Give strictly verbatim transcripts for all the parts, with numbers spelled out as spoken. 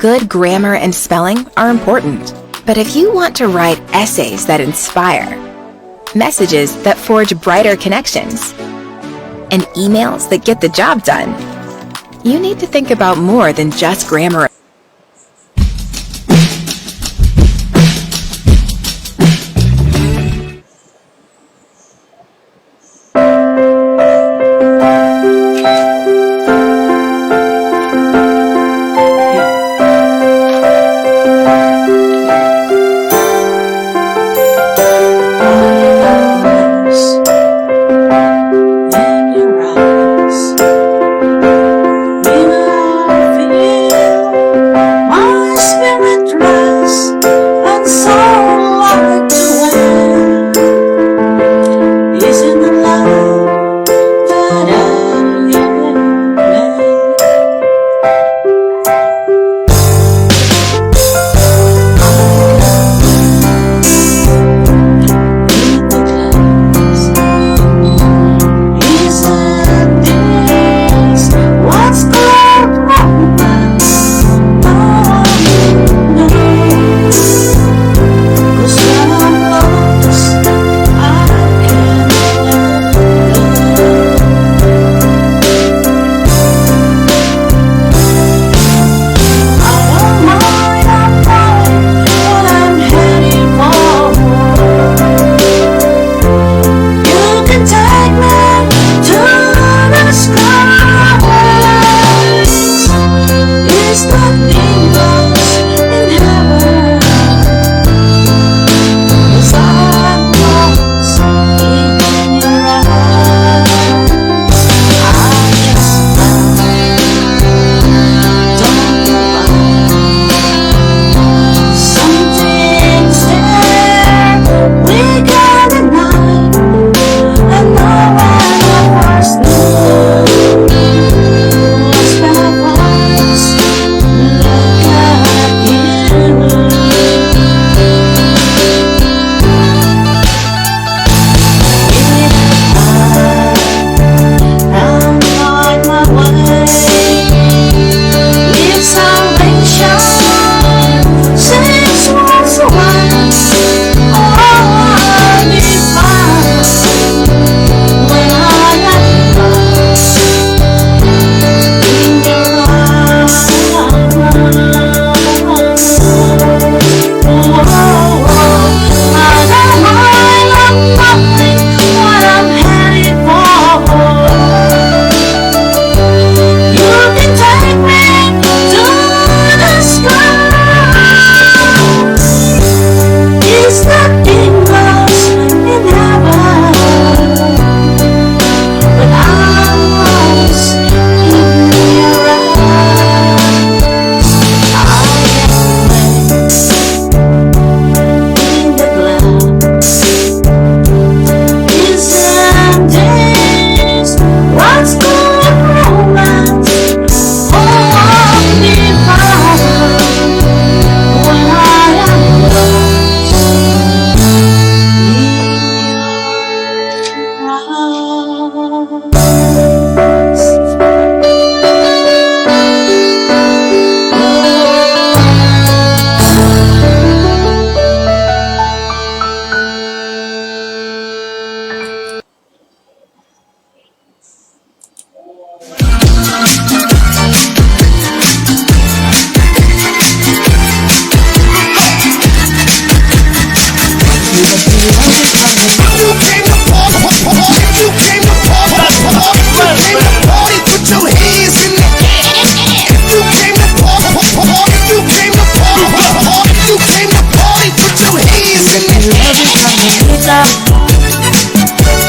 Good grammar and spelling are important, but if you want to write essays that inspire, messages that forge brighter connections, and emails that get the job done, you need to think about more than just grammar.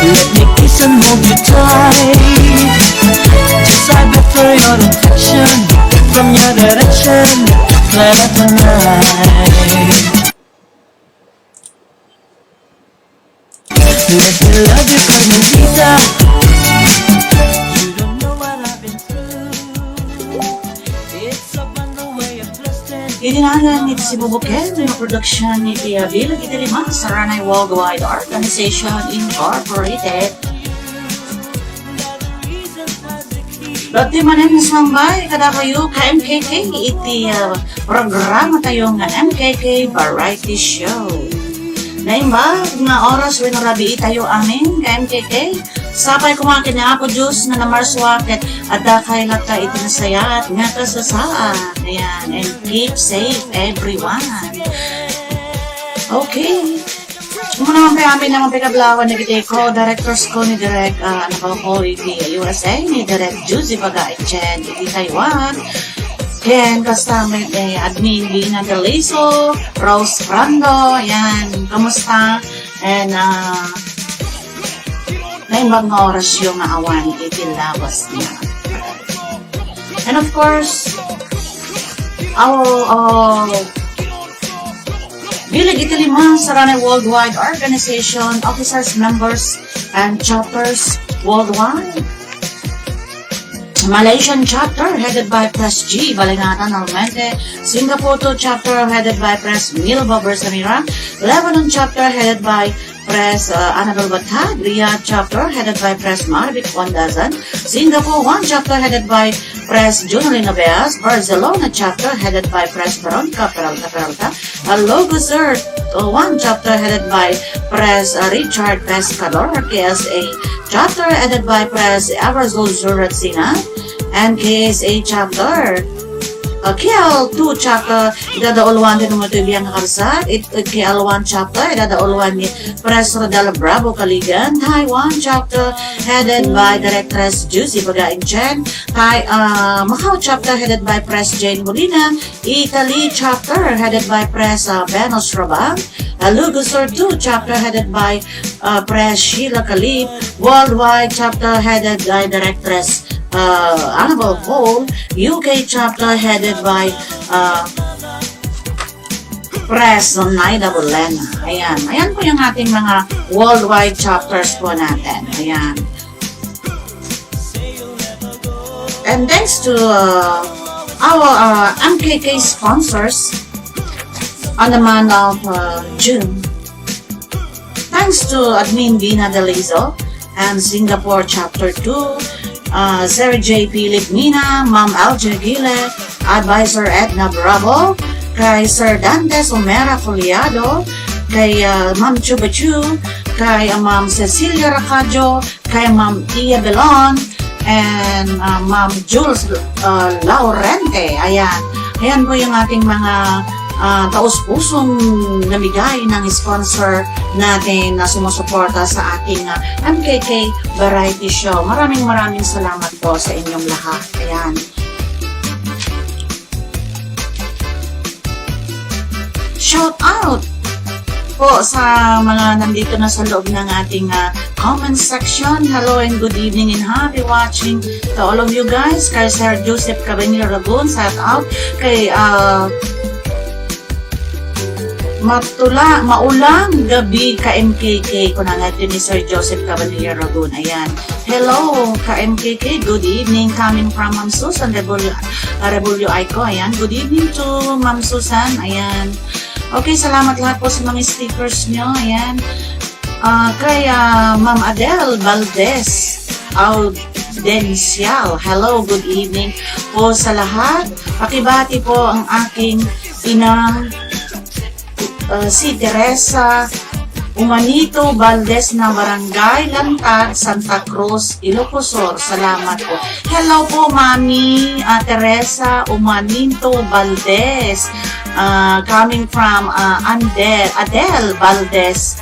Let me kiss and hold you tight. Just like the fur your affection from your direction. Let up the night. Let me love you, Carmelita. You don't know what I've been through. It's a wonder way of trusting. Iti nagan iti Cebu Bukid, nga production iti Avila iti lima, Saranay Worldwide Organization Incorporated. Dati manen sumambay kadakayo ka M K K iti, ah, programa tayo nga M K K Variety Show. Naimbag nga oras wenno rabii tayo amin ka M K K. Sapay koma ken ni Apo Dios nga namarsua ket adda kay latta iti nasayaat nga kasasaad. Ayan, and keep safe everyone. Okay. Umuna man pay amin naman pay kablawan dagiti co-directors ko ni Direk, ah, ano ba ko, iti U S A, ni Direk Juicy Baga Chen, iti Taiwan. Ken kasta met, eh, admin Dina Deliso, Rose Brando, yan, kamusta? And, ah, naimbag nga orasyo nga awan iti labas niya. And of course, our, uh, bileg iti lima, Saranac Worldwide Organization, officers, members, and chapters worldwide. Malaysian chapter headed by Pres G Balingatan Almente, Singapore two chapter headed by Pres Milva Bersamira, Lebanon chapter headed by Pres, uh, Annabel Batad, Riyadh chapter headed by Pres Marvic Wandazan, Singapore one chapter headed by Pres Junelina Beas, Barcelona chapter headed by Pres Veronica Peralta Peralta, uh, Logos Earth, uh, one chapter headed by Pres, uh, Richard Pescador, K S A chapter headed by Pres Eversol Zuratsina, and K S A chapter, uh, K L two chapter, idadauluan ti numero biang kakabsat, it, it K L one chapter, idadauluan ni Pres Rodel Bravo Kaligan, Taiwan chapter headed by Directress Juicy Pagain Chen, Tai-, uh, Macau chapter headed by Pres Jane Molina, Italy chapter headed by Pres, uh, Venus Rabang, uh, Lugosur two chapter headed by, uh, Pres Sheila Kalib, Worldwide chapter headed by Directress, uh, Annabel Hall, U K chapter headed by, uh, Pres Naida Bolena. Ayan. Ayan po yung ating mga worldwide chapters po natin. Ayan. And thanks to, uh, our, uh, M K K sponsors on the month of, uh, June. Thanks to Admin Dina Delizo and Singapore Chapter two, uh, Sir J Philip Mina, Ma'am Alger Gile, Advisor Edna Bravo, kay Sir Dante Somera Collado, kay, uh, Ma'am Chubachu, kay, uh, Ma'am Cecilia Racadio, kay Ma'am Tia Belon, and, uh, Ma'am Jules, uh, Laurente. Ayan. Ayan po yung ating mga, uh, taus-pusong namigay ng sponsor natin na sumusuporta sa ating, uh, M K K Variety Show. Maraming, maraming salamat po sa inyong lahat. Ayan. Shout out po sa mga nandito na sa loob ng ating, ah, comment section. Hello and good evening and happy watching to all of you guys. Kay Sir Joseph Cabanillo Ragon, shout out. Kay, ah, Matula, maulang gabi ka M K K, kuna nga ni Sir Joseph Cabanillo Ragon. Ayan. Hello, ka M K K. Good evening. Coming from Ma'am Susan Rebulyo, uh, Rebulyo Aiko. Ayan. Good evening to Ma'am Susan. Ayan. Okay, salamat lahat po sa mga stickers nyo. Ayan. Ah, kay, ah, Ma'am Adele Valdez Audencial. Hello, good evening po sa lahat. Pakibati po ang aking inang, ah, si Teresa Umanito Valdez na Barangay Lantad, Santa Cruz, Ilocos Sur. Salamat po. Hello po, Mami, ah, Teresa Umanito Valdez. Ah, coming from, ah, Andel, Adel Valdez,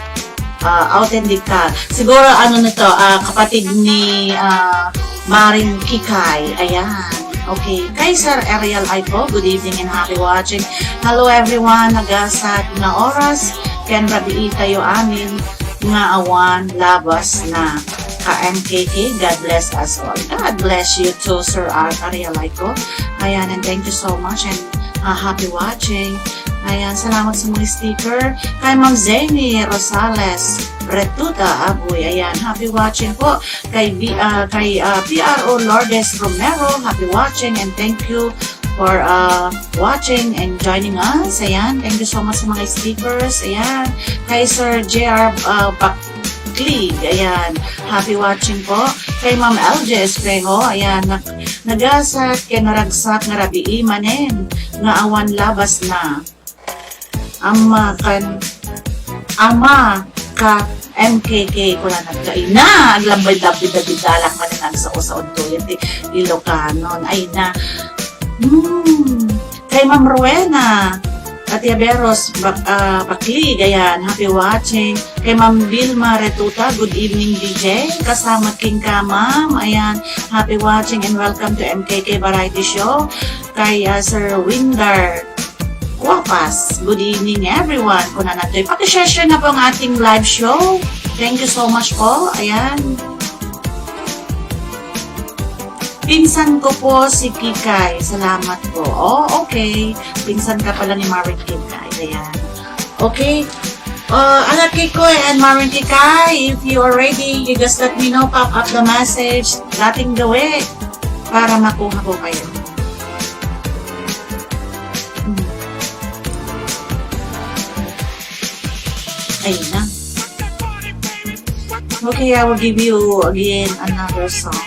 ah, Autentica. Siguro, ano nito, ah, kapatid ni, ah, Maring Kikay. Ayan. Okay. Kay Sir Ariel Aiko, good evening and happy watching. Hello everyone, nagasat nga oras, ken rabii tayo amin nga awan labas na ka M K K. God bless us all. God bless you too, Sir Ar-, Ariel Aiko. Ayan, and thank you so much and, uh, happy watching. Ayan, salamat sa mga sticker. Kay Ma'am Zeni Rosales Retuta Abuy. Ayan, happy watching po. Kay B-, ah, kay, ah, P R O Lourdes Romero, happy watching and thank you for, ah, watching and joining us. Ayan, thank you so much sa mga stickers. Ayan, kay Sir J R, ah, Bac-, League. Ayan. Happy watching po. Kay Ma'am L J Espejo, ayan, nag-, nagasat kay naragsak nga rabii manen nga awan labasna. Ama kan, ama ka M K K, kuna nagkaina, aglambay-lambay da bidalak man ang sa usa untuyan ti Ilocanon. Ay na. Hmm. Kay Ma'am Rowena, Atiaberos, Bak-, ah, Baklig, ayan, happy watching. Kay Ma'am Vilma Retuta, good evening, D J. Kasama king ka, ma'am. Ayan, happy watching and welcome to M K K Variety Show. Kay, ah, Sir Windar Guapas, good evening, everyone. Kung nanatoy, pakishare-share na po ang ating live show. Thank you so much po. Ayan. Pinsan ko po si Kikay. Salamat po. Oh, okay. Pinsan ka pala ni Maring Kikay. Ayan. Okay. Uh, Anak Kikoy and Maring Kikay, if you are ready, you just let me know, pop up the message. Dating gawi para makuha ko kayo. Hmm. Ayun na. Okay, I will give you again another song.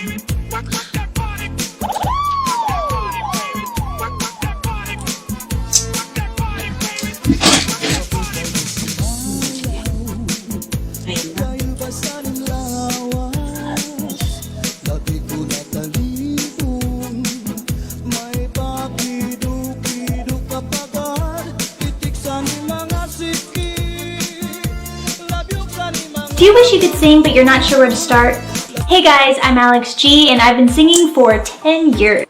Ayun na. Do you wish you could sing but you're not sure where to start? Hey guys, I'm Alex G and I've been singing for ten years.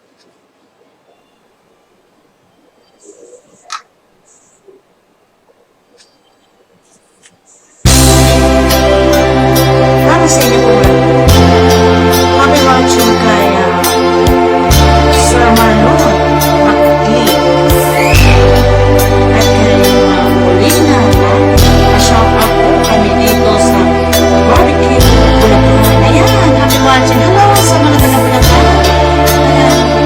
Para sa inyo po, happy watching kay, ah, Sir Marlon Maclean. At kay, ah, Paulina, no? Pa-shout out po kami dito sa Barbecue, Bulacan. Ayan, happy watching. Hello sa mga taga Bulacan. Ayan.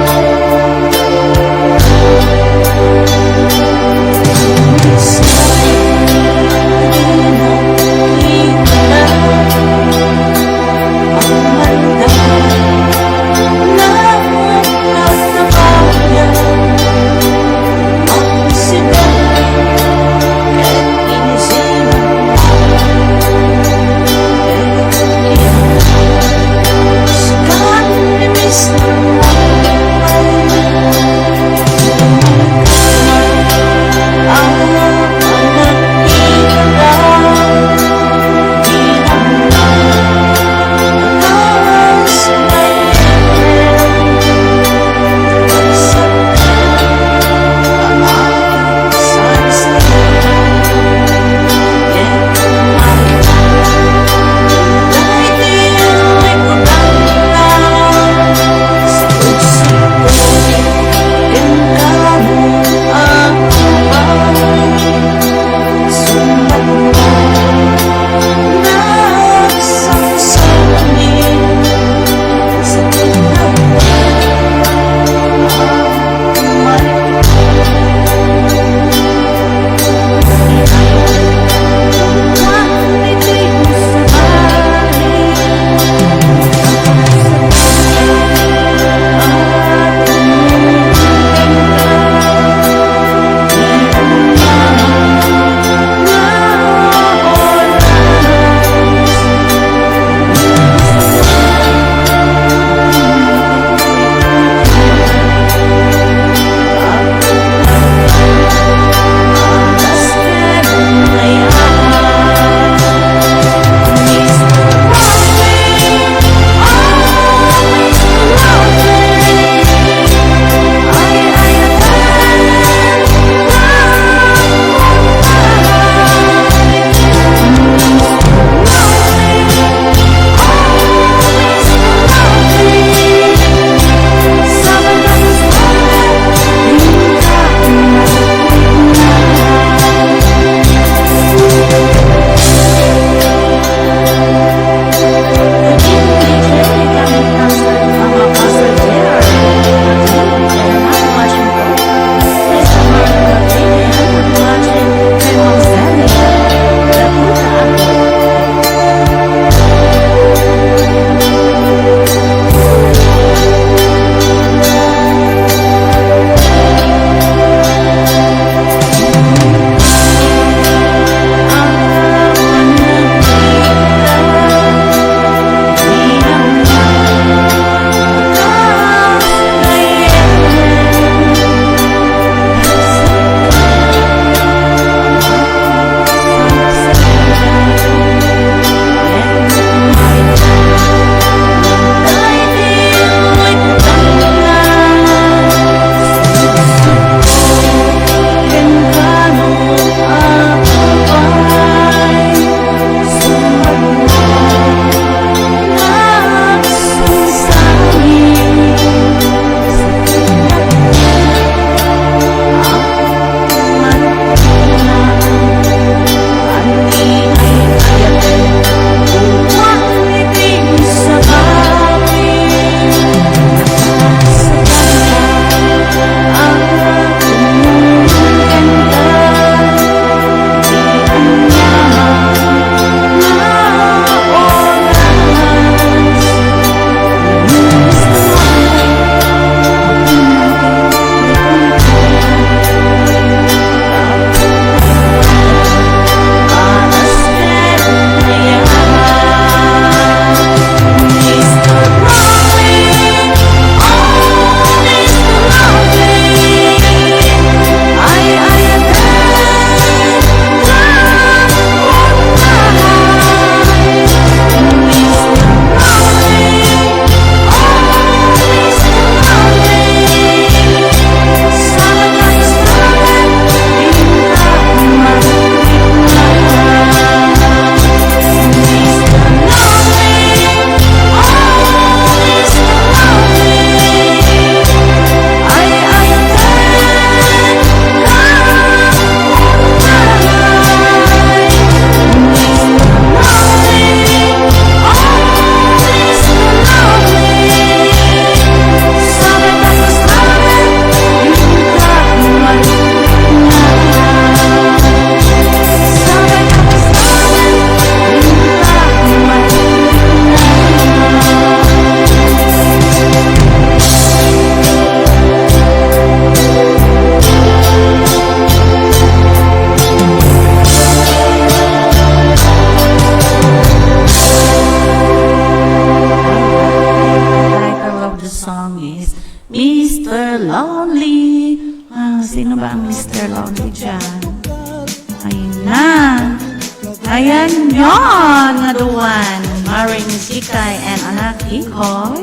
Ayan yon nga duwan, Maring Sikay and Anak Ikoy.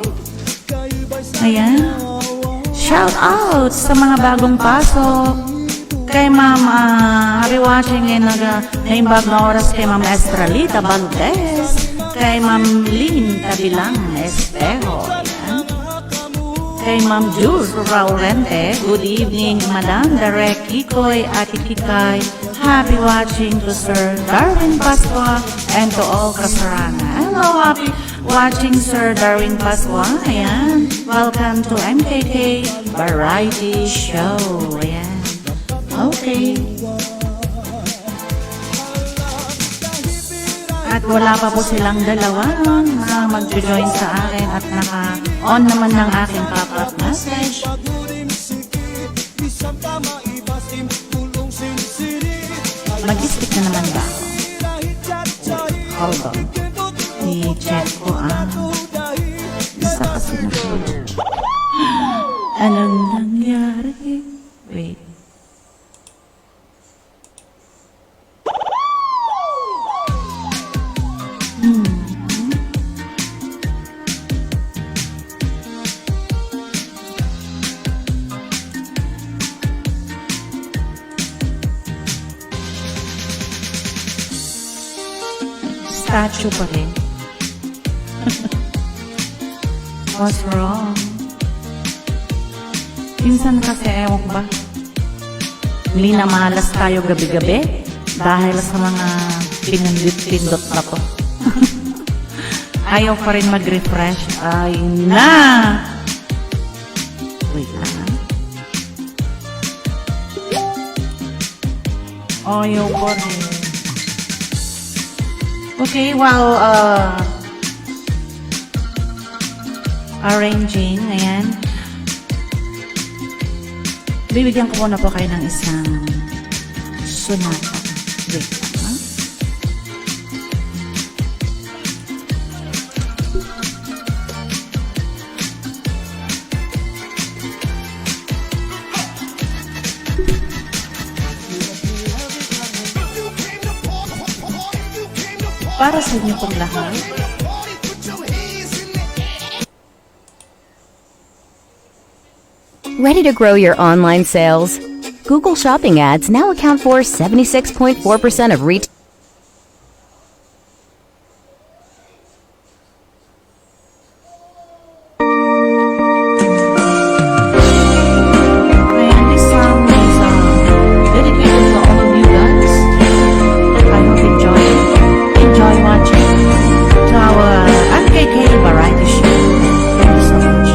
Ayan. Shout out sa mga bagong pasok. Kay Ma'am, ah, happy watching ngayon nag, ah, naimbag na oras kay Ma'am Estralita Valdez. Kay Ma'am Lynn Tabilang Espejo. Ayan. Kay Ma'am Jules Laurente, good evening, Madam Direk Kikoy, Ate Kikay. Happy watching to Sir Darwin Pascua and to all Kasaranga. Hello, happy watching Sir Darwin Pascua. Ayan. Welcome to M K K Variety Show. Ayan. Okay. At wala pa po silang dalawa na magjo-join sa akin at naka-on naman ng aking pop-up message. Mag-stick na naman ba ako? Wait, hold on. I-check ko ang isa kasi na. Anong nangyari? Wait. Hmm. Statue pa rin. What's wrong? Minsan kasi, ewan ko ba, minamalas tayo gabi-gabi dahil sa mga pinindot-pindot na to. Ayaw pa rin mag-refresh. Ay, na! Wait lang, ah. Ayaw pa rin. Okay, while, uh, arranging, ayan. Bibigyan ko muna po kayo ng isang sonata. Wait lang, ha? Para sa inyo pong lahat. Ready to grow your online sales? Google Shopping ads now account for seventy-six point four percent of retail. And this song is, uh, dedicated to all of you guys. I hope you enjoy, enjoy watching to our M K K variety show. Thank you so much.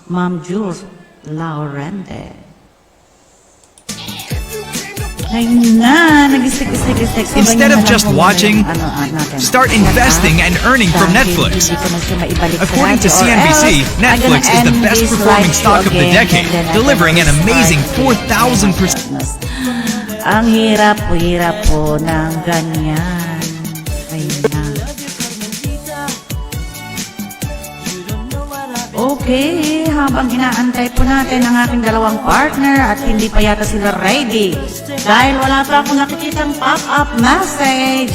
Ma'am Jules Laurente. Ay na, nag-isik-isik-isik. Iba Instead yung of just nagpapalala watching, ng ano, ah, natin. Start investing and earning from Dahil Netflix. Hindi ko na siya maibalik sa According to dati, or C N B C, else, I'm gonna Netflix is the end best this performing live show stock of the again, decade, and then I'm delivering an gonna amazing restart four thousand percent. Ang hirap, hirap po ng ganyan. Ayun na. Okay, habang inaantay po natin ang aking dalawang partner at hindi pa yata sila ready dahil wala pa akong nakikitang pop-up message.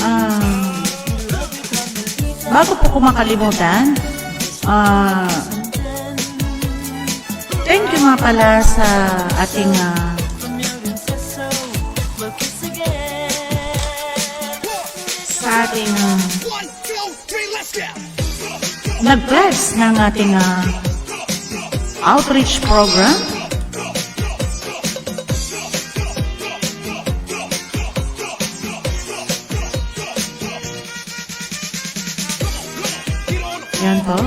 Ah, bago po ko makalimutan, ah, thank you nga pala sa ating, ah, sa ating, ah, nag-pledge ng ating, ah, outreach program. Yan po.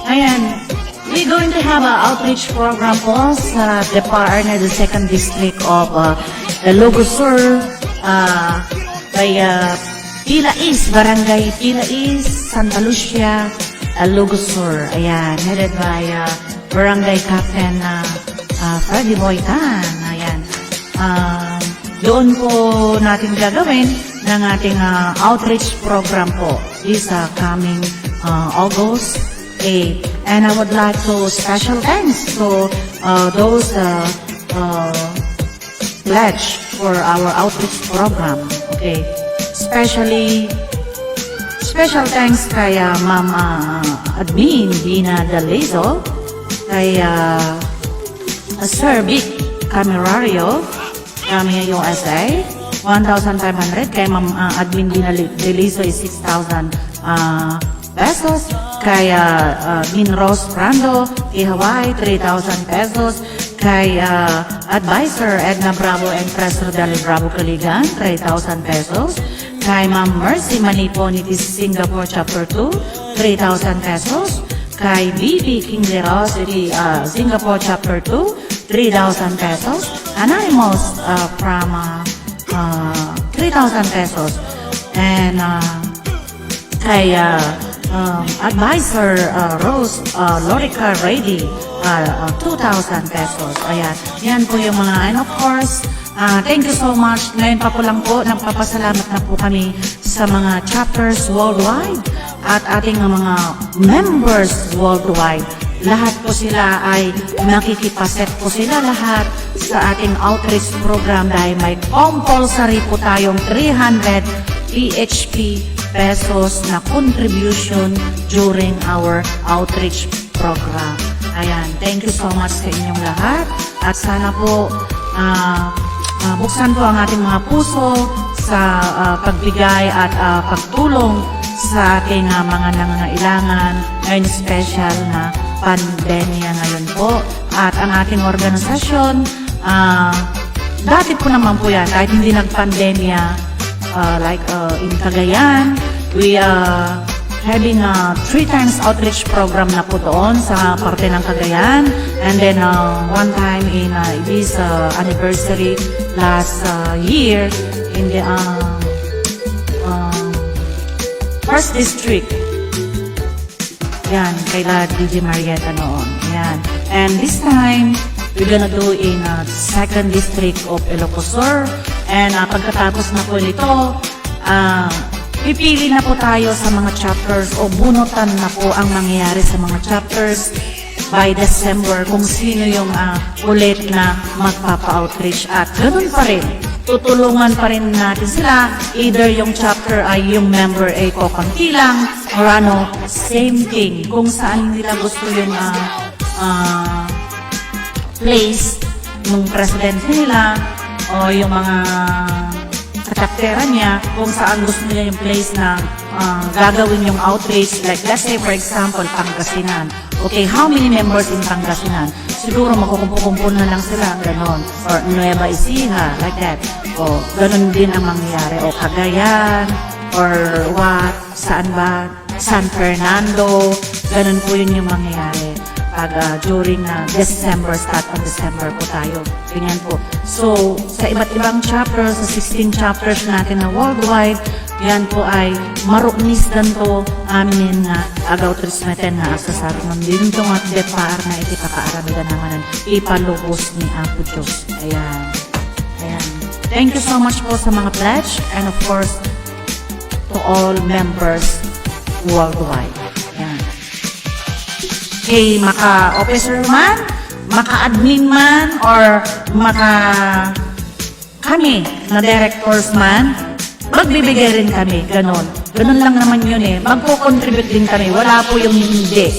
Ayan. We're going to have a outreach program po sa the partner, the second district of, uh, Ilocos Sur, uh, by, uh, Pila East, Barangay Pila East, Santa Lucia, Ilocos Sur. Ayan, headed by, uh, Barangay Captain, uh, uh, Freddy Boy Tan. Ayan. Um, doon po natin gagawin ng ating, uh, outreach program po this, uh, coming, uh, August eight. And I would like to special thanks to, uh, those, uh, uh, pledge for our outreach program. Okay. Especially, special thanks kay, uh, Ma'am, uh, Admin Dina Dalizo, kay, uh, Sir Vic Camerario, Kami U S A, one thousand five hundred. Kay Ma'am, ah, Admin Dina Li-, Deliso is six thousand, ah, pesos. Kay, ah, ah, Min Rose Brando, kay Hawaii, three thousand pesos. Kay, ah, Advisor Edna Bravo and Press Rodel Bravo Kaligan, three thousand pesos. Kay Ma'am Mercy Manipo, iti Singapore Chapter two, three thousand pesos. Kay B B King Leros, iti, ah, Singapore Chapter two, three thousand pesos. Anonymous, uh, from, uh, uh, three thousand pesos. And, uh, kay, uh, um, Advisor, uh, Rose, uh, Lorica Reddy, uh, uh, two thousand pesos. Ayan. Yan po yung mga, and of course, uh, thank you so much. Ngayon pa po lang po, nagpapasalamat na po kami sa mga chapters worldwide at ating mga members worldwide. Lahat po sila ay makikipaset po sila lahat sa ating outreach program dahil may compulsory po tayong three hundred P H P pesos na contribution during our outreach program. Ayan, thank you so much sa inyong lahat. At sana po, ah, ah, buksan po ang ating mga puso sa, ah, pagbigay at, ah, pagtulong sa ating, ah, mga nangangailangan ngayong special na pandemya ngayon po. At ang ating organisasyon, ah, dati po naman po yan, kahit hindi nagpandemya, uh, like, uh, in Cagayan, we are having a three times outreach program na po doon sa parte ng Cagayan. And then, uh, one time in, uh, this, uh, anniversary last, uh, year in the, uh, uh, first district. Yan, kay La D J Marietta noon. Yan. And this time, we're gonna do in, uh, second district of Ilocos Sur. And, uh, pagkatapos na po nito, uh, pipili na po tayo sa mga chapters o bunutan na po ang mangyayari sa mga chapters by December kung sino yung, uh, ulit na magpapa-outreach. At ganun pa rin, tutulungan pa rin natin sila. Either yung chapter ay yung member ay kokonti lang, or ano, same thing. Kung saan nila gusto yung, ah, ah, place ng president nila o yung mga kachapteran niya, kung saan gusto nila yung place na, ah, gagawin yung outreach. Like, let's say, for example, Pangasinan. Okay, how many members in Pangasinan? Siguro makukumpo-kumpo na lang sila, ganon. Or Nueva Ecija, like that. O, ganon din ang mangyayari. O, Cagayan, or what, saan ba? San Fernando, ganon po yun yung mangyayari. Pag, ah, during na December, start of December po tayo. Ganyan po. So, sa iba't ibang chapter, sa sixteen chapters natin na worldwide, yan po ay maruknis dan to amin nga agaw trismeten nga agsasarungan din to nga depar na iti pakaaramidan naman ipalubos ni Apo Diyos. Ayan. Ayan. Thank you so much po sa mga pledge and of course, to all members worldwide. Ayan. Kay maka-officer man, maka-admin man, or maka kami na directors man, magbibigay rin kami, ganon. Ganon lang naman yun eh. Magko-contribute din kami. Wala po yung hindi.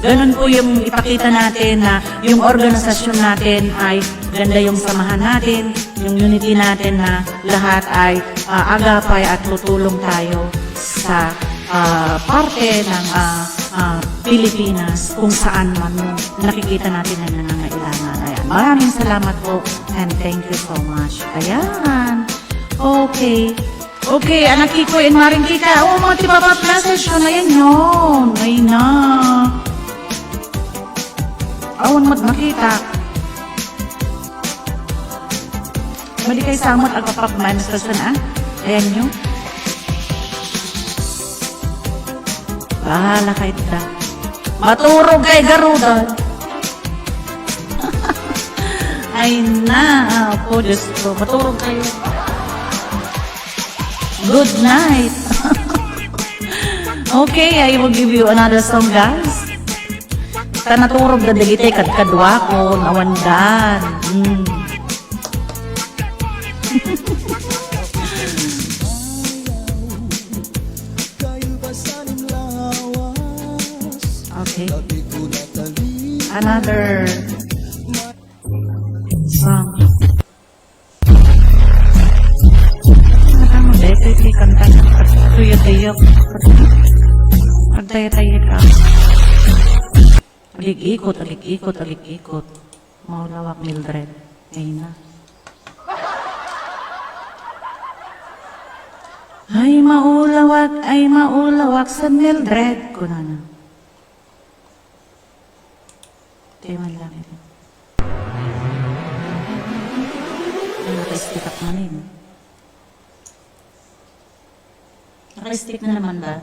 Ganon po yung ipakita natin na yung organisasyon natin ay ganda yung samahan natin, yung unity natin na lahat ay, ah, agapay at tutulong tayo sa, ah, parte ng, ah, ah, Pilipinas kung saan man nakikita natin ang nangangailangan. Ayan. Maraming salamat po and thank you so much. Ayan. Okay. Okay, anak Kiko and Maring Kika. Oh, mga tipapat message ko na yan yun. Ay na. Awan mat nakita. Madi kay samot agpapag-, message na, ah. Ayan nyo. Bahala kayo da. Maturog kay garuda. Ay na, Apo Diyos ko. Maturog kayo. Good night. Okay, I will give you another song, guys. Ta naturog da dagiti kadkaduakon, awan dan. Mm. Okay. Another song. Ano mo, dahil ito yung kanta niya? Tuyok-tuyok. Agtaytay ka. Agig-ikot, agig-ikot, agig-ikot. Maulawak, Mildred. Ay na. Ay, maulawak, ay, maulawak, San Mildred. Kunana. Kaya man lang ito. Ay, naka-stick up man yun. Naka-stick na naman ba?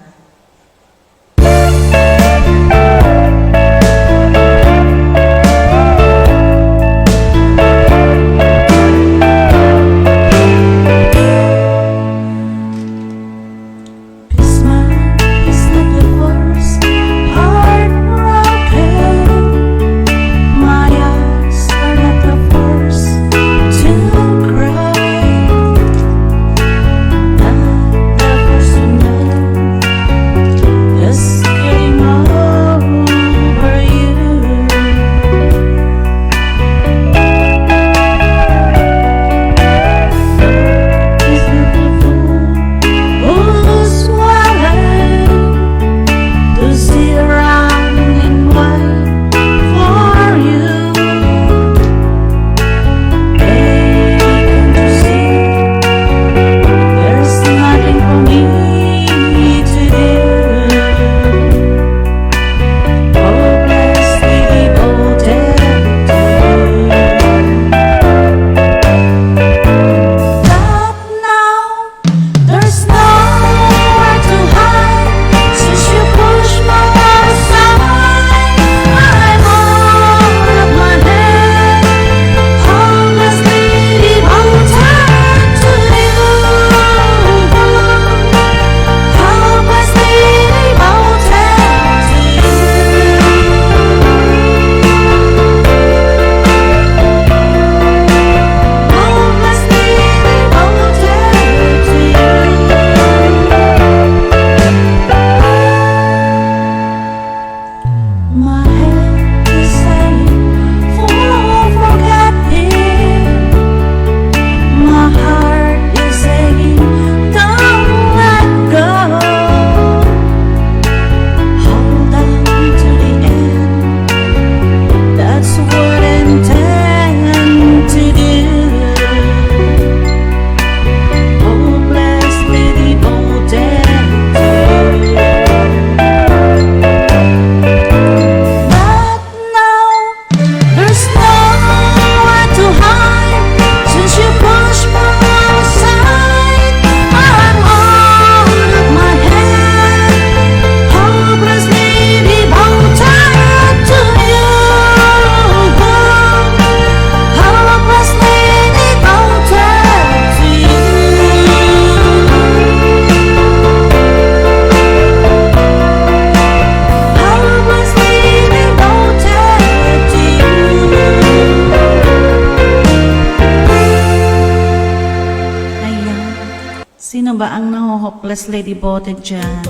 Ba ang naho-hopelessly devoted dyan?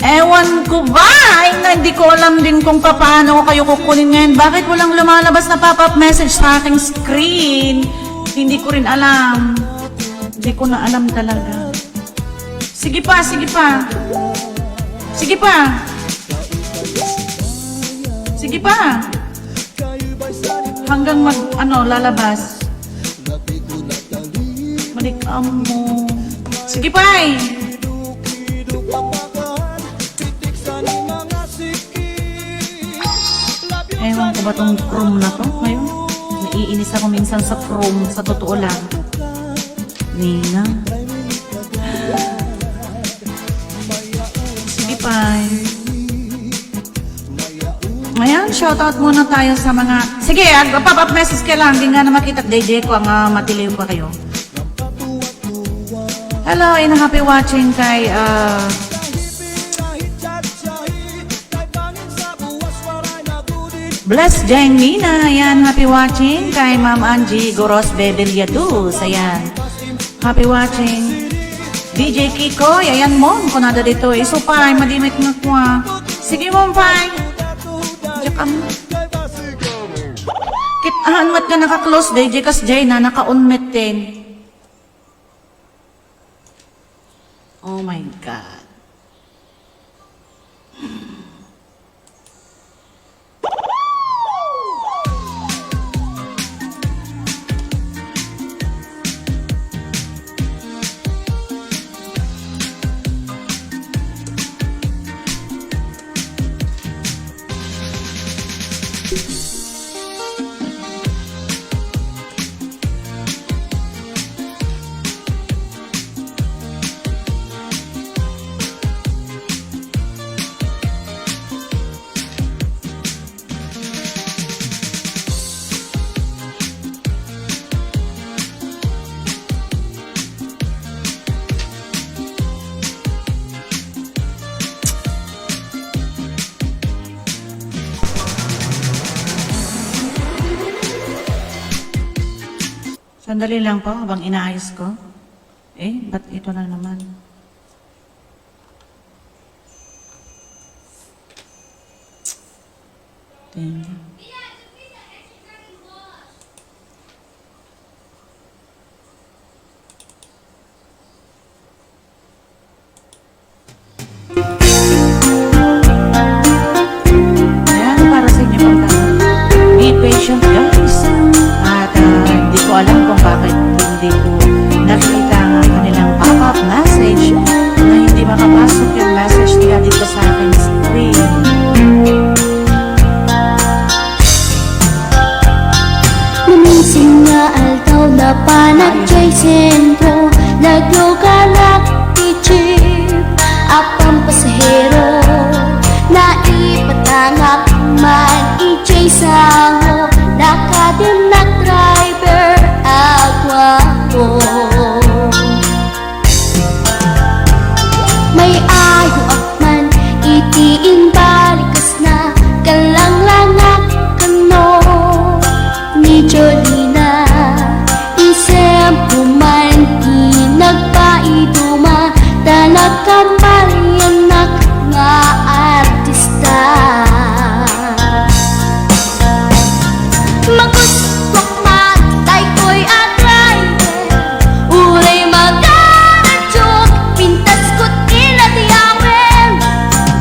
Ewan ko ba? Ay nga, hindi ko alam din kung papaano ko kayo kukunin ngayon. Bakit walang lumalabas na pop-up message sa aking screen? Hindi ko rin alam. Hindi ko na alam talaga. Sige pa, sige pa. Sige pa. Sige pa. Hanggang mag, ano, lalabas. Malikam mo. Sige pa eh. Ewan ko ba tong Chrome na to ngayon? Naiinis ako minsan sa Chrome, sa totoo lang. Nina. Sige pa eh. Ayan, shoutout muna tayo sa mga, sige, ag-, pop-up message ka lang. Di nga na makita, J J ko ang, ah, matiliw pa kayo. Hello, and happy watching kay, ah, Bless Jeng Mina. Ayan, happy watching kay Ma'am Angie Goros Bebeliadus. Ayan. Happy watching. D J Kikoy, ayan mo, kunada dito. Isu pa, ay madimit nga kwa. Sige mo, pay. Diyak ang. Kit-, ahan mat nga naka-close, D J, kas Jay na, naka-on met din. Oh my God. Sandali lang po habang inaayos ko. Eh, ba't ito na naman? Thank you. Ayan, para sa inyo pagkakas. Be patient, guys. At, ah, hindi ko alam kung bakit hindi ko nakikita ang kanilang pop-up message na hindi makapasok yung message nila dito sa aking screen. Naminsan nga aldaw, napanak jay sentro, nagluganak ti jeep a pampasahero. Naipatangak man ijay sango, nakadinnak driver a guapo. May ayoak man iti imbalikas na, kalanglanak kano ni Jolina. Isem ko man ti nagpaiduma, ta nagkamaliannak nga artista. Magustuak man daytoy a driver, uray magaradyok, pintasko ti ladiawen.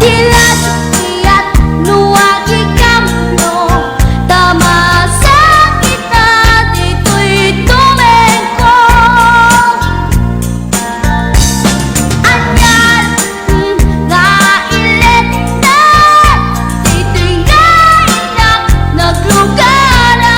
Ti ladiok ti at no agikam no, ta masakit a ditoy tumengko. Ania nga iletna, ditoy nga innak naglugara.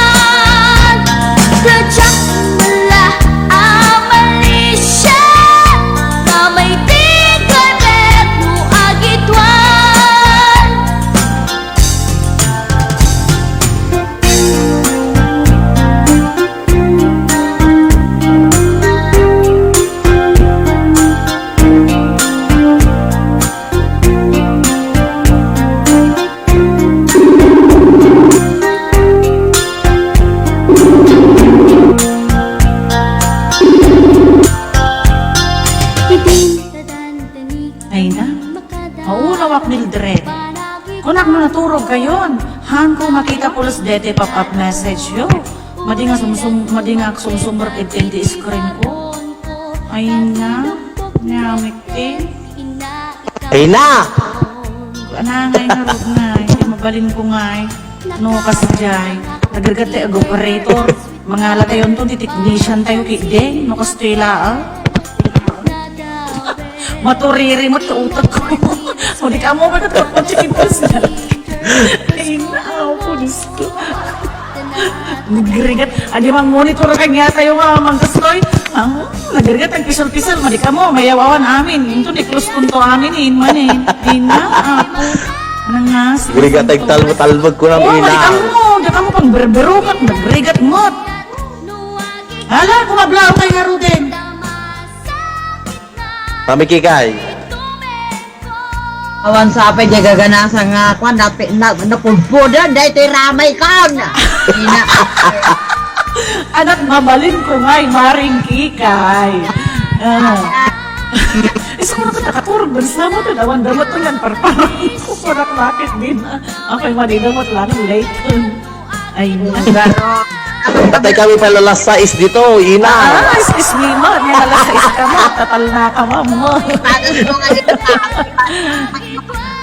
Kayon, haan ko makita pulos daytoy pop-up message yo. Madi nga sumsum-, madi nga sumsumrek iti screen ko. Ay na, namik ti. Ay na! Anangay ngarud ngay, ti mabalin ko ngay. No, kasdiay, nagrigat ti ag-operator. Mangala tayo nton ti technician tayo, ki Deng, no, kastoy la, ah. Maturiri met ti utek ko. O di ka mo, ba't ako chicken breast na? Ay, nako, Diyos ko. Nagrigat. Adi mang monitor kanya tayo nga, Mang Kastoy. Ang nagrigat ang pisal-pisal. Madi ka mo, mayawawan amin. Ito, ni close punto amin, eh, man, eh. Ay, na, ako. Nangas. Grigat ay talbo-talbog ko ng Oo, ina. Madi ka mo. Di ka mo pang berberukat. Nagrigat mo. Hala, kumablaw kay Haruden. Mamikikay. Awan sa apay, di gaganasa nga, kwan, napi-, na-, napudpudan, dahil ito'y ramay kan. Ina. Anak, mabalin ko nga'y maring kikay. Ah. Isa ko na kita katurog, bansa mo, tanawan, damat mo yan, parparang ko, kunak makit din. Apay, mali, damat lang, late. Ay, nagaro. Patay kami pala alas sais dito, ina. Ah, alas sais ni ma. Ni alas sais ka na. Tatal na ka, ma'am. Paano mo nga dito pa?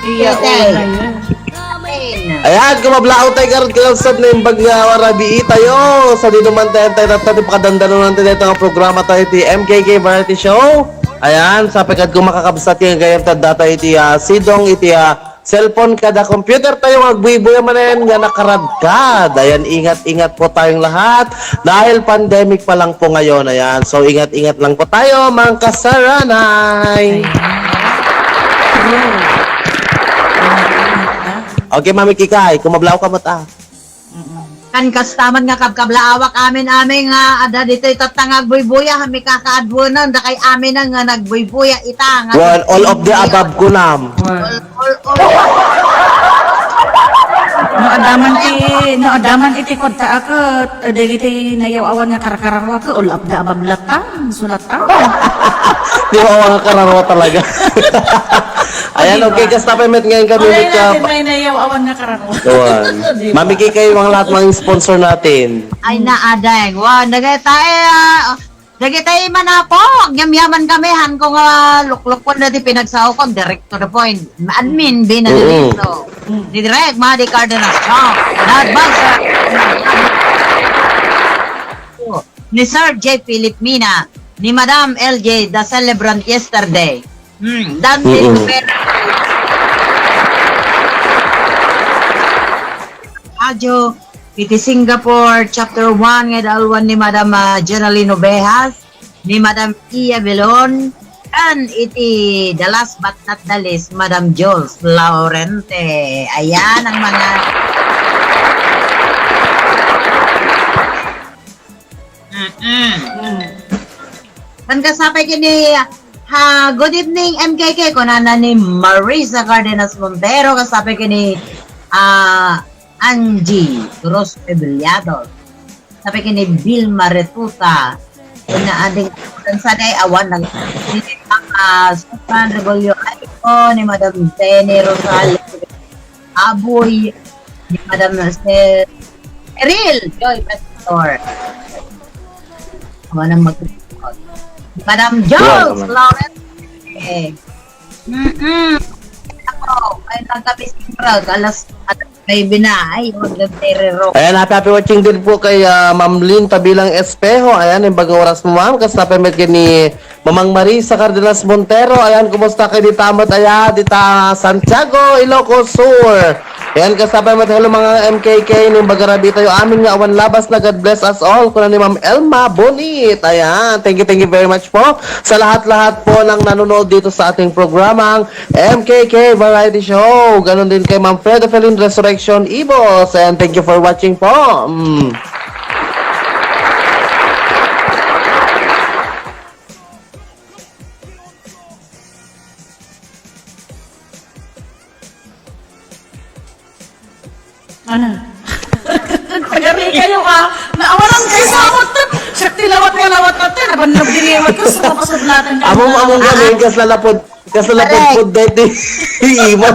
Iya, Patay. Una yun. Amen. Ayan, kumablaw tayo karot kalansad na imbag nga warabii tayo. Sa dito man tayo, tayo, tayo, tayo, pakadandano natin ito nga programa tayo, iti M K K Variety Show. Ayan, sa pagkat kung makakabsat yung gayam tadda tayo, iti, ah, sidong, iti, ah, cellphone kada computer tayo nga agbuybuya manen nga nakaradkad. Ayan, ingat-ingat po tayong lahat dahil pandemic pa lang po ngayon. Ayan, so ingat-ingat lang po tayo, mga kasaranay. Ayan. Okay, Mami Kikay, kumablaw ka mo ta. Mm-mm. Kan kastaman nga kabkablaawak amin-amin nga adda ditoy tatta nga agbuybuya, kami kakaadwanan, dakay amin nga nagbuybuya ita nga Well, all of the above ko, nam. All, all, all. No, adaman ti, no, adaman iti kodta aket, dagiti nayaw-awan nga karkararwa ket, all of the above latta, sulata. Di ba, mga kararwa talaga? Ayan, okay, kasta pa met ngayon kami, Makeup. May nayaw awan nga kararo. Awan. Di ba? Mamigay kayo ang lahat ng sponsor natin. Ay, naadeng. Wa, dagitay, ah, dagitay manapok. Yamyaman kami, han ko nga luklukon na di pinagsao ko. Direct to the point. Admin, Bina Oo. Dito. Mm. Ni Direk, Madi Cardenas. Oh, nagbasa. Ni Sir J. Philip Mina, ni Madam L J, the celebrant yesterday. Hmm, dan Mm-mm. Super Radio, iti Singapore, Chapter one, nga idaalwan ni Madam, ah, Jenaline Ovejas, ni Madam Ia Belon, and iti the last but not the least, Madam Jules Laurente. Ayan ang mga Mm-mm. Mm. Kan kasapay kini, ha, good evening, M K K, kunana ni Marisa Cardenas Montero, kasapay kini, ah, Angie Cruz Rebellados, kasapay kini Vilma Retuta, kuna ading, kan sa day awan, nag-, ah, Susan Rebullo Aiko, ni Madam Jenny Rosales, Aboy, ni Madam Cel-, Cheryl Joy Pastor. Awan ang mag-, Madam Jones Welcome. Lawrence. Eh. Mm-mm. Ako, ay nagkabis alas, alas nuebe na. Ay, huwag na terero. Ayan, happy, happy watching din po kay, ah, Ma'am Lynn Tabilang Espejo. Ayan, yung bagong oras mo, ma'am. Kasapay met ni Mamang Marisa Cardenas Montero, ayan, kumusta kayo dita met aya, dita Santiago, Ilocos Sur? Ayan, kasabay met, hello, mga M K K, ning bagarabi tayo amin nga awan labas na, God bless us all, kuna ni Ma'am Elma Bonit. Ayan, thank you, thank you very much po sa lahat-lahat po ng nanonood dito sa ating programang M K K Variety Show. Ganon din kay Ma'am Fredo Felin Resurrection Ibos. Ayan, thank you for watching po. Mm. Ano? Nagari kayo, ah. Naawalan kayo sa awat na. Siya tilawat nga lawat na to. Nabannog din yung awat ko. Sa kapasod natin. Among, among Ah, galing, ah. Kas lalapod. Kasala Correct. Pudpud dahil di iwan.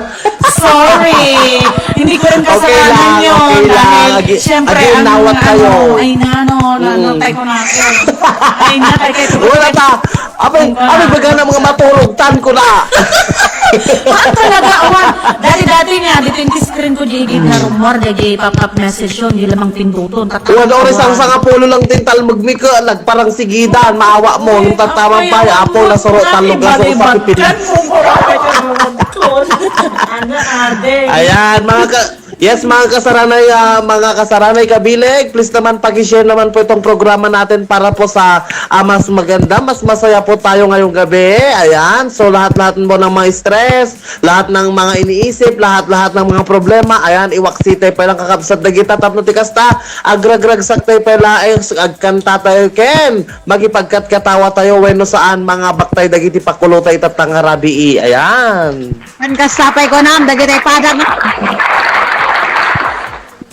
Sorry. Hindi ko rin Okay kasalanan lang, yun. Okay lang. Dahil, Agi-, siyempre, again, ang, nawat ano, kayo. Ay, nano, Mm. nanatay ko na ako. Ay, natay ko. Wala ta. Abay, Ang abay, baga na mga matulog, tan ko na. Ah, talaga, awan. Dati-dati nga, di twenty screen ko, di igid na Mm. rumor, di pop-up message yun, di lamang pinduton. Tatawa Wala oras ang ka. Sangapulo lang tintal magmika, nagparang sigidan, maawa mo, nung tatamang Ay, pay, ay, apo, ay, nasuro, ay, talog, aso, iba-iba. Sa pipili. Kan mo, wala ka dyan, wala ka dyan. Ano, ade? Ayan, mga ka-, yes, mga kasaranay, ah, mga kasaranay kabileg, please naman paki-share naman po itong programa natin para po sa, ah, mas maganda, mas masaya po tayo ngayong gabi. Ayan, so lahat-lahat po ng mga stress, lahat ng mga iniisip, lahat-lahat ng mga problema, ayan, iwaksi tayo pay lang kakabsat dagita tapno ti kasta, agragragsak tayo pay laeng, agkanta tayo ken, makipagkatkatawa tayo wenno saan, mangabak tayo dagiti pakulota ita nga rabii. Ayan. Ken kasta pay kunam, dagiti padam.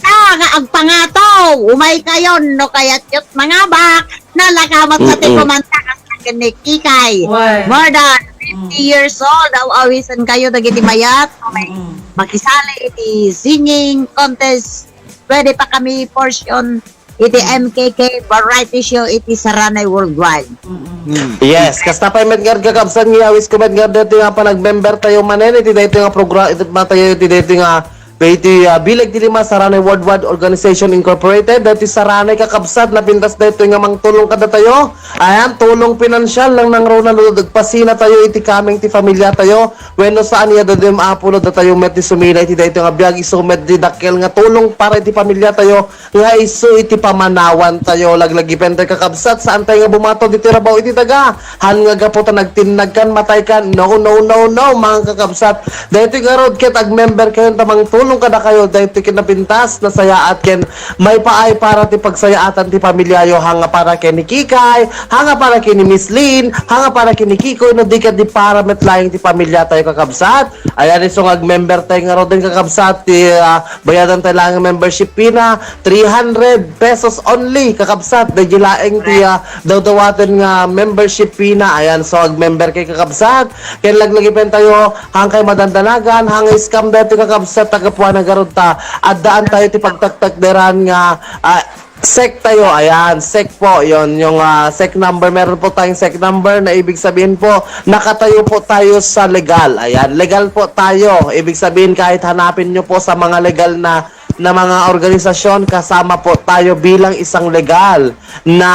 Ah, nga agpangato, umay kayon, no kayat yot mangabak, nalakamat sa ti Mm-mm. kumanta, ken ni Kikay. Why? More than fifty Mm. years old, aw-awisen kayo dagiti mayat, no, may Mm. makisali iti singing contest. Pwede pa kami portion iti Mm. M K K variety show iti Saranay Worldwide. Mm-mm. Mm. Yes, kasta pay met nga kakabsat nga awis ko met nga dito nga panag-member tayo manen iti dito nga program iti matayo iti dito nga Iti, ah, Bileg ti Lima, Saranay Worldwide Organization Incorporated, daytoy Saranay kakabsat, napintas daytoy nga mangtulong kadatayo. Ayan, tulong pinansyal lang nangruna no agpasina tayo iti kameng ti familia tayo. Wenno saan iya dadem, Apo, no datayo met ti sumila iti daytoy nga biag, isu met ti dakkel nga tulong para iti familia tayo, nga isu iti pamanawan tayo. Laglagipen tayo kakabsat, saan tayo nga bumato ditoy rabaw iti daga. Han nga gapu ta nagtinnag kan, matay kan. No, no, no, no, mga kakabsat. Daytoy ngarud ket agmember kayo ta mangtulong kadakayo. Daytoy ket napintas, nasayaat ken maipaay para ti pagsayaatan ti pamilyayo. Hanga para ken ni Kikay, hanga para ken ni Miss Lynn, hanga para ken ni Kikoy, no di ket di para met laeng ti pamilyatayo, kakabsat. Ayan, isu nga agmember tayo ngaruden, kakabsat, ti, ah, bayadan tayo laeng membership fee na three hundred pesos only, kakabsat. Daydi laeng ti, ah, dawdawaten nga membership fee na. Ayan, so agmember kay kakabsat. Ken laglagipen tayo, hangkay madandanagan, hangay scam daytoy kakabsat, ta gapuana ngarud ta addaan tayo ti pagtaktakderan nga, ah, sec tayo. Ayan, sec po, yon yung, ah, sec number. Meron po tayong sec number na ibig sabihin po, nakatayo po tayo sa legal. Ayan, legal po tayo. Ibig sabihin, kahit hanapin nyo po sa mga legal na na mga organisasyon, kasama po tayo bilang isang legal na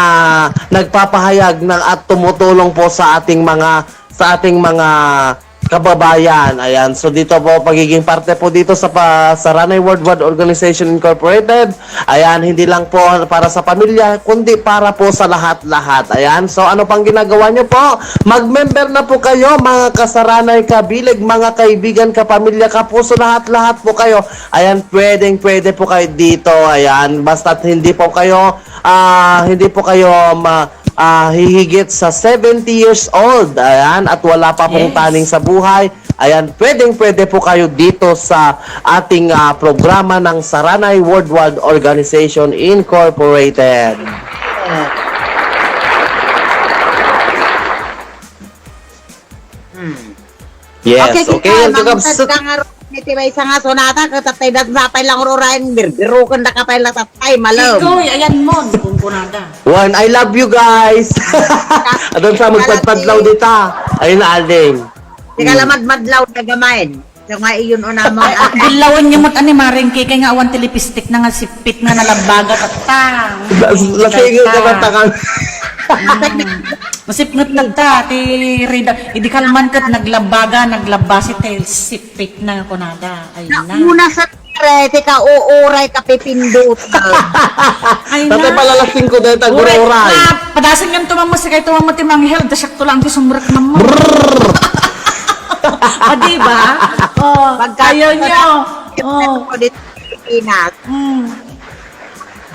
nagpapahayag ng at tumutulong po sa ating mga, sa ating mga kababayan. Ayan. So, dito po, pagiging parte po dito sa pa-, Saranay Worldwide Organization Incorporated. Ayan, hindi lang po para sa pamilya, kundi para po sa lahat-lahat. Ayan. So, ano pang ginagawa nyo po? Mag-member na po kayo, mga kasaranay, kabileg, mga kaibigan, kapamilya, kapuso, lahat-lahat po kayo. Ayan, pwedeng pwede po kayo dito. Ayan, basta't hindi po kayo, ah, hindi po kayo ma-, ah, hihigit sa seventy years old. Ayan, at wala pa pong Yes. taning sa buhay. Ayan, pwedeng pwede po kayo dito sa ating, ah, programa ng Saranay Worldwide Organization Incorporated. Hmm. Yes, okay, okay, Kikay, ang kakabsat. Mangted ka nga ro-, iti maysa nga sonata, ket atay dat sapay lang urayen, birbiruken da ka pay latatay, malem. Ikaw, ayan mo, kunkunada. One, I love you guys. Adun sa magpadpadlaw dita. Ayun na, Alding. Di ka Mm. lamadmadlaw na gamain. So nga iyon o namang Ah, bilawan niya mo't ani, Maring Kikay, nga awan ti lipstick na nga sipit nga nalabaga tatta. Las-, lasingil ka Tatta. Tatta nga. Mm. Masipnget tatta, ti Rida. Idi kalman ket naglabaga, naglabasi, ti sipit na kunada. Ay na. Nauna sa tare, ti kauuray, kapipindut. Ay Tatay na. Palalasing ko dahil Uray, tagururay. Na, padasan nga tumama, si kay tumama ti manghel, dasyak to lang ti sumrek naman. Brrr. Ah, di ba? Oh, Pagka- ayaw niyo. Oh. Pilipinas. Mm.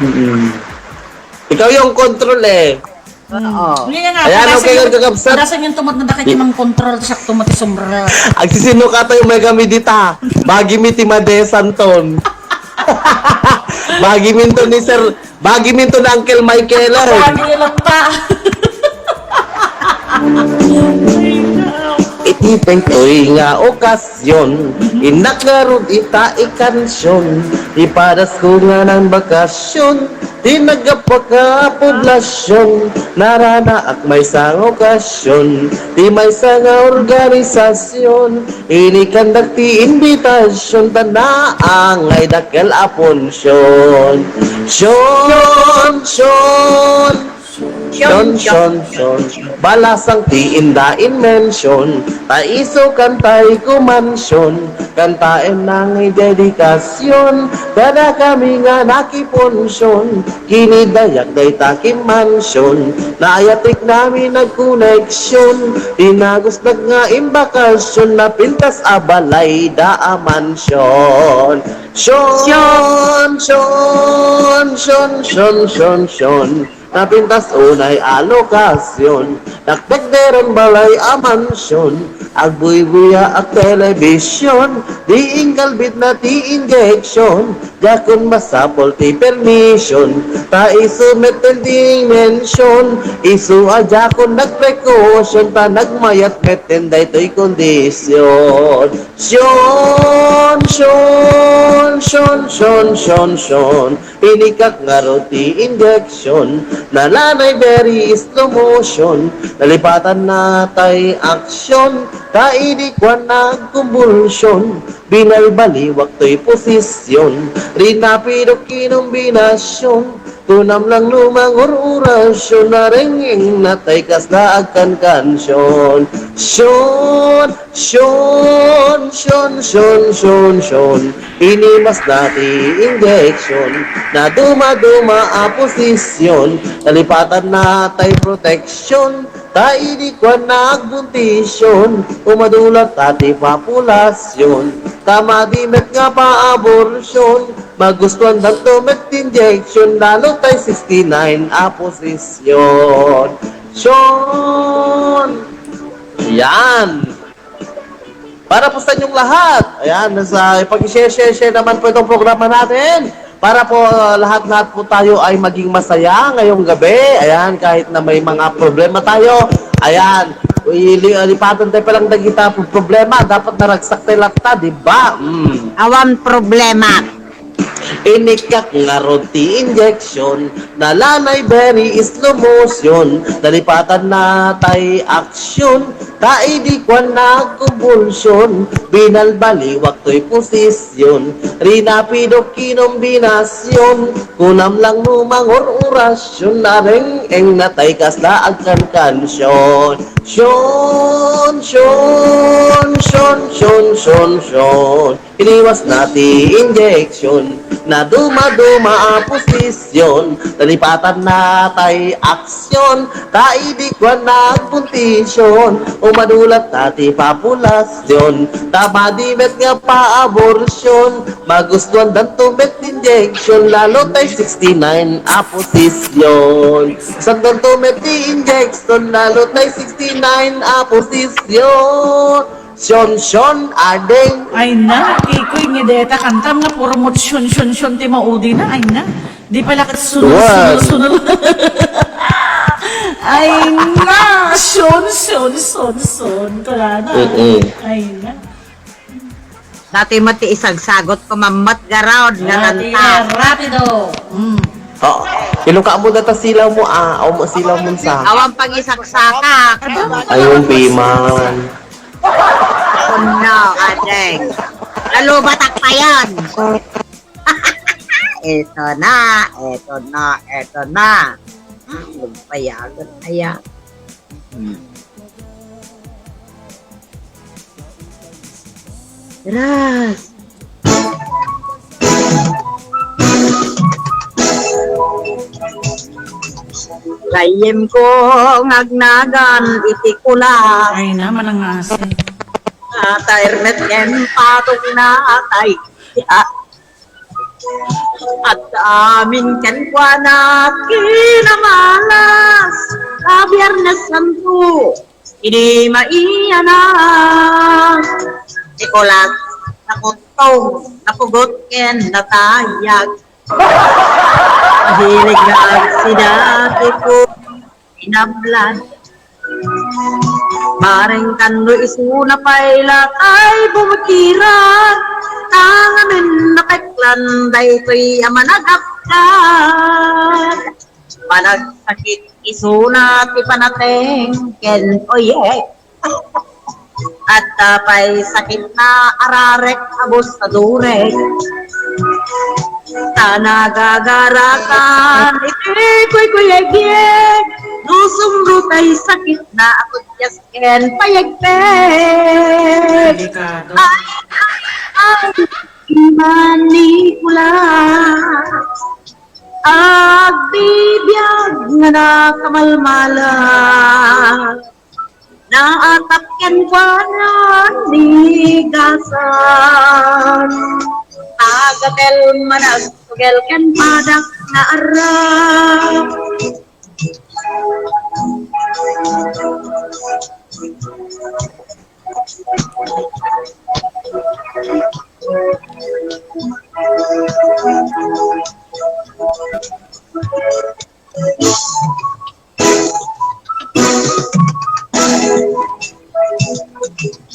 Mm-mm. Ikaw yung control eh. Oo. Hindi nga, Ayan, padasan okay, yung, kakabsat. Padasan yung tumot na dakit yung mang control, siya tumot yung sombra. Agsisinuka tayo, may kami dita. Bagi mi ti madesan ton. Bagi mi ton ni Sir, bagi mi ton ni Uncle Michael, eh. Bagi lang pa. It Daytoy nga okasyon, innak ngarud ita ikansion, ipadasko nga nang bakasyon, ti naggapuak a poblasyon, naranaak maysa nga okasyon, ti maysa nga organisasyon, inikandak ti imbitasyon, ta naangay dakkel a punsyon. Syon, syon, syon, syon, syon. Balasang ti inda inmension, ta isu kantay kumansion, kantaen nang dedikasyon, kadakami nga nakipunsion, kinidayak dayta kimansion, naayatek nami nagkoneksion, ti nagusnak nga imbakasyon, napintas a balay da a mansion. Syon, syon, syon, syon, syon, syon. Napintas unay a lokasyon, nakdekderen balay a mansyon, agbuybuyaak telebisyon, di inkalbit na ti injection, diakon masapul ti permission, ta isu met ti mention, isu a diakon nagprecaution, ta nagmayat met daytoy kondisyon. Syon, syon, syon, syon, syon, syon. Inikak ngarud ti injection, nalanay very slow motion, nalipatan natay action, ta idi kuan nagkumbulsyon, binalbaliwak toy posisyon, rinapidok kinombinasyon, kunam lang no mangur-urasyon, nareng-eng natay kasla agkankansyon. Syon, syon, syon, syon, syon, syon. Inimas na ti injection, nadumaduma a posisyon, nalipatan natay protection, ta idi kuan nagbuntisyon, umadulat ta ti populasyon, ta madi met nga paabortion, magustuan danto met ti injection, lalo tay sixty-nine a posisyon. Syon! Yan! Para po sa inyong lahat. Ayan, nasa, ipag-share, share, share naman po itong programa natin. Para po, uh, lahat-lahat po tayo ay maging masaya ngayong gabi. Ayan, kahit na may mga problema tayo. Ayan, ili-, lipatan tayo palang dagita po problema. Dapat naragsak tayo latta, di ba? Mm. Awan problema. Inikak ngarud ti injection, nalanay very slow motion, nalipatan natay action, ta idi kuan nagkumbulsyon, binalbaliwak toy posisyon, rinapidok kinombinasyon, kunam lang no mangur-urasyon, nareng-eng natay kasla agkankansyon. Syon, syon, syon, syon, syon, syon. Iniwas na ti injection, nadumaduma a posisyon, nalipatan natay aksyon, ta idi kuan nagpuntisyon, umadulat ta ti populasyon, ta madi met nga paabortion, magustuan danto met ti injection, lalo tay sixty-nine a posisyon. Saan danto met ti injection, lalo tay sixty-nine a posisyon. Syon, syon, ading. Ay na, Kikoy, nga deta kantam nga puro mo syon, syon, syon ti maudi na. Ay na, di pala kat sunod, What? Sunod, sunod. Ay na, syon, syon, syon, syon. Tara na. Mm-mm. Ay na. Dati mo ti isagsagot ko, mammat garod, nga Dati kanta. Nga, rapido. Mm. Oh, iluka mo data silaw mo, ah. O mo silaw mo sa. Awan pag isaksaka. Ayun, piman. Puno, adeng. Nalubatak pa yan. Eto na, eto na, eto na. Ay, nagpayagan na yan. Hmm. Ras. Gayyem ko ngagnagan iti kulas. Ay na, manangasi. Ata ermet ken patog na tay. At amin kenkuana kinamalas a Biernes Santo, idi maiyanan. Nikolas, nakuttong, napugot ken natayag. Mahilig nga agsida ti ko. Inablan. Bareng kano isuna pay la tay bumakiran, tangamin napeklan daytoy a managapkat. Panagsakit isuna ti panateng ken uyek. Adda pay sakitna a rarek a bus a durek. Ta nagagarakan iti kuykuyegyeg, no sumro tay sakitna a kudyas ken payegpeg. Delikado. Ay, ay, ay, Iman ni Kulas. Agbibiag nga nakamalmala, naatap kenkuana ni Gasan. Nagatel managtugel ken padak nga arrak.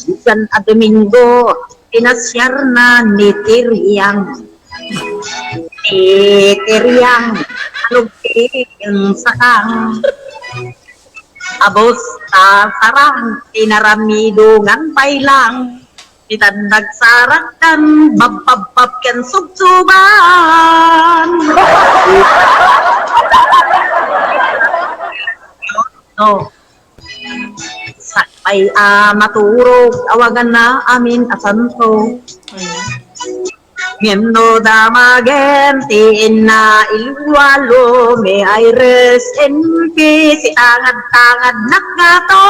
Bisan a Domingo, pinasiarna ni Tiriang. Ni Tiriang, alugti ken sakang. Abus ta sarang, tinaramidongan pay lang. Itan nagsarakdan, babbabbab ken subsuban. No. Sakbay a maturog, awaganna amin a santo. Ngem no damagen ti inna Ilualo, may I rest in peace, itangad-tangad nakkato.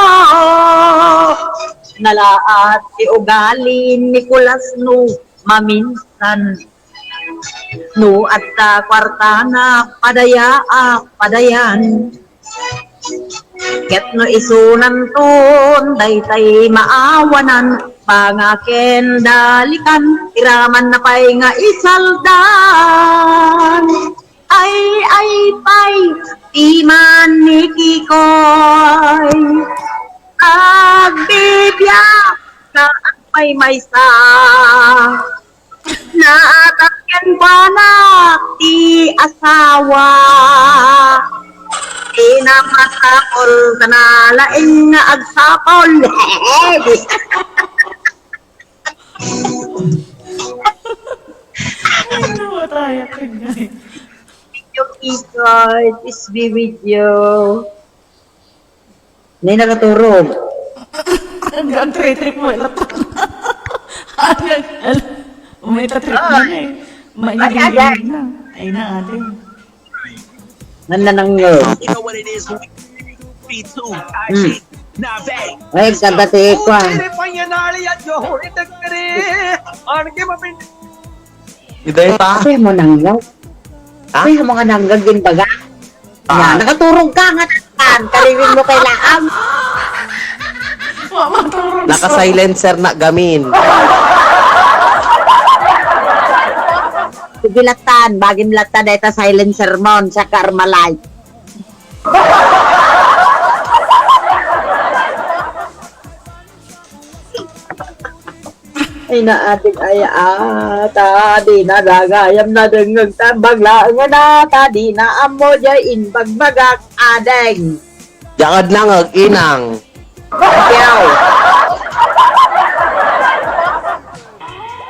Nalaat ti ugali ni Kulas no maminsan. No adda kuartana, padayaak, padayan. Ket no isunanton daytay maawanan, pangaken dalikan, iramanna pay nga isaldan. Ay, ay, pay, ti man ni Kikoy. Agbibiag ka, agmaymaysa. Naatap kenkuana ti asawa. Ti namasapul, ta nalaing nga agsapul. Ay, namatay ako, guys. Thank you, Kikoy. Peace be with you. Nay, nakaturog. Ang, ang trip-trip mo, ito. Ang, ang, may tatrip mo na eh. Ay, ay, ay. Ay na, ate. Nananangyo. You know what it is? P two, Hmm. Ay, kanta ti Eko, ah. Iday pa? Ay, mo nangyaw. Ha? Ay, mo nga nangyaw, ginbaga. Ah. Yan, nakaturog ka nga tan, kaliwin mo kay laang. Wa, maturog. Naka-silencer na gamin. Sige, latan, bagim latan, dahil ta silencer mo, sa Carmelite. Ay, naatik ay, ah, ta, di na gagayam na dengeg tambag laeng na, ta, di na ammo jay imbagbagak, adeng. Diak nangeg, inang. Piaw.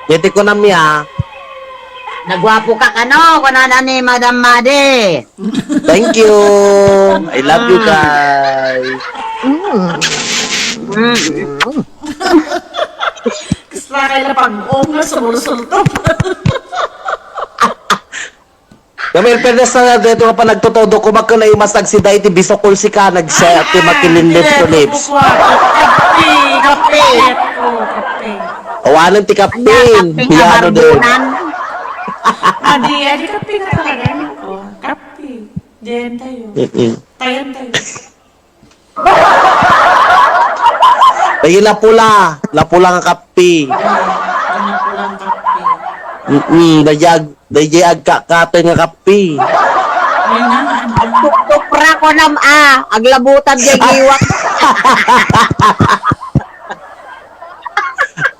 Iti kunam ya. Nagwapo ka kano, kunana ni Madam Madi. Thank you. I love you guys. Mm. Gusto na kayo na pag-ong na sumusulto. Kami, in fairness na dito nga panagtutudo ko, makuna yung mas nagsida iti bisukol si ka, nag-share ti makilin lips to lips. Kape, kape. Kape. Awanan ti kape. Anya, kape nga Piano din. Barbunan. Adi, adi kape nga talaga. Oh, kape. Diyan tayo. Mm-mm. Tayan tayo. Dayjay lapula, lapula nga kape. Ang lapulang kape. Mm, dayjay ag-, dayjay agkakaten nga kape. Ay na, ano? Tuktukrak, Kunam a, aglabutan diay giwak.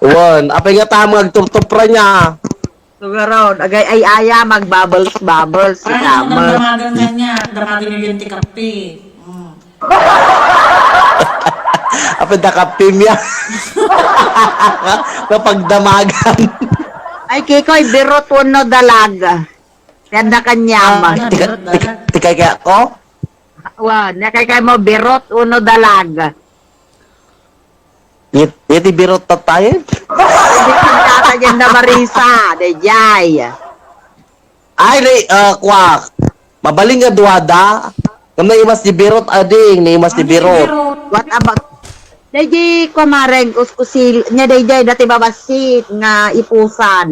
Wen, apay nga tama agturtupra niya. Sugaron, agay ay aya, mag-bubbles, bubbles, Ay, summer. Nagdamagan kanya. Damagan niyo yun ti kape. Mm. Apay da kapim ya. Napagdamagan. Ay, Kikoy, birot wenno dalag. Kanda kanyam. Ah, Tika, tika, tika kaya ko? Wa, nakay kay mo birot wenno dalag. Yet, yet ibirot ta tayo. Hindi kita dyan na Marisa, dayjay. Ay, nay, ah, kwa. Mabaling nga duwada. Ngam naimas di birot, ading. Naimas di birot. What about, dayjay, kumareng, kuskusil, nya dayjay, dati babasit nga ipusan.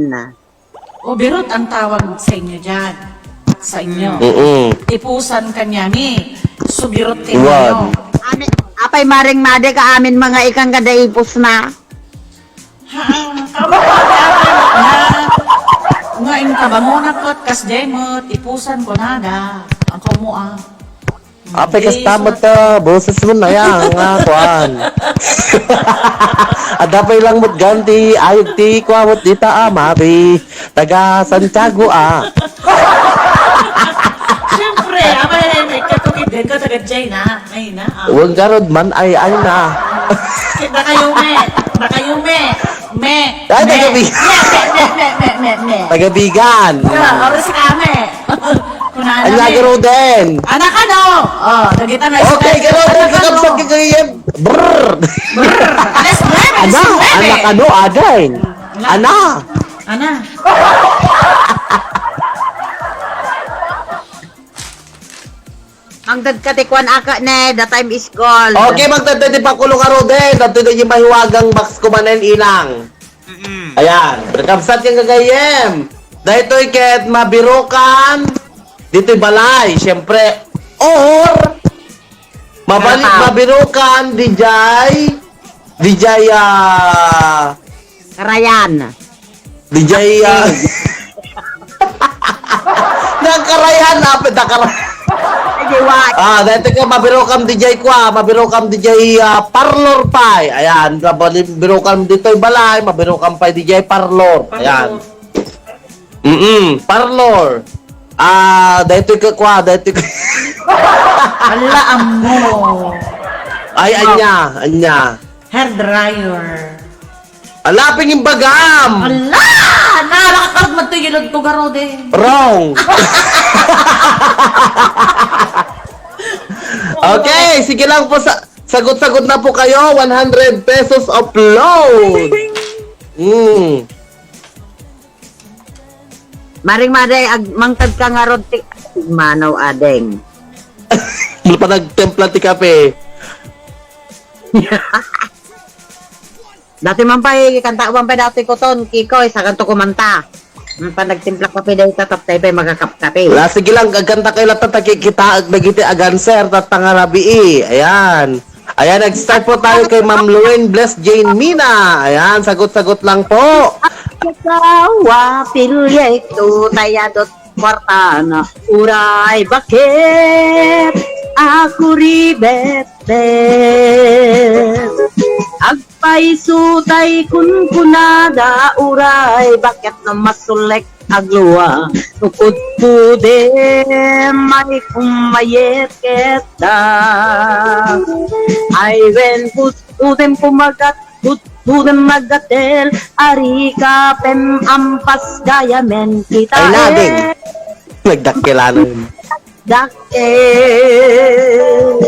O, birot ang tawag sa inyo dyan. Sa inyo. Mm-mm. Ipusan kanyami. Subirot kayo. Iwan. Amin, apay mareng made ka amin mga ikang kada ipus na. Ha, ang kamu nga. Nga in kabangon ako at kasjay mo, tipusan ko nada. Ang kamu ah. Apay kas tamat ka, boses mo na yan, nga, kuan. Adda pay lang mo't ganti, ayog ti, kua mo't dita, ah, mabi. Taga Santiago, ah. Siyempre, abay, may katukid din ka, taga China. Ay, na, ah. Huwag garod man, ay, ay na. Nakayume, nakayume, me, Ay, me, taga Bi- me, me, me, me, me, me. Taga Bigan. Ah, oras kami. Kunana Anya, mi. Garoden. Anak ano? Oh, dagita na. Okay, Garoden, Anak ano? kakabsat ka kayem. Brrr. Brr. Alas nuebe, alas Ana, nuebe. anak ano, aday. Ana. Ana. Mangdad ka ti kuan aka ne, the time is gold. Okay, magdadda di pakulo nga Roden. Dito na yung mahiwagang box ko manen ilang. Mm-mm. Ayan, kakabsat yung gagayem. Dahil ito'y ket mabirukan, dito'y balay, siyempre. Or, mabalik, Tama. Mabirukan, D J, D J, ah, Karayan. D J, ah, Nagkarayan, napit na karayan. Ay, di wa. Ah, dahil ka, mabirokam D J kwa, mabirokam D J, ah, parlor pay. Ayan, mabirokam dito'y balay, mabirokam pay D J parlor. Ayan. Mm, parlor. Ah, dahil ka kwa, dahil ka. Ala, amo. Ay, anya, anya. Hair dryer. Alapin yung bagam. Ala! Narakarag man to yun ito, Garoden. Wrong. Okay, sige lang po sa sagot-sagot na po kayo, one hundred pesos upload. Mm. Maring maday, ag, mangtad ka nga rod ti, manaw adeng. Wala pa nagtempla ti kape. Dati man pay, kanta man pay dati ko ton, Kikoy, sa kanto kumanta. Ang panagtimpla kape dahi ka, taptay pay magakapkape. La, sige lang, agkanta kayo latta, takikita, dagiti aganser, tatta nga rabii. Ayan. Ayan, nag-start po tayo kay Ma'am Lorraine Bless Jane Mina. Ayan, sagot-sagot lang po. Asawa, pilyay to, tayadot, kwartana. Uray, bakit? Ako ribet, bet. Agpayso tay kunkunada, uray, bakit no masulek aglua? Ukod pudem, may kumayet keta. Ay, wen, pudem kumagat, pudem magatel, ari ka pem ampas gaya men kita. Ay, nading. Eh, Nagdakkelan. dakkel.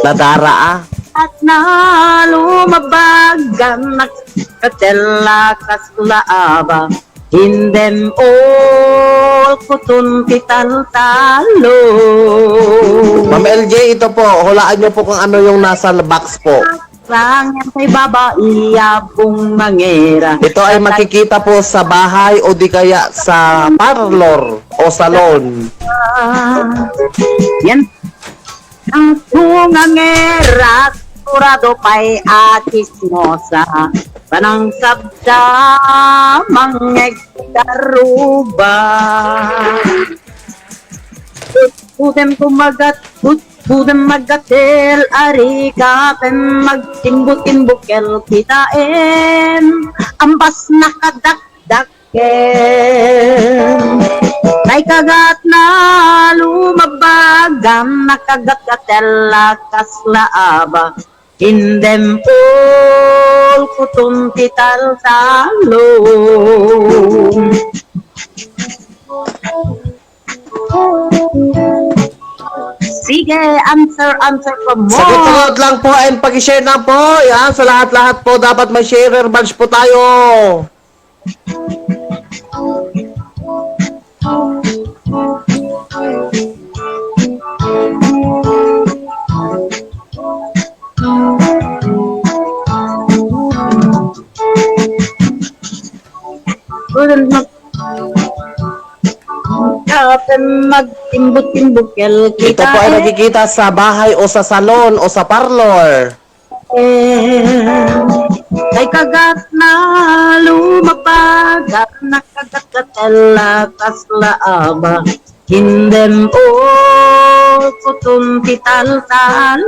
Nadara, ah. At na lumabagam, nagkatela kas laaba. Hindem all kutun ti taltalo. Ma'am L J, ito po, hulaan niyo po kung ano yung nasa box po. Lang yan kay babai, abong mangera. Ito ay makikita po sa bahay o di kaya sa parlor o salon. Yan. Ang tungangera, sigurado pa'y akismosa. Panang sabda, mangegdaruba. Pudem kumagat, put-, Pudem maggatel, ari ka pem magtimbuk-timbuk kel kitaem, ambas nakadakdakkel. Tay kagat na lumabag, gam nakagatgatel a kasla aba, indem ulkuton ti taltalon. Sige, answer, answer pa mo. Sagot-sagot lang po and pag-share lang po. Yan, sa lahat-lahat po dapat may share badge po tayo. Kapag magtimbuk-timbuk kel kita. Ito po ay eh. Nakikita sa bahay o sa salon o sa parlor. Eh, kay kagat na lumapag, nakagatgatgatella kasla aba. Indem ulkuton ti taltalon.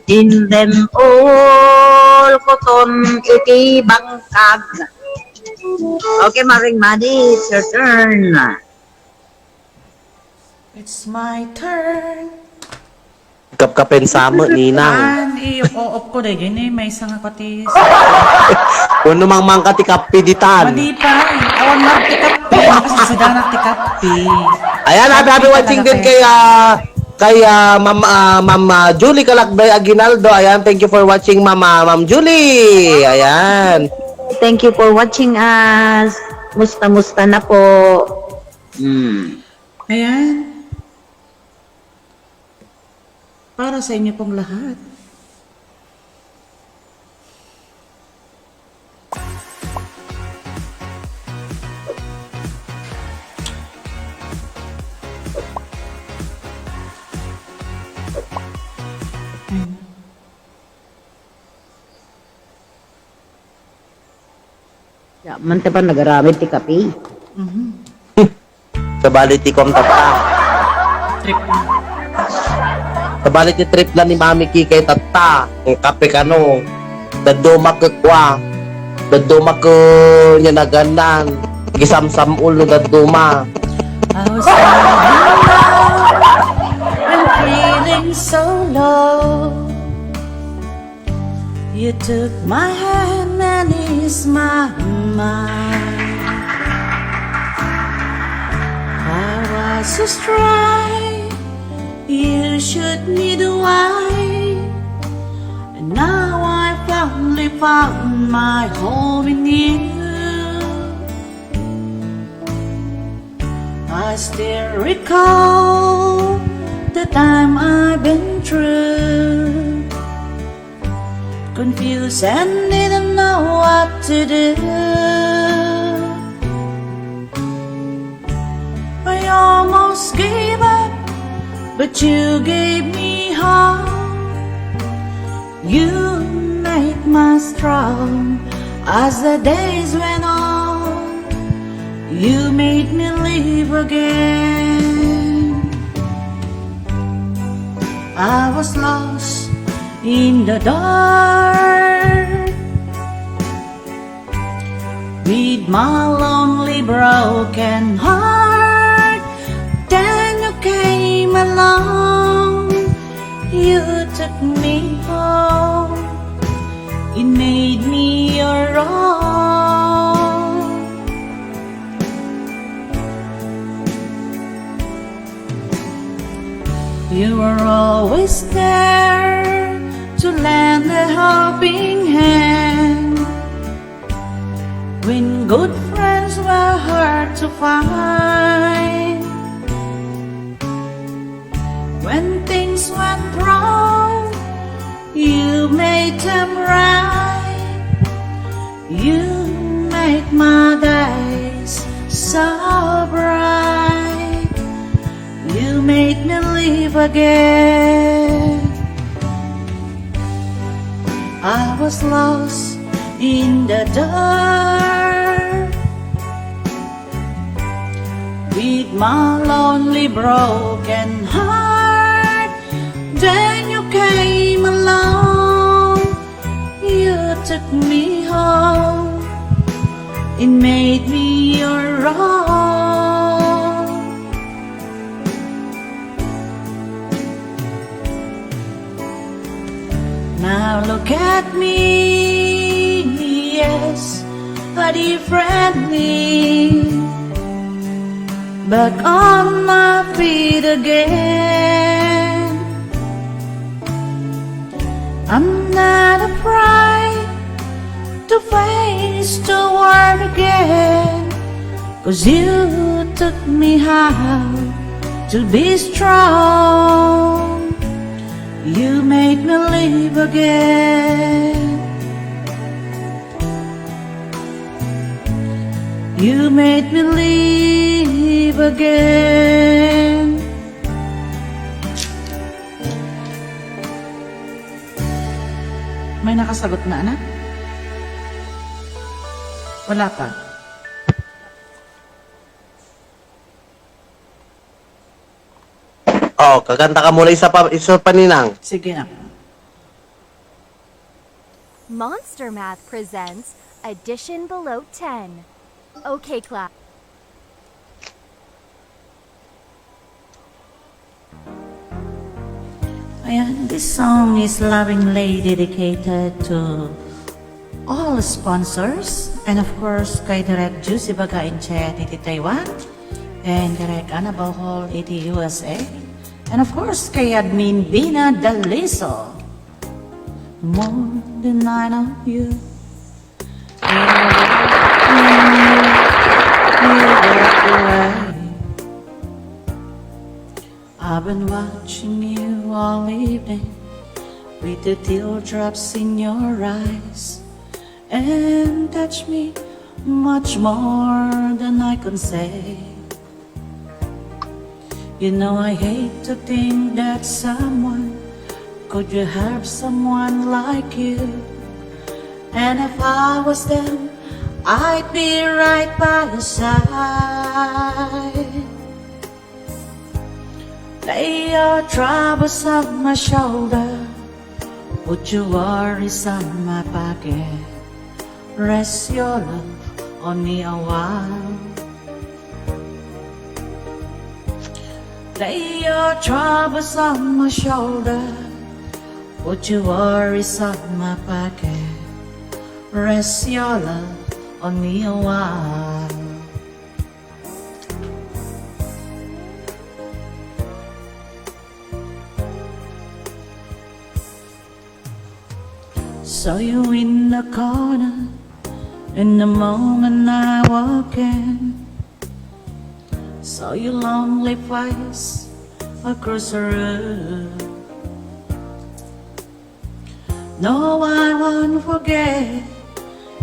Indem ulkuton iti bangkag. Okay, Maring Madi, it's your turn. It's my turn. Kapkapen sa mo, ninang. Ah, iyo, oo ko, dahil yun eh, may isang ako ti Kuno mang mangka ti kape ditan. Madi pa, eh. Awan lang ti kape, kasi sudana ti kape. Ayan, happy, happy watching din kay, ah, kay, ah, Ma'am, ah, Ma'am, ah, Julie Kalakbay Aguinaldo. Ayan, thank you for watching, Ma'am, ah, Ma'am Julie. Ayan. Thank you for watching us. Musta, musta na po. Hmm. Ayan. Para sa inyo pong lahat. Ayan. Ya, man ta pa nagaramid ti kape. Mhm. Sabali ti kuam tatta. Trip na. Sabali ti trip na ni Mami Kikay tatta. Ang kape kano. Dadduma ke kua. Dadduma ke niya naganan. Gisamsam ulo dadduma. I was feeling low. I'm feeling so low. You took my hand and eased my mind. I was astray, you showed me the way. And now I finally found my home in you. I still recall the time I've been through. Confused and didn't know what to do. I almost gave up, but you gave me hope. You made me strong as the days went on. You made me live again. I was lost in the dark with my lonely, broken heart. Then you came along, you took me home, you made me your own. You are always there to lend a helping hand when good friends were hard to find. When things went wrong, you made them right. You make my days so bright. You made me live again. I was lost in the dark. With my lonely, broken heart, then you came along. You took me home. It made me your own. Now look at me, yes, a different me. Back on my feet again. I'm not afraid to face the world again. 'Cause you taught me how to be strong. You made me live again. You made me live again. May nakasagot na, anak? Wala pa. Oh, kakanta ka muna isa pa, isa pa, Ninang. Sige na. Monster Math presents Addition Below ten. Okay, class. Ayan, this song is lovingly dedicated to all sponsors, and of course, kay Direk Juicy Baga Inche iti Taiwan, and Direk Ana Bohol iti U S A, and of course, kay Admin Bina Daliso. More than I know you. I've been watching you all evening with the teardrops in your eyes, and touch me much more than I can say. You know I hate to think that someone could you have someone like you. And if I was them, I'd be right by your side. Lay your troubles on my shoulder, put your worries on my pocket. Rest your love on me a while. Lay your troubles on my shoulder, put your worries on my pocket. Rest your love on me a while. Saw you in the corner, in the moment I walk in. Saw your lonely face across the room. No, I won't forget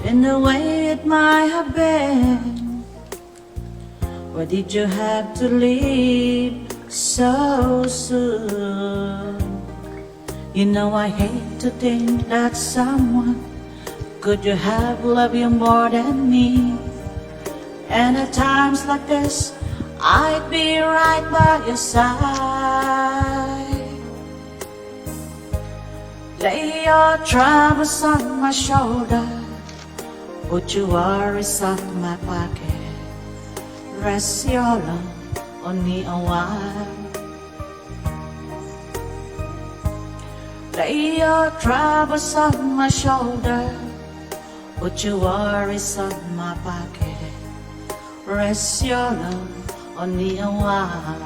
in the way it might have been. Why did you have to leave so soon? You know I hate to think that someone could you have loved you more than me. And at times like this, I'd be right by your side. Lay your troubles on my shoulder, put your worries on my pocket. Rest your love on me a while. Lay your troubles on my shoulder, put your worries on my pocket. Rest your love on me a while.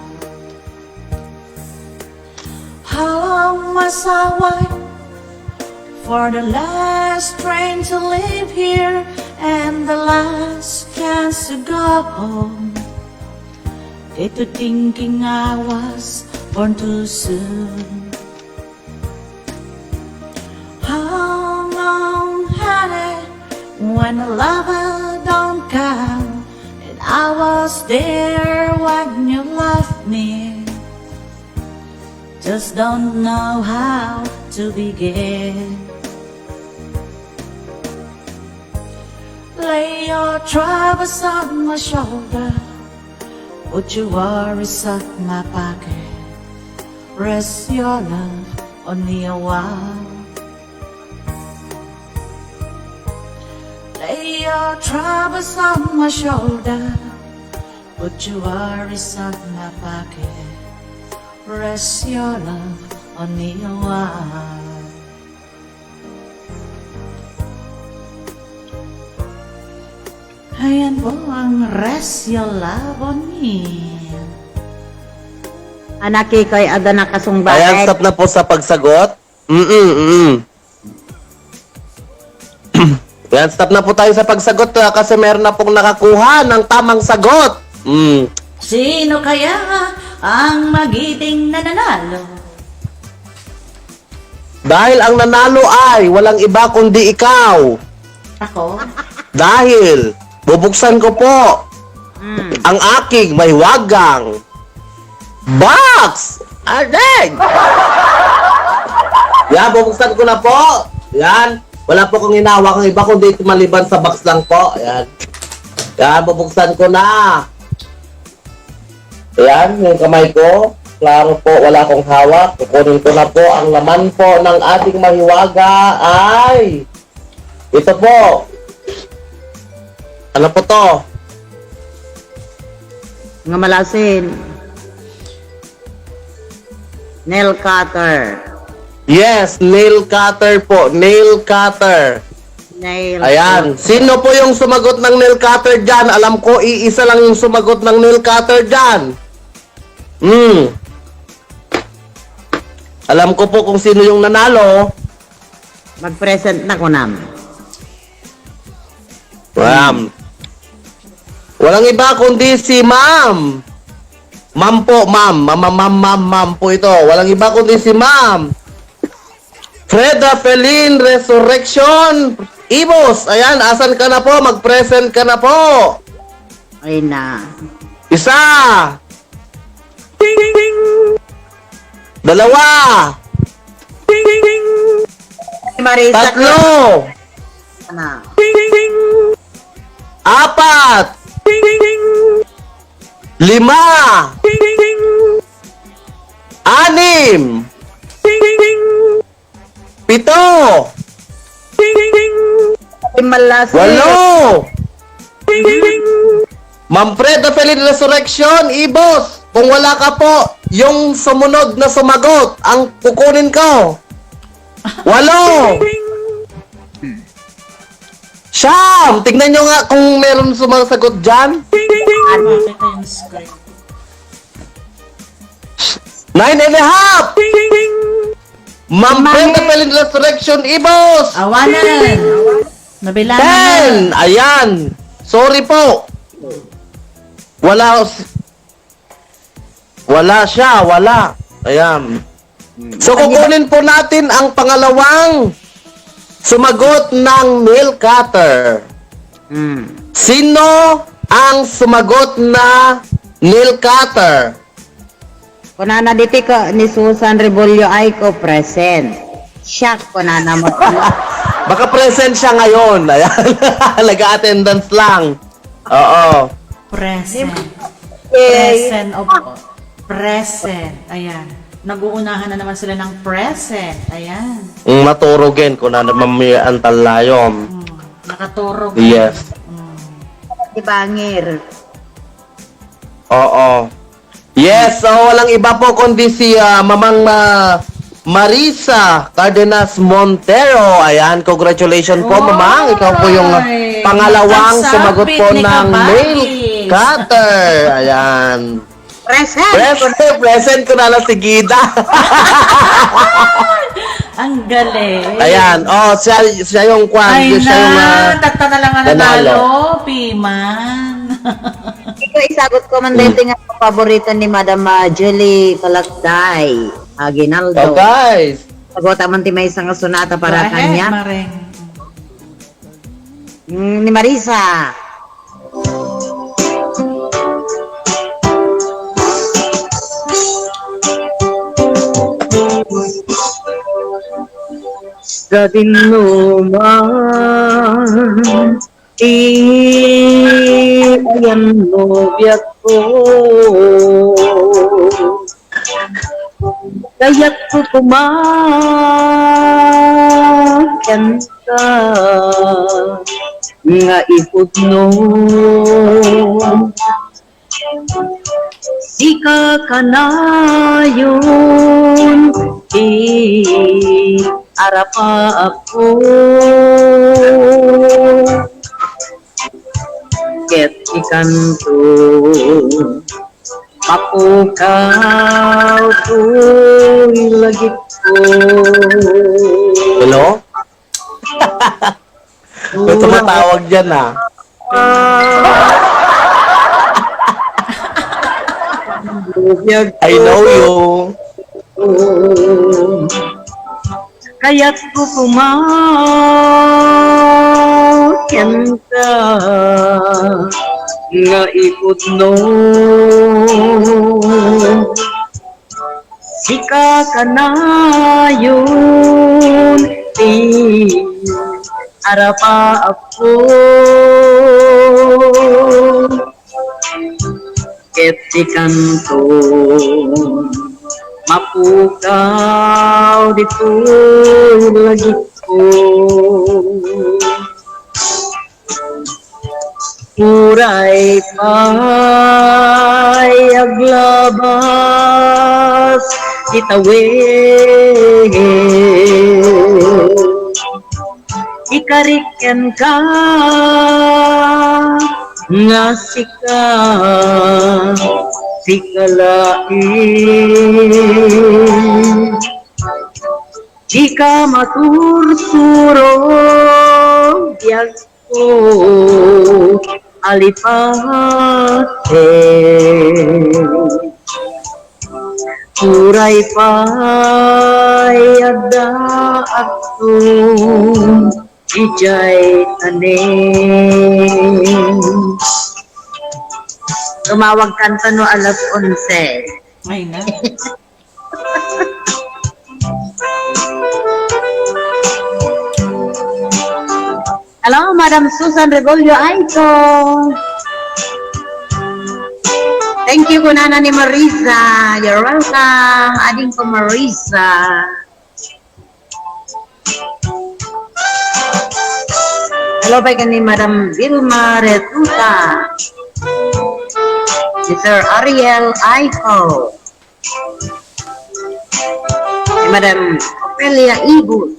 How long must I wait for the last train to leave here and the last chance to go home? Get to thinking I was born too soon. How long, honey, when the lover don't come, and I was there when you left me. Just don't know how to begin. Lay your troubles on my shoulder, Would you worry suck my pocket? Rest your love on the award. Lay your troubles on my shoulder. Would you worry suck my pocket? Rest your love on the award. Ayan po ang Rest Your Love on Me. Anak, ikaw ay ada nakasungbahay. Ayan, stop na po sa pagsagot. Mm-mm, mm-mm. Yan, stop na po tayo sa pagsagot, ah, kasi meron na pong nakakuha ng tamang sagot. Mm. Sino kaya ang magiting nananalo? Dahil ang nanalo ay walang iba kundi ikaw. Ako? Dahil bubuksan ko po Mm. ang aking mahiwagang box. Aray! Yan, bubuksan ko na po. Yan. Wala po akong hinawak ang iba kundi ito maliban sa box lang po. Yan. Yan, bubuksan ko na. Ayan, yung kamay ko. Klaro po, wala akong hawak. Kukunin ko na po ang laman po ng ating mahiwaga ay ito po. Ano po to? Nga malasin. Nail cutter. Yes, nail cutter po. Nail cutter. Nail Ayan. cutter. Sino po yung sumagot ng nail cutter dyan? Alam ko, iisa lang yung sumagot ng nail cutter dyan. Hmm. Alam ko po kung sino yung nanalo. Mag-present na, kunam. Ma'am. Walang iba kundi si Ma'am. Ma'am po, Ma'am. Ma'am, Ma'am, Ma'am, Ma'am, Ma'am po ito. Walang iba kundi si Ma'am Freda Felin Resurrection Ibos. Ayan, asan ka na po? Mag-present ka na po. Ay na. Isa. Dalawa. Marisa Tatlo. Ana. Apat. Lima. Anim. Pito. Malasi. Walo. Ma'am Freda Felin Resurrection, Ibos, kung wala ka po, yung sumunod na sumagot, ang kukunin ko. Walo. Siyam! Tignan nyo nga kung meron sumasagot dyan. Makita yung screen. Nine and a half! Ma'am Mami. Brenda Felin Resurrection Ibos! Awanan! Nabilangan Ten! na. Ayan! Sorry po! Wala, wala siya, wala. Ayan. Hmm. So, kukunin po natin ang pangalawang sumagot ng nail cutter. Hmm. Sino ang sumagot na nail cutter? Kunana diti ko ni Susan Rebollo ay ko present. Siya, kunana mo. Baka present siya ngayon. Ayan. Nag-attendance lang. Oo. Present. Eh, Present of present. Ayan. Nag-uunahan na naman sila ng present. Ayan. Ang maturog yan, kung ano mamiyaan talayom. Mm. Nakaturog. Yes. Mm. Di bangir. Oo. Yes, so walang iba po kundi si, ah, Mamang, ah, Marisa Cardenas Montero. Ayan, congratulations po, Mamang. Ikaw po yung, ah, Oy, pangalawang sumagot po ng nail cutter. Ayan. Present. Present, present ko na lang si Gida. Ang galing. Ayan, oh, siya, siya yung kwan, Ay siya yung, na, ah, tatta na lang ang nanalo. Nanalo, Piman. Ito, isagot ko man dito nga paborito ni Madam, ah, Julie Palakday Aguinaldo. Oh, guys. Sagot man ti maysa nga sonata para kanya. Go ahead, Mareng. Mm, ni Marisa. Sa dinuman, Ti ayan nobiak Kayatko koma kenka nga ipudno. Sika kanayon ti arapaapko. Ket ikanto, mapukaw toy lagipko. Hello? May tumatawag dyan, ah. I know you. Kayatko koma kenka nga ipudno. Sika kanayon ti arapaapko. Ket ikanto, mapukaw ditoy lagipko. Uray pay aglabas ti tawen, ikarik kenka nga sika, sika laeng. Dika masursuro, biag ko, alipasen. Uray pay addaakto idiay tanem. Tumawag kanto no alas onse. Ay na. Hello, Madam Susan Rebollo Aiko. Thank you, kunana ni Marisa. You're welcome, adingko Marisa. Hello, pay ken ni Madam Vilma Retuta. Mister Ariel Aiko. Ni Madam Ofelia Ibus.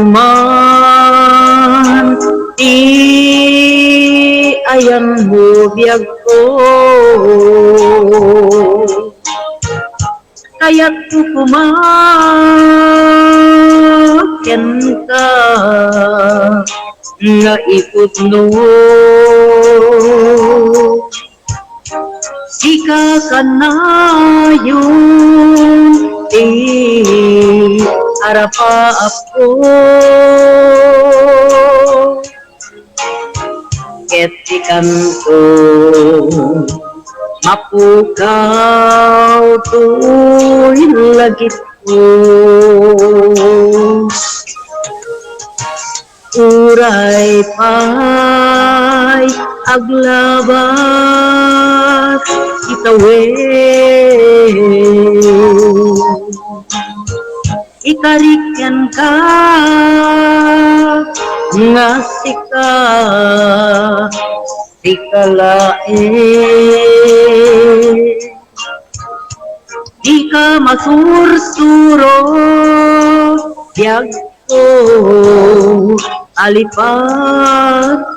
Sadinoman ti ayanmo, biagko. Kayatko koma kenka nga ipudno. Sika kanayon ti arapaapko. Ket ikanto, mapukaw toy lagipko. Uray pay aglabas ti tawen, ikarik kenka nga sika, sika laeng. Dika masursuro, biagko, alipasen.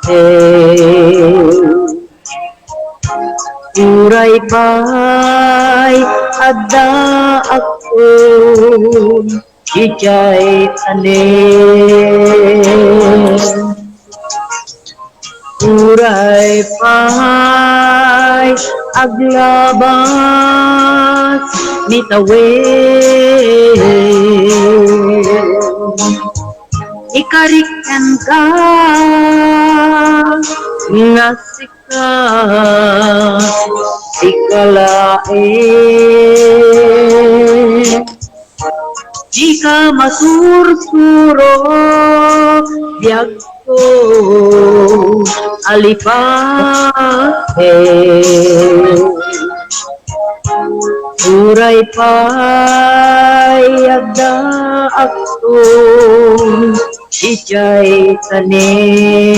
Uray pay addaakon idiay tanem. Uray pay aglabas ni tawen, ikarik kenka nga sika, sika laeng. Dika masursuro, biagko, alipate. Uray pay agdaakto idiay tanem.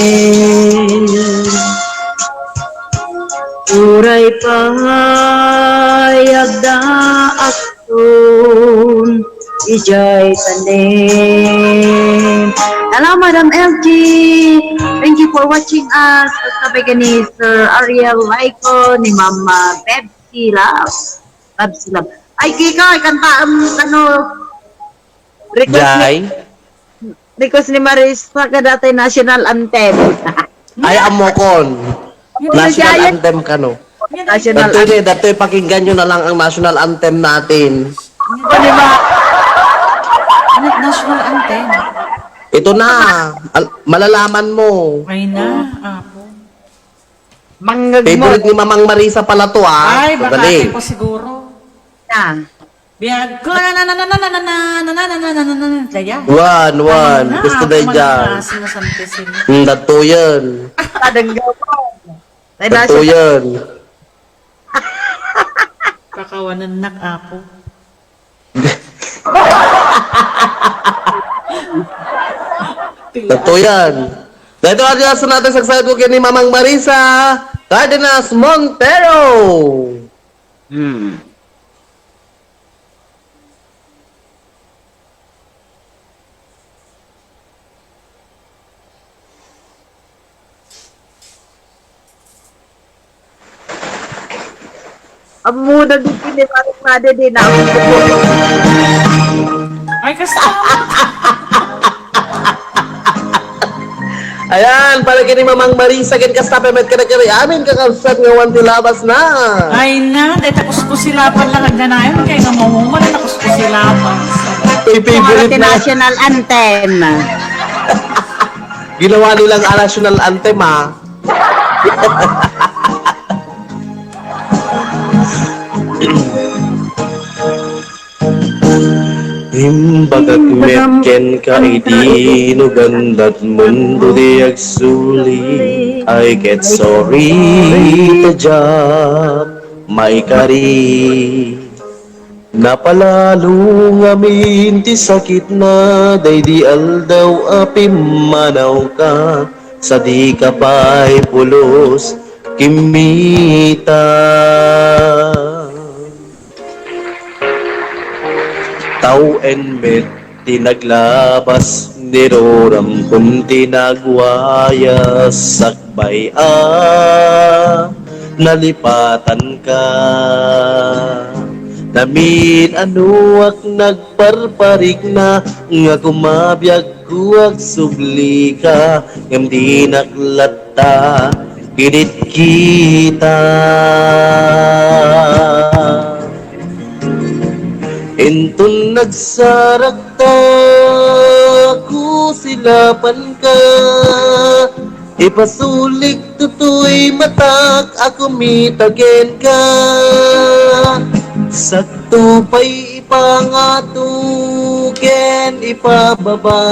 Uray pay agdaakton idiay tanem. Hello, Madam L G. Thank you for watching us. Kasabay ka ni Sir Ariel Laico, ni Mama Bebsi Love. Bebsi Love. Ay, Kiko, ikanta, um, ano, request ni, Jai? Request ni Marisa kada tay national anthem. Ay, ammokon. National anthem kano. National anthem. Datoy, datoy, pakinggan nyo na lang ang national anthem natin. O, di ba? Ano, national anthem? Ito na. Al-, malalaman mo. Ay na, apo. Manggag mo. Favorite ni Mamang Marisa pala to, ah. Ay, baka. Sandali. Ate ko siguro. Na. Biag ko, na, na, na, na, na, na, na, na, na, na, na, na, na, na, kaya? Wan, wan. Ano na, gusto ako na man dyan. Ang aso na San Jose. Hmm, dagto yan. Padanggaw pa. Ay, dagto nasa yan. Kakawanan nak, apo. Dagto yan. Dahil ito, adiaso natin sa excited ko kini Mamang Marisa Cardenas Montero. Hmm. Ammo na di piniparang na di, di na ako. Ay, kasta. Ayan, para kini Mamang Marisa, ken kasta pay met kadagiti amin kakabsat nga awan ti labas na. Ay na, dahil takuskusilapan lang ang ganayon, kaya nga mamuman, takuskusilapan. Ito yung favorite na. National anthem. Ginawa nilang national anthem, ah. Imbagak met kenka idi no gandat mundo di agsuli. I get sorry, ta diak maikari. Napalalo ngamin ti sakitna daydi aldaw a pimmanawka, sadika pay pulos kimmita. Tawen met ti naglabas, ni ruram kun ti nagwayas, sakbay a nalipatanka. Namin-anoak nagparparigna, nga kumabiagko agsublika, ngem dinak latta kinitkita. Inton nagsarakta, kusilapanka, ipasulik toy matak a kumita kenka. Sakto pay ipangato ken ipababa,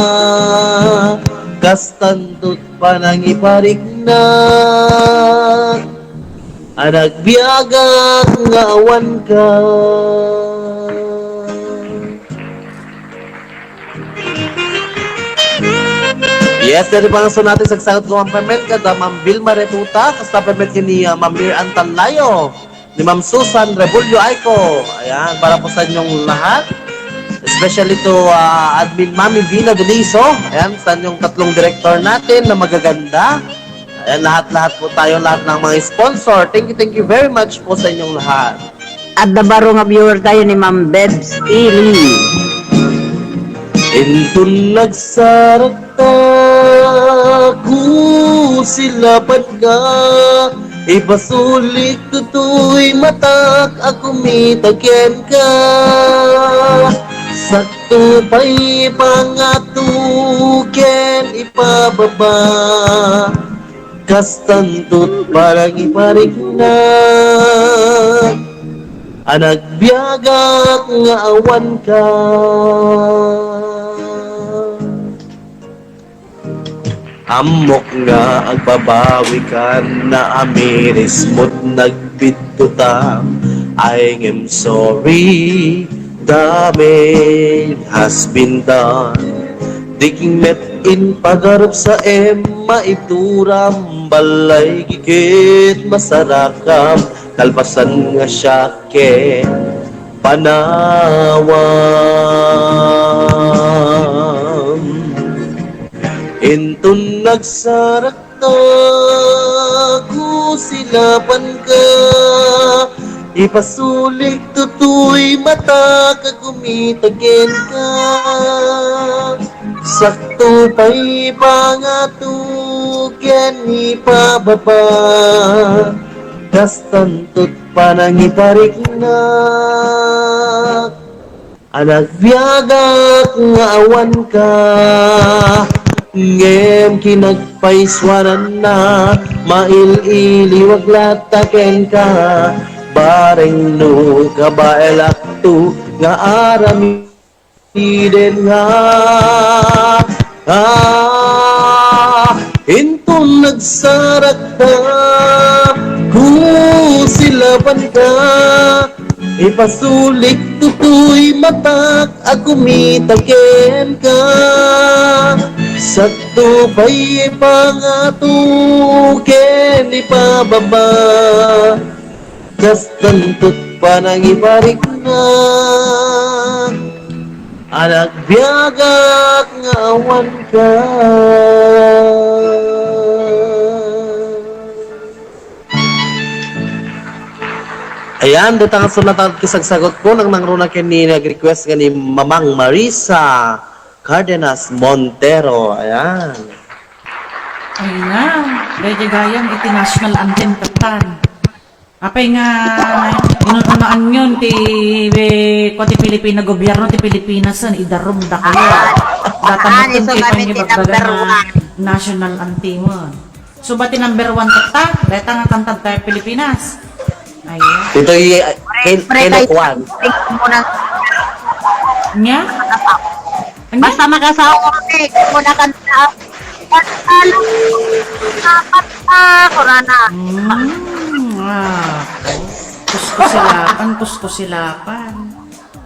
kastan panangipariknak a nagbiagak nga awanka. Yes, daydi pangaso natin, sagsagat ko, Ma'am Permet, kada Ma'am Vilma Retuta, kasta Permet kini, ah, Ma'am Mir Antal Layo. Ni Ma'am Susan Rebullo Aiko. Ayan, para po sa inyong lahat. Especially to, ah, Admin Mami Vina Deliso. Ayan, sa inyong tatlong director natin na magaganda. Ayan, lahat-lahat po tayo, lahat ng mga sponsor. Thank you, thank you very much po sa inyong lahat. At the baro nga viewer tayo ni Ma'am Bebs Pili. Inton nagsarakta, kusilapanka, ipasulik toy matak a kumita kenka. Sakto pay pangato ken ipababa, kastan panangipariknak. A nagbiagak nga awanka. Ammok nga agbabawikan, naamirismo't nagbidtutam. Ay, ngem sorry, damage has been done. Diking met impagarup sa em, maituram balay giket masarakam, kalpasan nga siak ken panawam. Inton nagsarakta, kusilapanka, ipasulik toy matak a kumita kenka. Sakto pay pangato ken ipababa, kastanto't panangipariknak. A nagbiagak nga awanka, ngem kinagpaysuananna, mail-iliwag latta kenka, bareng no kabaelakto nga aramiden nga. Ah, inton nagsarakta, kusilapanka, ipasulik toy matak a kumita kenka. Sakto pay pangato ken ipababa, kastanto't panangipariknak. A nagbiagak nga awanka. Ayan, dita nga sunatan ti sagsagutko, nangnangruna ken ni nag-request nga ni Mamang Marisa Cardenas Montero. Ayan. Ay nga, daydi gayam iti national anthem katan. Apay nga, inun-unoanyon ti, eh, kua ti Pilipino, gobierno ti Pilipinas, idarum dakayo. Ah, datan ah, ti number one. National anthem. So, ba ti number one tatta? Dayta nga kanta tayo Pilipinas. Ayan. Ito yung, eh, ken-, pre, kenok one. Muna. Nya? Anya? Basta makasawa ko, eh. Muna kanta. Basta lang. Dapat pa, kurana. Hmm, ah. Kuskusilapan, kuskusilapan.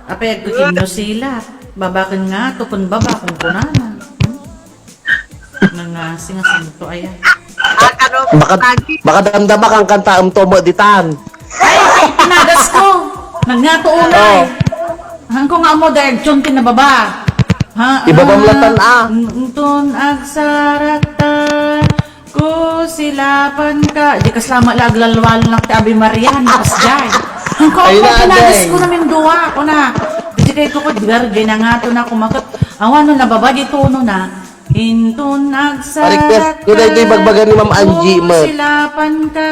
Apay agkukinno sila. Babaken nga, tukon baba, kunkunana. Hmm? Nangasingasinto, ayan. Ah, kano, baka, baka damdama kang kantaem to mo ditan. Ay, ay, pinadas ko. Nagngatuunay. Oh. Hangko nga mo, dahil tune ti nababa. Ha? Ibabam ah, latan, ah. N-, tun agsaraktan, kusilapan ka. Di kas lama la aglalwal nak ti Ave Maria, ni Pasjay. Hangko ay, ako, pinadas ko namin dua. Ako na. Di kay ko, di gar, di na nga to na kumakot. Awan no, nababa, di tono na. Inton agsarakta, pa-request ko na ito, ibagbaga ni Ma'am Angie, ma. Silapan ka,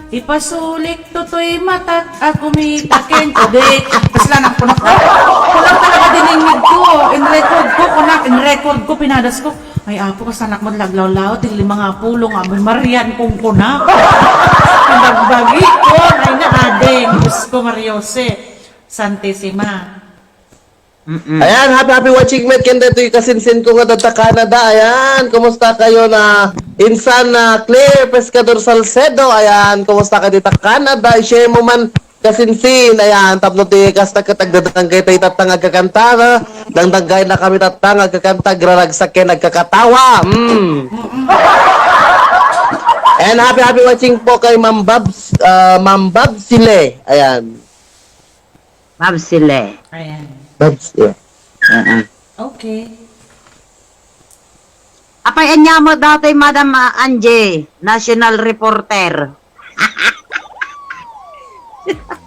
ipasulik totoy matak a kumita ken today. Kasla nang kunak. Kunak talaga din yung ko. In record ko, kunak, in record ko, pinadas ko. Ay, apo, kasanak mo, laglawlaw, ti lima nga pulong, Ave Marian, kung kunak. Pinagbagi ko, ay, naadeng. Diyos ko, Mariose. Santissima. Mm-mm. Ayan, happy, happy watching, met, ken daytoy kasinsin ko nga dadta Canada. Ayan, kumusta kayo na insan na Claire Pescador Salcedo? Ayan, kumusta ka dita Canada? I-share mo man, kasinsin. Ayan, tapno ti kasta ket agdadangdang kay tayo tatta nga agkakanta, no? Dangdanggayen na kami tatta nga agkakanta, agraragsak ken agkakatawa. Mm. Mm-mm. Ayan, happy, happy watching po kay Ma'am Babs, ah, Ma'am Babs Sile. Ayan. Babsile. Ayan. Babsile. Mm-mm. Okay. Apay, anya mo datoy, Madam, ah, Angie, national reporter.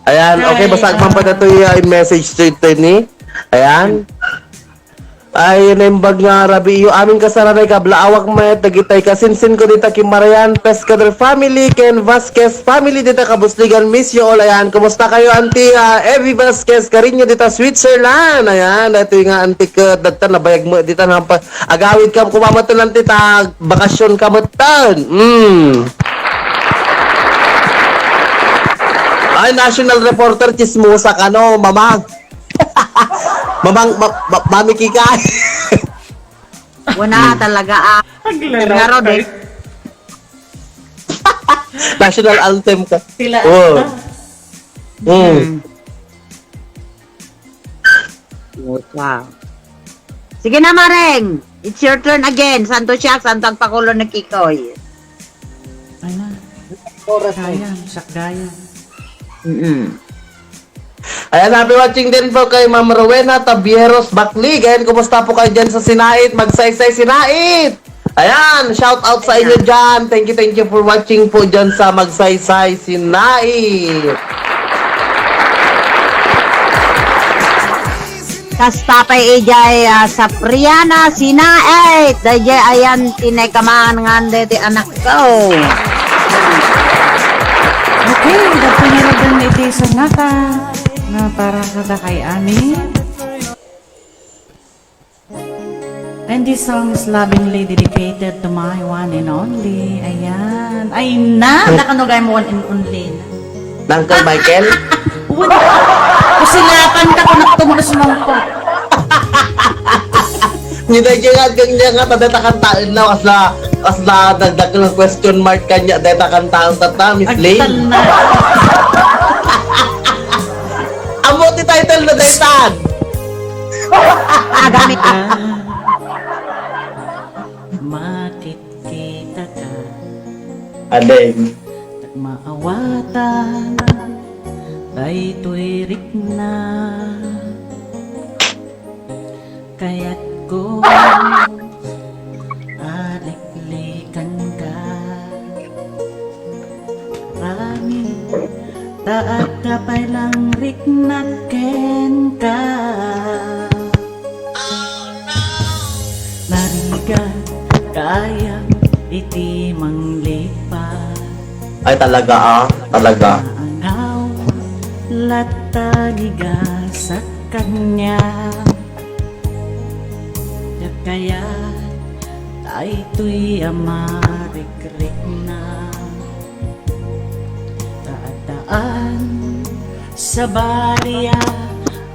Ayan, okay, ay, basta agpampada ah, to yung message to ito ni. Ayan. Ay, naimbag nga rabii, amin kasaranay kablaawak met, dagitay kasinsin ko dita ki Marian Pescador family, ken Vasquez family dita Kabusligan, miss you all. Ayan, kumusta kayo, Auntie, ah, Evie Vasquez Carino dita Switzerland? Ayan, daytoy nga auntie ket, dadta nabayag mo dita, nampa-, agawid kam kumametten, Auntie, ta bakasyon kametten. Mm. Ay, national reporter, chismosa ka, no, mamang. Mamang, ma-, ma-, Mami Kikay. Wala talaga, ah. Aglalaw Ngaro, kayo. National anthem ka. Sila Oh. ata. Mm. Mm. Wow. Sige na, Mareng. It's your turn again. Santo siya, santo agpakulo ni Kikoy. Ay na. Oras na. Sakdayan, sakdayan. Mm-mm. Ayan, happy watching din po kay Ma'am Rowena Tabieros Bakli. Ayan, kumusta po kayo dyan sa Sinait? Magsaysay Sinait! Ayan, shout out sa inyo dyan. Thank you, thank you for watching po dyan sa Magsaysay Sinait. Kasta pay idiay, ah, Sapriana Sinait. Daydiay ayan ti nakamangan deti anak ko. Okay, dagiti ngaruden iti sangata nga para kadakay amin. And this song is lovingly dedicated to my one and only. Ayan. Ay na, nakano gay mo one and only na. Uncle Michael? Wala. Kusilapan ka kung nagtumos mo ko. Ni daydiay nga, ganyan nga, ta deta kantaen na, kasla, kasla, dagdag ng question mark kanya, deta kantaen ta, ta, Miss Lane. Agtan na. Amo ti title na daytan. Agamit. Makitkita ka. Adeng. Maawatan daytoy rikna. Kayatko a liklikanka. Amin, ta adda pay lang riknak kenka. Narigat gayam iti manglipat. Ay, talaga, ah. Talaga. Naangaw latta ni gasak kaniak. Diak kayat daytoy a marikrikna. Daan, sabali a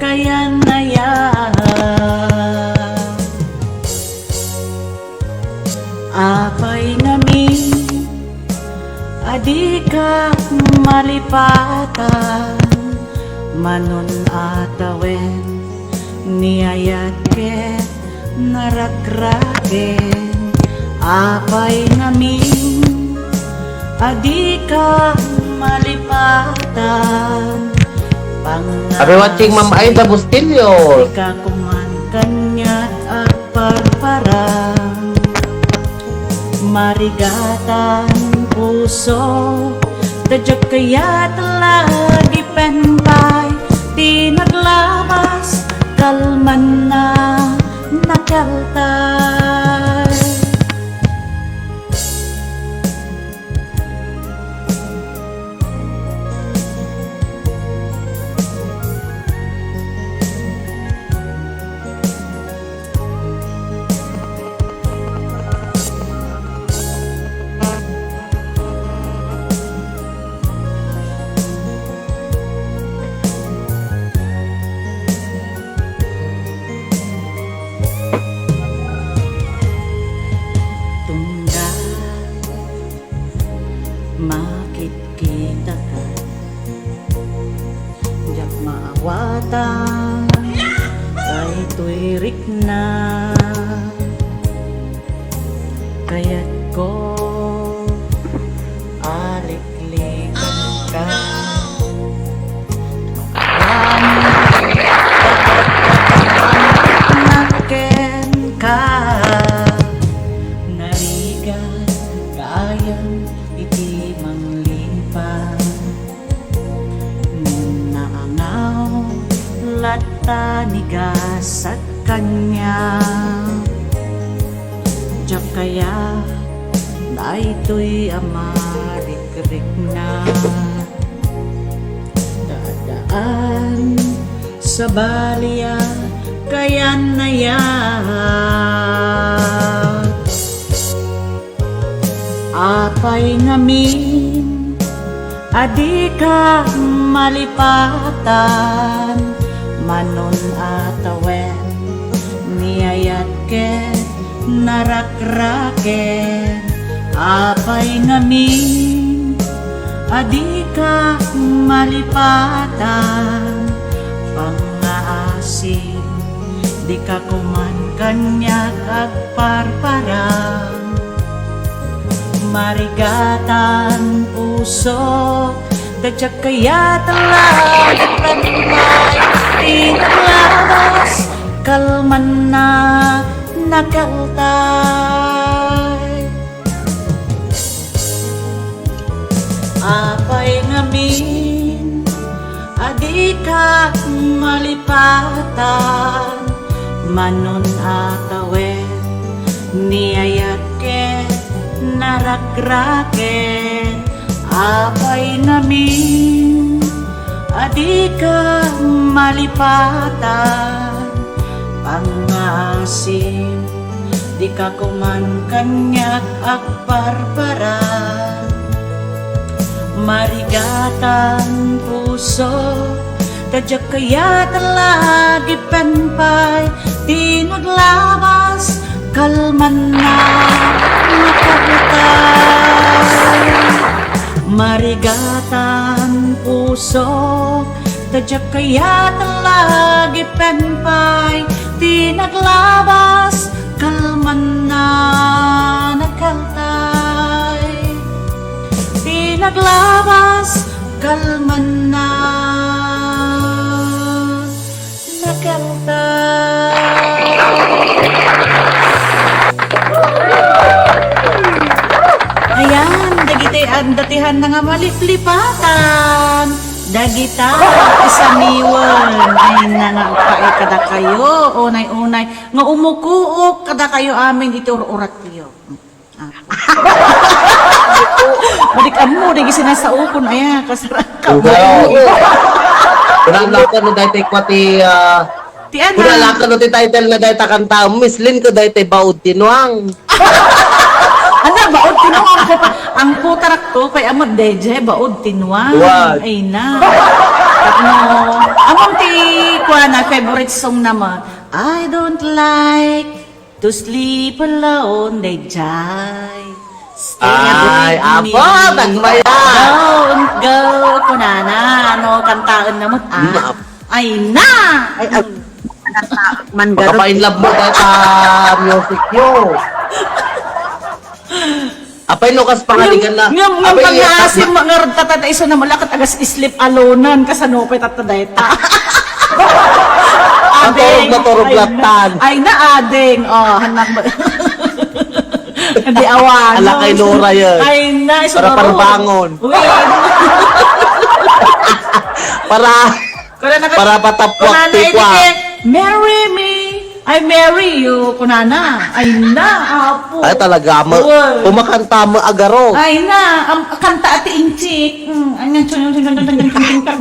kayan-ayan. Apay ngamin a dika malipatan, manon a tawen ni ayat ket narakraken. Apay ngamin a dika malipatan, I'll be watching Ma'am Aida Bustillos. Dika kuman kaniak agparparang. Marigatan puso, ta diak kayat lagipen pay ti naglabas, kalman na nakaltay. Tunggal makitkitaka, diak maawatan daytoy rikna. Kayatko a liklikanka. Kenka, narigat gayam iti manglipat. Naangaw latta ni gasak kaniak. Diak kayat daytoy a marikrikna. Dadaan, sabali a kayan-ayan. Apay ngamin a dika malipatan, manon a tawen, ni ayat ket narakraken, apay ngamin a dika malipatan, pangngaasim, dika koman kaniak agparparang. Marigatan puso, ta diak kayat a lagi pay ti naglabas, kalmanna nakaltay. Apay ngamin a dika malipatan, manon a tawen, ni ayat ket narakraken, apay ngamin a dika malipatan, pangngaasim, dika koman kaniak agparparang. Marigatan puso, ta diak kayat a lagi pay ti naglabas, kalmanna nakaltay. Marigatan puso, ta diak kayat a lagi pay ti naglabas, kalmanna nakaltay. Ti naglabas, kalmanna nakaltay. Ayan, dagiti adda ti hanna nga maliplipatan. Dagita, isamiwen. Ay na nga agpaay kadakayo. Unay-unay, nga umukuok kadakayo amin iti ur-uratyo. Ah. Balik ammo, dagi sinasaukon, aya, kasarang ka. Ikaw. Kunam lakon no daytoy kwa ti, ah, Ti ana. Kunam lakon no ti title na dayta kanta, Miss Lynn ko daytoy Baod ti Nuang. Ana, Baod ti Nuang ko pa. Ang putarak to, kay amot D J, Baod ti Nuang. What? Ay na. Tapno, among ti, kuana, favorite song naman. I don't like to sleep alone, dayjay. Stay with me. Ay, apo, tagmaya. Don't go, kunana. Ano, kantaen na mo, ah? Mm, ap- Ay na! Ay, ag-, man garo. Makapain love mo dayta music yo. Apay no kas pangaligan na. Ngem, ngem, apay, pag naasim, mangarod ta, ta, isu na malakat agas sleep alone-an, kasano pay tatta dayta? Maturog, ading, maturog ay, latan. Ay na, ading. Oh, hanak ba? Hindi awan. Ala kay Nora yun. Ay na, isu. Para na ro. Parbangon. Uy. Para Kuna na ka-, para patapwak kuna na tikwa. Iti, "Marry me, I marry you," kunana. Ay na, apo. Ay, talaga, ma-, uy. Kumakanta mo agaro. Ay na, am-, kanta ati inchik. Mm, anyan, chun, chun,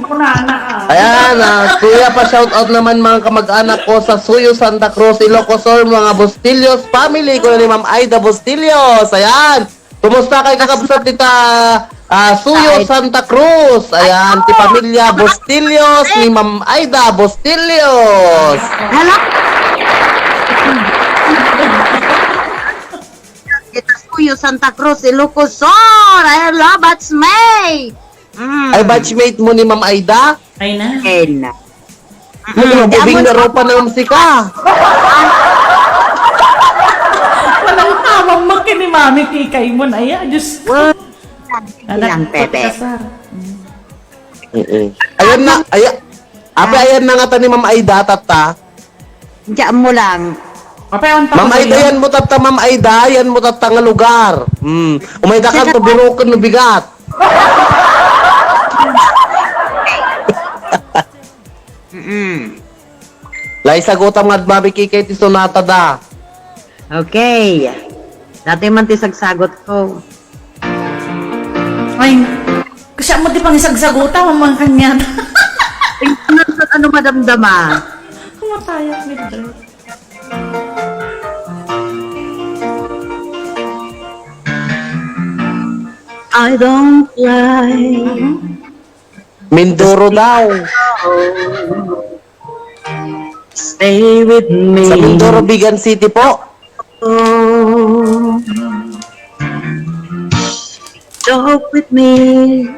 kunana, ah. Ayan, ah, kuya, pa-shout out naman mga kamag-anak ko sa Suyo, Santa Cruz, Ilocos Sur, mga Bustillos family, kuna ni Ma'am Aida Bustillos. Ayan. Kumusta kay kakabsat dita, ah, Suyo, ay, Santa Cruz? Ayan, ti pamilya Bustillos ni Ma'am Aida Bustillos. Hello. Dita Suyo, Santa Cruz, Ilocos Sur. Hello, batchmate. Mm. Ay, batchmate mo ni Ma'am Aida? Ay na. Ay na. Ano, mm, mabubing na ropa na umsika. Walang tamang makinimami kikay mo na iya, Diyos ko. Well, anak lang, ko, Pepe. Kasar. Mm. Mm-mm. Ayan na, aya-, ape, ayan na nga ta ni Ma'am Aida, tatta. Diyan mo lang. Ape, ang Ma'am Aida, yan mo tatta, Ma'am Aida, yan mo tatta nga lugar. Mm. Umayda ka, sige, tuburukan no bigat. Mm-mm. Lay sagutam nga admami kikay ti sonata da. Okay. Dati man ti sagsagot ko. Ay, kasi mo ti pangisagsagutam, ang mga kanya. Ay, ano, ano madamdama? Kumatayak ni Dre. I don't like Mhm. Mindoro daw. Stay with me. Sa Mindoro, Vigan City po. Talk with me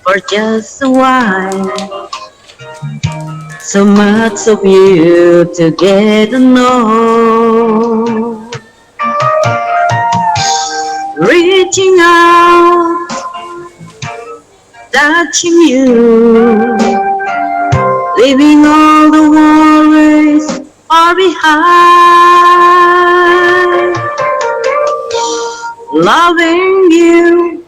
for just a while. So much of you to get to know. Reaching out, touching you, leaving all the worries far behind. Loving you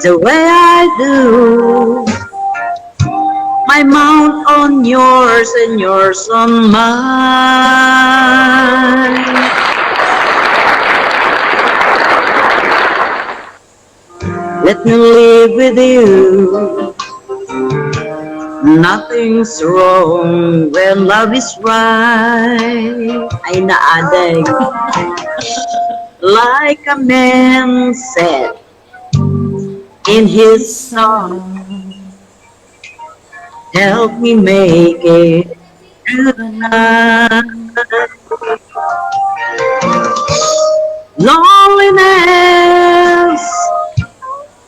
the way I do, my mouth on yours and yours on mine. Let me live with you. Nothing's wrong when love is right. Ay, naadeg. Like a man said in his song, help me make it through the night. Loneliness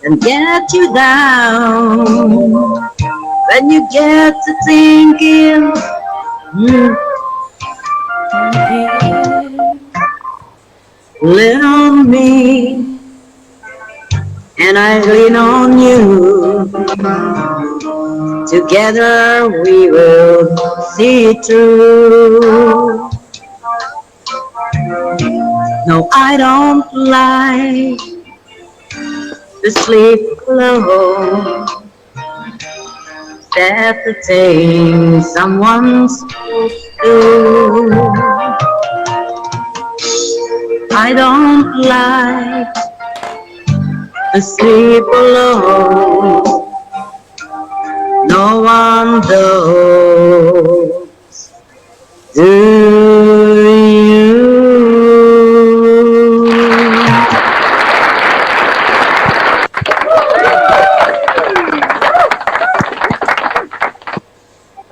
can get you down when you get to thinking, hmm, lean on me, and I lean on you. Together we will see it through. No, I don't like to sleep alone. That's the thing someone's supposed to do. I don't like to sleep alone. No one does. Do you?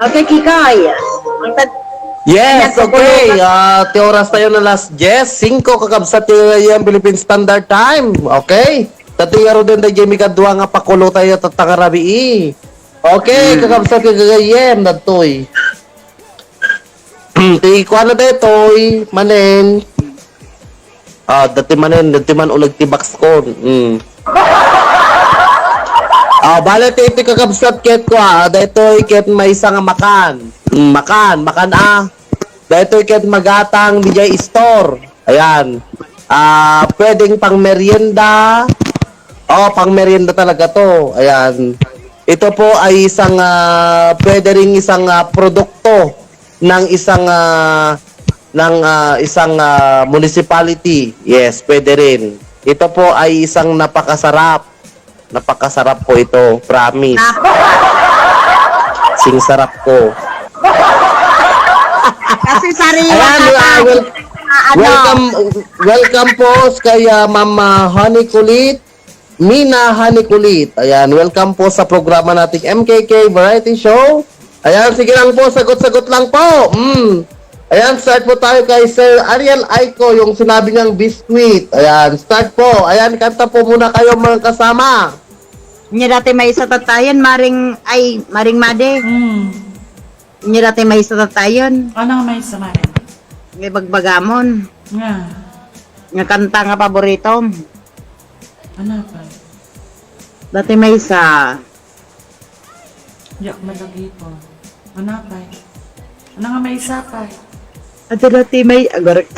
Okay, Kikoy. Ang tad- Yes, Ayan, okay. Kapulutan. Ah, ti oras tayo na alas diyes singko, kakabsat ti A M Philippine Standard Time. Okay? Datoy ngaruden daydiay mikadua nga pakulo tayo tatta nga rabii. Okay, Mm. kakabsat ti gagayyem, datoy. Ti kuana daytoy, manen. Ah, dati manen, dati man uneg ti box ko. Mm. Ah, bale ti, ti kakabsat ket kua, daytoy ket maysa nga makan. Mm, makan, makan, ah. Daytoy ket magatang diay store. Ayan. Ah, pwedeng pang merienda. Oh, pang merienda talaga to. Ayan. Ito po ay isang, ah, pwede ring isang, ah, produkto ng isang, ah, ng, ah, isang, ah, municipality. Yes, pwede rin. Ito po ay isang napakasarap. Napakasarap po ito, promise. Nap- Sing sarap ko. Kasi sariwa Ayan, ka ah, pa. wel-, Ah, ano? welcome, welcome po kay, ah, Ma'am, ah, Honey Kulit. Mina Honey Kulit. Ayan, welcome po sa programa nating M K K Variety Show. Ayan, sige lang po, sagot-sagot lang po. Mm. Ayan, start po tayo kay Sir Ariel Aiko, yung sinabi niyang biscuit. Ayan, start po. Ayan, kanta po muna kayo, mga kasama. Nya dati maysa tattayon, Maring, ay, Maring Made. Hmm. Nya dati maysa tattayon. Ano nga maysa, Maring? Nga ibagbagamon. Nga. Nga kanta nga paboritom. Ano pa? Dati maysa. Diak malagipon. Ano pa? Ano nga maysa pa? Ada dati may, agorek.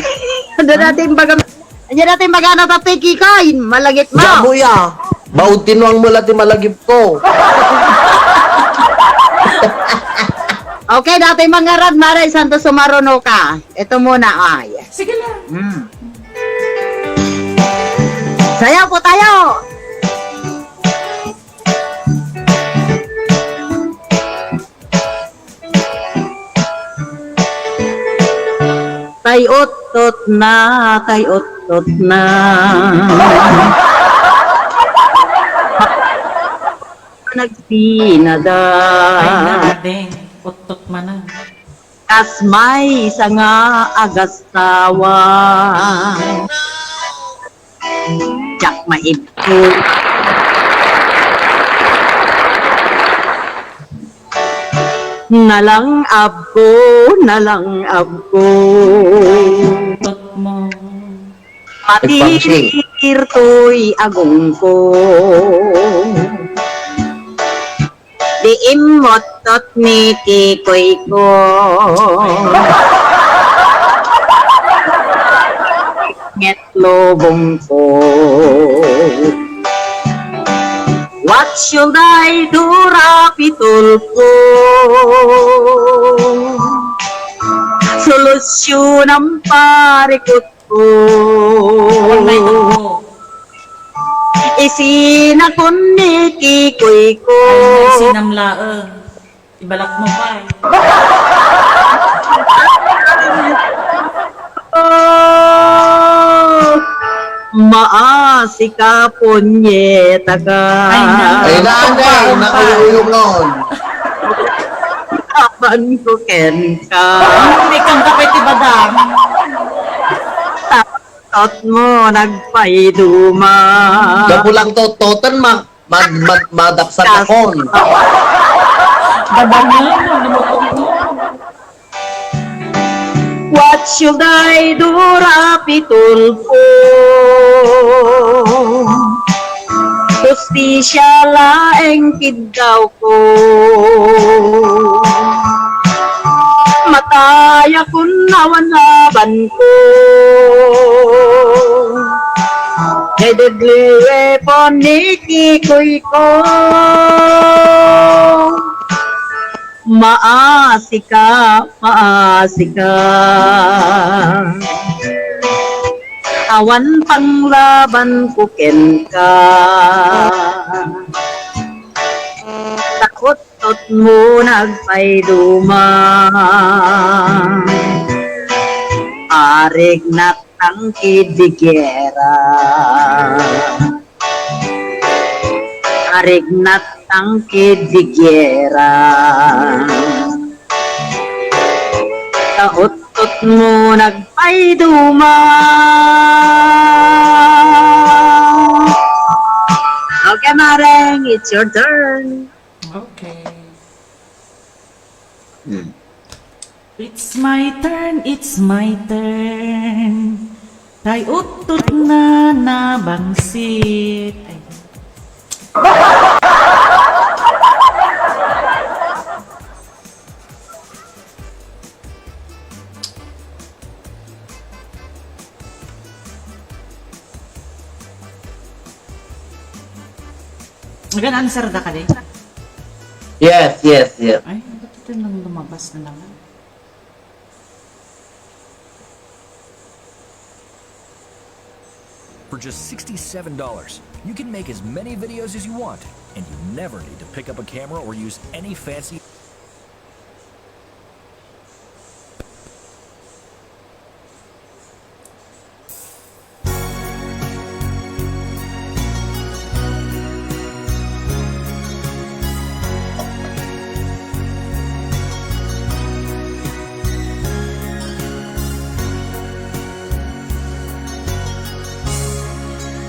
Ada dati yung baga, ada dati yung baga na tatay Kikoy, malagip mo. Diak mo ya. Baud tinuang mo la ti malagip ko. Okay, dati mangarad, Maray Santos, sumaruno ka. Ito muna, ay. Sige lang. Hmm. Sayaw po tayo! Tay ottot na, tay ottot na. nagsinada. Ay, na, Deng. Uttot manen. Kas maysa nga agasawa. Diak maibko. Nalang-abko, nalang-abko. Uttot mo. Pati Nagpangsi. Tirtoy agongko. Di immuttot ni kikoyko. Nget lubongko. What should I do, Rapi Tulfo? Solusyonam, pare ko. Awan may tubo. Isinakon ni kikoyko. Ay, isinam laeng. Ibalak mo pa eh. Oh, maasi ka, punyeta ka. Ay, na. Ay, na, Ang ay, baon pa. Nakuyuyungon. Apan ko kenka. Hindi kang kapit ti badam. Tot mo nagpaiduma. Gapu lang to, toten ma-, ma-, ma-, madapsan akon. Badam na lang, lumutong mo. What should I do, Rapi Tulfo? Hustisya laeng kiddawko. Matayakon awan labanko. Deadly weapon ni kikoyko. Maasi ka, maasi ka. Awan panglabanko kenka. Takot Tot mo nagpaiduma. Arignat tangkid di gera. Arignat tangkid di gera. Kauttot mo nagpaiduma. Okay, Mareng, it's your turn. Okay. Hmm. It's my turn, it's my turn. Tay uttot na nabangsit. Ay. Nag-answer da kadi? Yes, yes, yes. Ay, ba't ito nang lumabas na naman? For just sixty-seven dollars, you can make as many videos as you want, and you never need to pick up a camera or use any fancy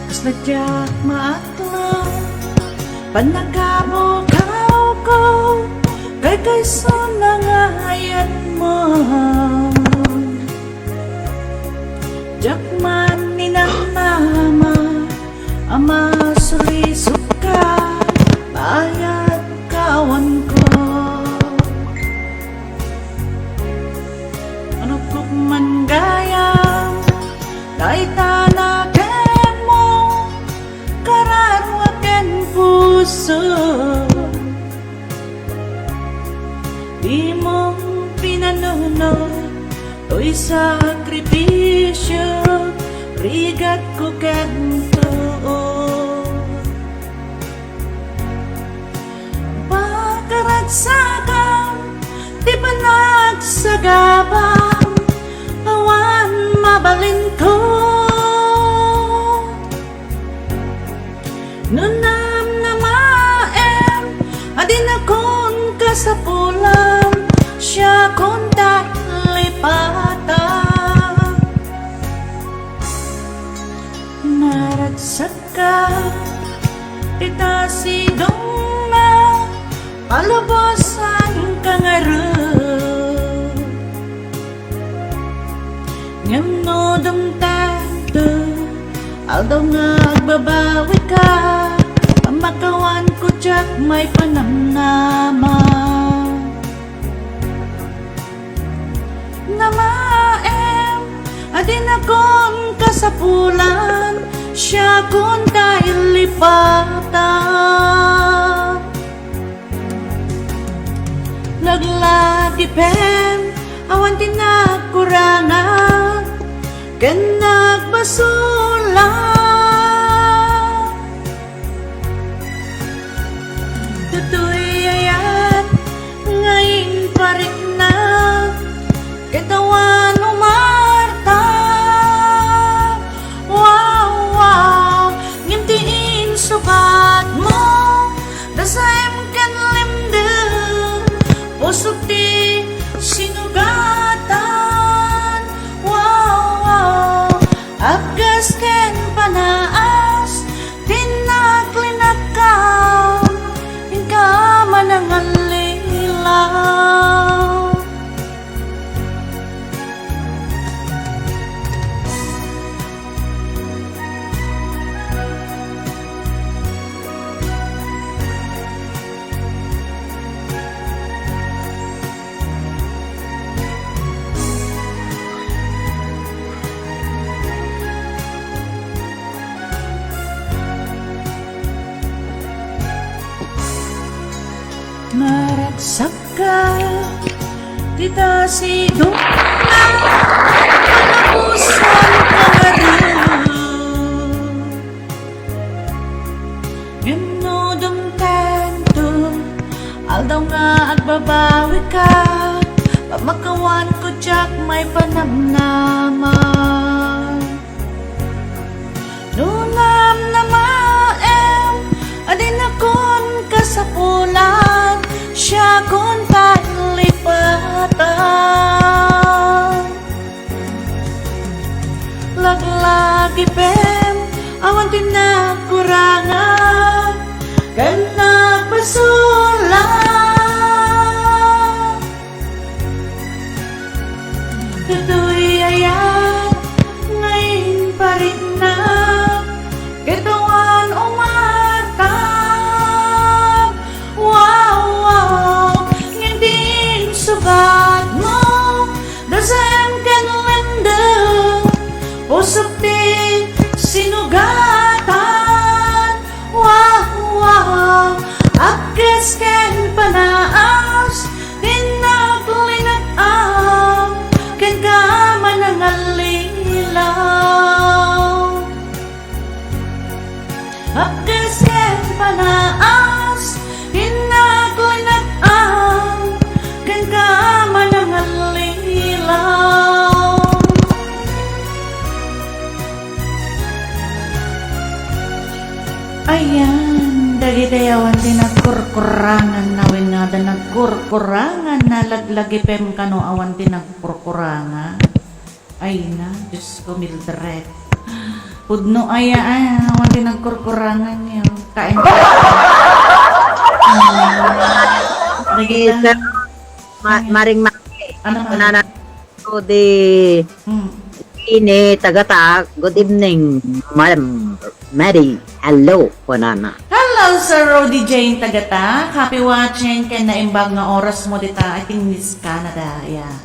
Kasla diak maatla, pannakabukawko, kaykaysona nga ayatmo. Diak man ninamnama a masulisok ka, bayat kawanko. Anukok man gayam, dayta nakemmo, kararua ken puso. Dimo pinanunot toy sakripisio, rigatko ken tuo. Pakaragsakam ti panagsagabam, awan mabalinko. No namnamaem Sakka, ita sidongna, palubosanka ngarud. Ngem no dumtengto, aldaw nga agbabawika, pamakawanko diak maipanamnama. Namaem a dinakon kasapulan, siakon ta illipatan. Laglagipem awan ti nagkurangan ken nagbasolan. Daytoy ayat nga imparikna, ket awan umarta. Wow, wow, ngem ti insukat mo, dasaem ken lemdem, pusok ti sinugatan. Wow, wow, aggas ken panaas, ti naklinakam, inka manangallilaw. Maragsakka, dita sidongna, panapusanka ngarud. Ngem no dumtengto, aldaw nga agbabawika, pamakawanko diak maipanamnama. No namnamaem a dinakon kasapulan, siakon ta illipatan. Laglagipem awan ti nagkurangan ken nagbasolan. Daytoy ayat nga imparikna, ket awan umarta. Wow, wow, ngem ti insukat mo, dasaem ken lemdem, pusok ti sinugatan. Wow, wow, aggas ken panaas, ti naklinakam, kenka manangallilaw. Aggas ken panaas, ti naklinakam, kenka manangallilaw. Ayan, dagiti awan ti nagkurkurangan, nawen nga da nagkurkurangan, nalaglagipem kano awan ti nagkurkurangan. Ay na, Diyos ko, Mildred. Pudno aya, ay, awan ti nagkurkurangan niyo. Kain ka. Dagita. Sir, ma-, Ayan. Maring ma-, Ano ka? Kunana, Rudy. Hmm. Ini, tagata. Good evening, Madam Mary. Hello, kunana. Hello, Sir Rudy Jane Tagata. Happy watching ken naimbag nga oras mo dita, I think, Miss Canada. Ayan.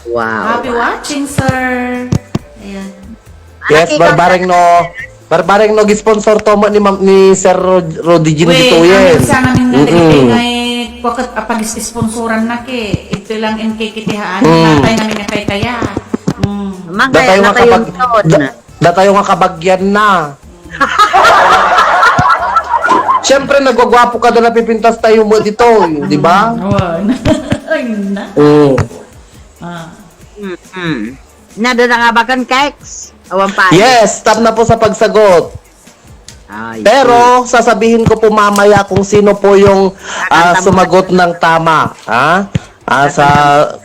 Wow. Happy watching, sir. Ayan. Yes, barbareng no. Barbareng no, gi-sponsor to mo ni Ma'am, ni Sir Rod-, Roddy Jean Uy, ditoyen. Amin sa namin nga Mm-mm. dagiti nga, eh, kuwakat a pag-is-, sponsoran na ki. Ito lang in kikitihaan, Mm. natay namin nga kay kaya. Mm. Mang Datayo kaya nga na kayo kabag-, yun. da-, datayo nga kabagyan na. Siyempre, nagwagwapo ka na napipintas tayo mo dito, di ba? Mm, awan. Ayun na. Oo. Ah. Mm-mm. Nadala nga ba kan Kex? Awan pa. Yes, stop na po sa pagsagot. Ay, Pero, sasabihin ko po mamaya kung sino po yung, ah, Kakanta mo. sumagot ng tama. Ha? Ah, sa, Kakanta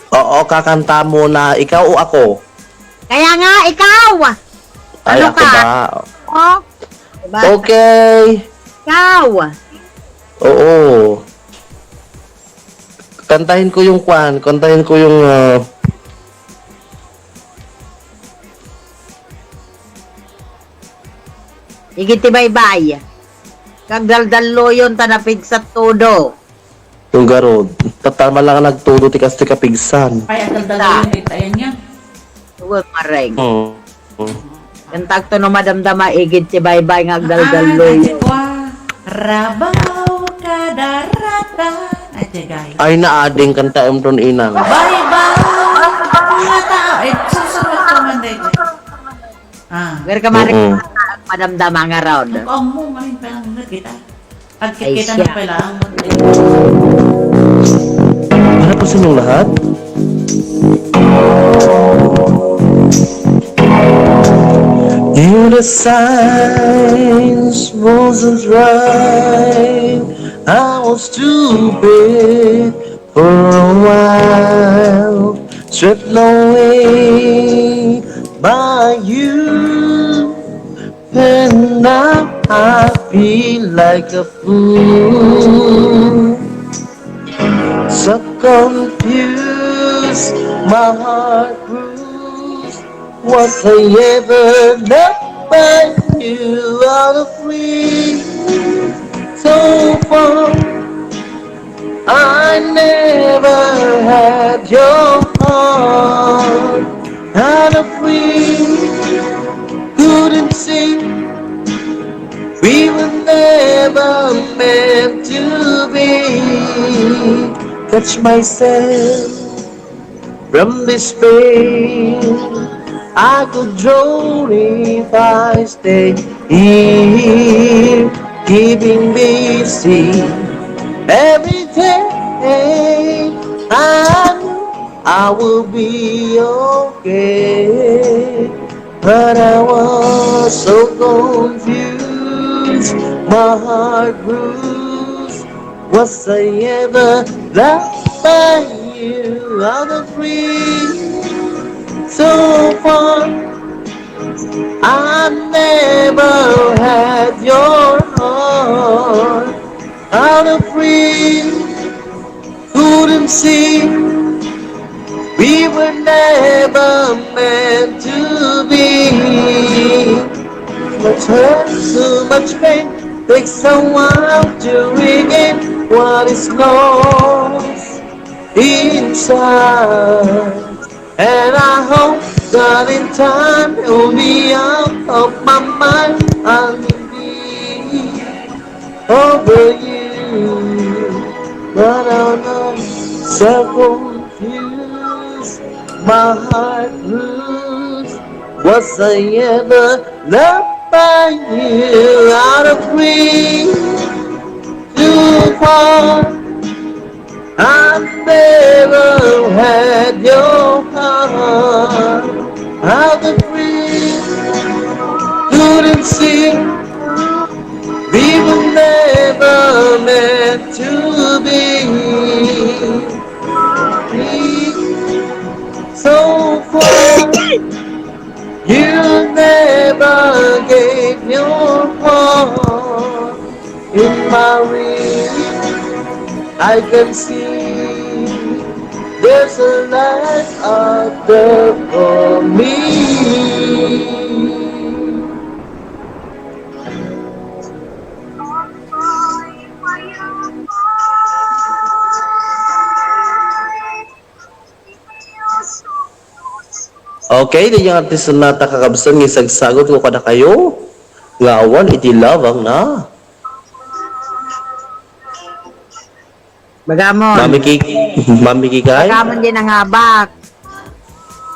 mo. Oo, kakanta muna. Ikaw o ako? Kaya nga, ikaw! Ay, Ano ako ka? ba? Oh, diba? Okay. Ikaw. Oo. Kantahin ko yung kwan, kantahin ko yung, ah, Igid ti baybay. Kagdaldalluyon ta napigsat todo. Yung garod. Tattama lang nagtudo ti kastoy kapigsan. Ay, agdaldalluyon, itayan niya. Tuwag mareng. Hmm. Kantagto no madamdama, igid ti baybay nga agdaldalluyon. Rabaw kada ratan. Ay, tiyagay. Ay, naading kanta, em, don inang. Baybay. Ang mga tao, eh, susunod ko man, day. Ah. Wer ka mari, mm-mm, madamdama nga raon. Ang kaong mo, mamin pa lang na kita. Pagkikita na pala ang munti. Ano po sa inyong lahat? You the signs wasn't right. I was stupid for a while, swept away by you, and now I feel like a fool. So confused, my heart bruised. Was I ever loved by you? Out of reach, so far. I never had your heart. Out of reach, couldn't see. We were never meant to be. Catch myself from this pain. I could drown if I stay here, keeping busy every day. I knew I will be okay, but I was so confused. My heart bruised. Was I ever loved by you? Out of reach, so far. I never had your heart. Out of reach, couldn't see. We were never meant to be. Much hurt, too much pain. Takes a while to regain what is lost inside. And I hope that in time you'll be out of my mind. I'll be over you. But I'm so confused. My heart bruised. Was I ever loved by you? Out of reach, too far. I never had your heart. Out of reach, couldn't see. We were never meant to be. So far, you never gave your heart. In my reach, I can see there's a light out there for me. Okay, diay nga ti sonata, kakabsat, nga isagsagut ko kadakayo nga awan iti labangna. Bagamon. Mamiki-, mamikikay? Bagamon diay nangabak.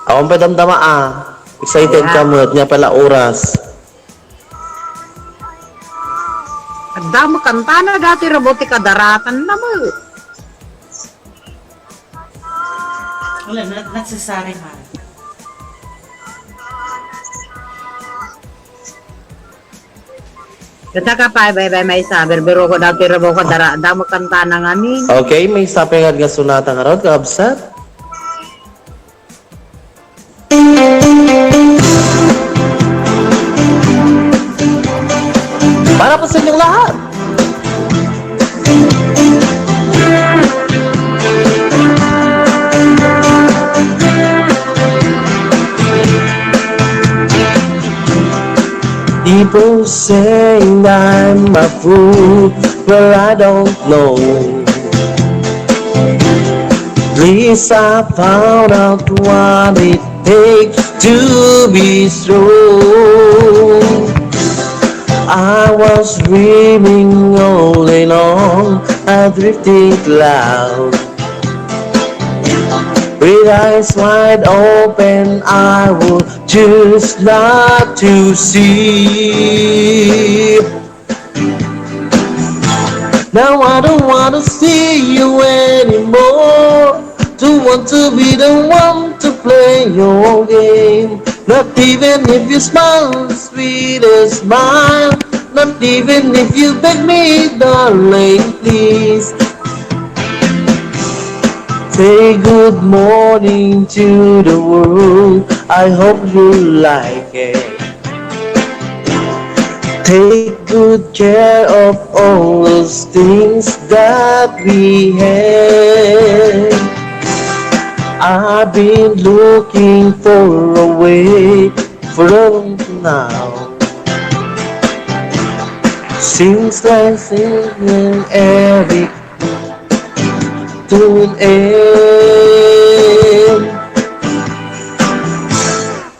Awan pay damdama, ah. Excited ka met, ania pay la oras. Adda met kantana daytoy, rabaw ti kadaratanna met. Wala, not necessary, ha. Ket saka pay, baybay maysa, birbirok daytoy, rabaw kadara-, adda met kantana ngamin. Okay, maysa pay nga sonata ngarud, kakabsat. People saying I'm a fool, well, I don't know. At least I found out what it takes to be strong. I was dreaming all along a drifting cloud. With eyes wide open, I would choose not to see. Now I don't wanna see you anymore. Don't want to be the one to play your game. Not even if you smile the sweetest smile. Not even if you beg me, darling, please. Say good morning to the world. I hope you like it. Take good care of all those things that we have. I've been looking for a way for a long now. Seems like singing every to an end.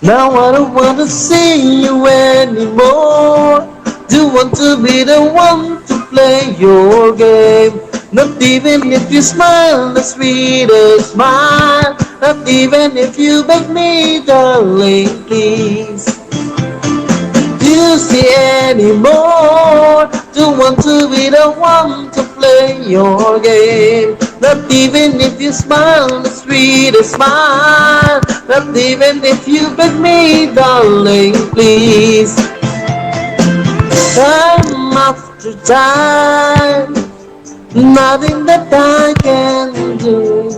Now I don't wanna see you anymore. Don't want to be the one to play your game. Not even if you smile the sweetest smile. Not even if you beg me, darling, please. You see anymore. Don't want to be the one to play your game. Not even if you smile the sweetest smile. Not even if you beg me, darling, please. Time after time, nothing that I can do.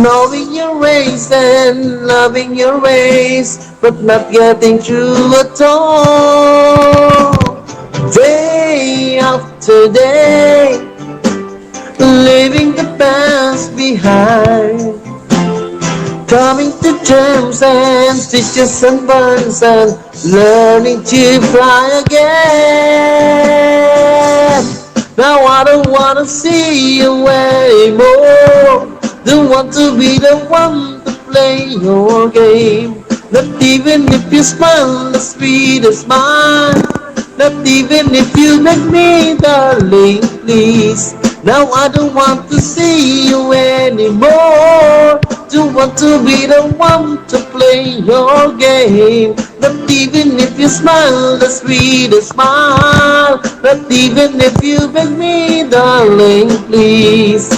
Knowing your ways and loving your ways, but not getting through at all. Day after day, leaving the past behind. Coming to terms and stitches and burns and learning to fly again. Now I don't wanna see you anymore. Don't want to be the one to play your game. Not even if you smile the sweetest smile. Not even if you beg me, darling, please. Now I don't want to see you anymore. Don't want to be the one to play your game. Not even if you smile the sweetest smile. Not even if you beg me, darling, please.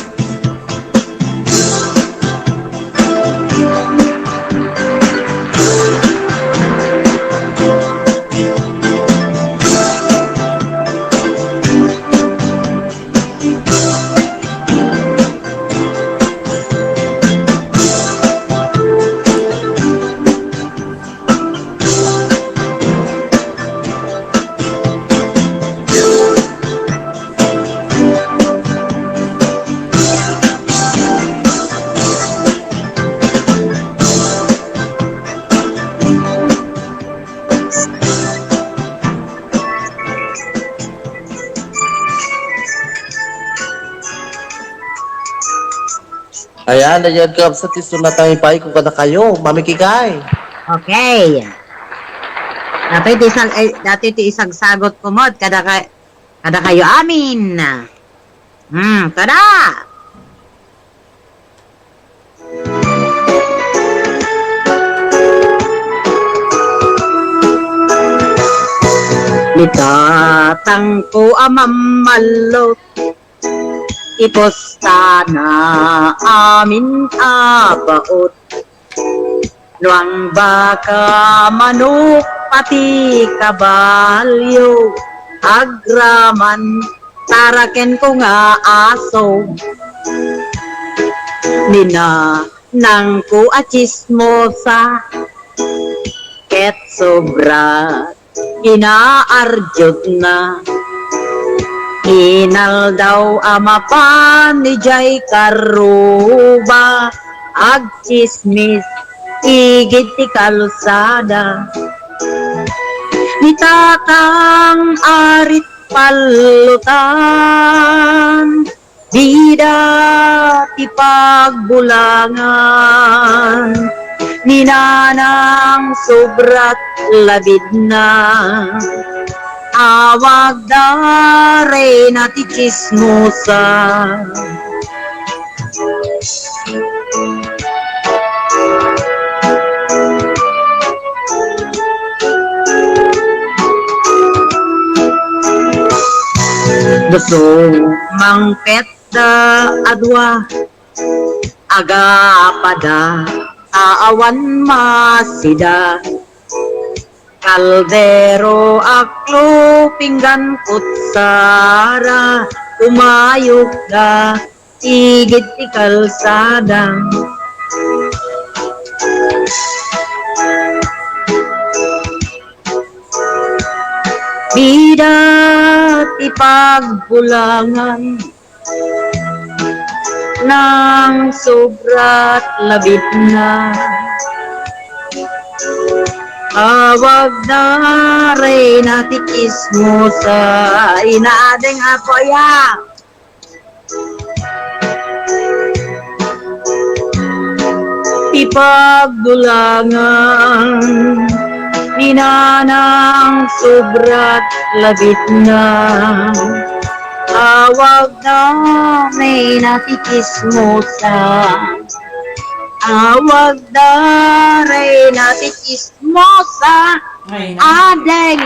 Ayan, ayan, kabsat, isu na tayo pa, kung kada kayo, mamikikay. Okay. Datoy ti isag-, ay, datoy ti isagsagot ko met, kada ka-, kada kayo amin. Hmm, kada. Ni tatangko a mammallo, ipustana amin a baot. Nuang baka, manok, pati kabalyo, agraman, tarakenko nga aso. Ni nanangko a tsismosa, ket sobra inaarjotna. Inaldaw a mapan idiay karruba, agtsismis igid ti kalsada. Ni tatang arit pallutan, bida ti pagbulangan, ni nanang sobrat labidna. Awagda reyna ti chismosa. Duso mangpet da a dua, agapada ta awan masida. Kaldero, aklo, pinggan, kutsara, umayokda igid ti kalsada. Bida ti pagbulangan, nang sobrat labidna. Awagda reyna ti chismosa, inadeng Apo aya. Ti pagbulangan, ni nanang sobrat labidna. Awagda reyna ti chismosa. Awagda reyna ti chismosa. Ay, na. Adeng.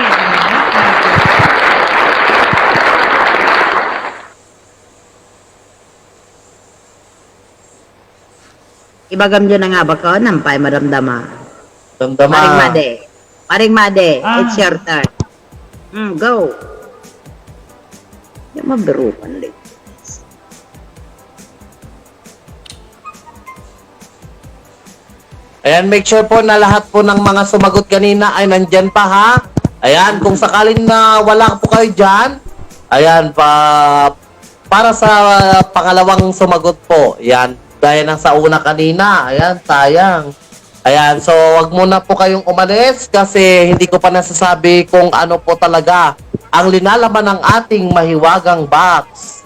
Ibagam dyan nga abakon, ampay madamdama. Damdama. Paring Made. Paring Made, ah, it's your turn. Mm, go. Di mabiruan, Liz. Ayan, make sure po na lahat po ng mga sumagot kanina ay nandyan pa, ha? Ayan, kung sakalin na wala po kayo dyan, ayan, pa, para sa pangalawang sumagot po, ayan, gaya ng sa una kanina, ayan, sayang. Ayan, so wag muna po kayong umalis kasi hindi ko pa nasasabi kung ano po talaga ang linalaman ng ating mahiwagang box.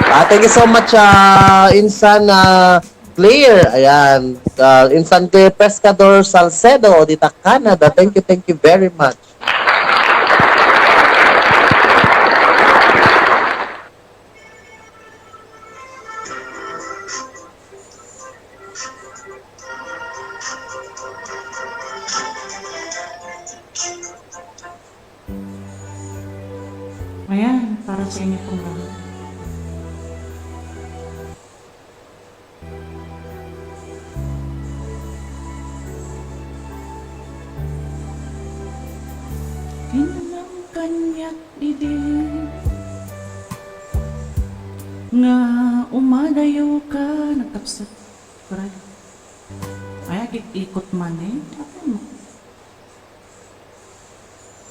Ah, thank you so much, ah, Insan, ah, Claire. Ayan, ah, Insan Claire Pescador Salcedo, dita Canada. Thank you, thank you very much. Ayan, para sa inyo pong lahat. Kinunam kaniak idi nga umadayo ka, nagtapsat. Correct. Ay, agik-ikot man eh. Ano?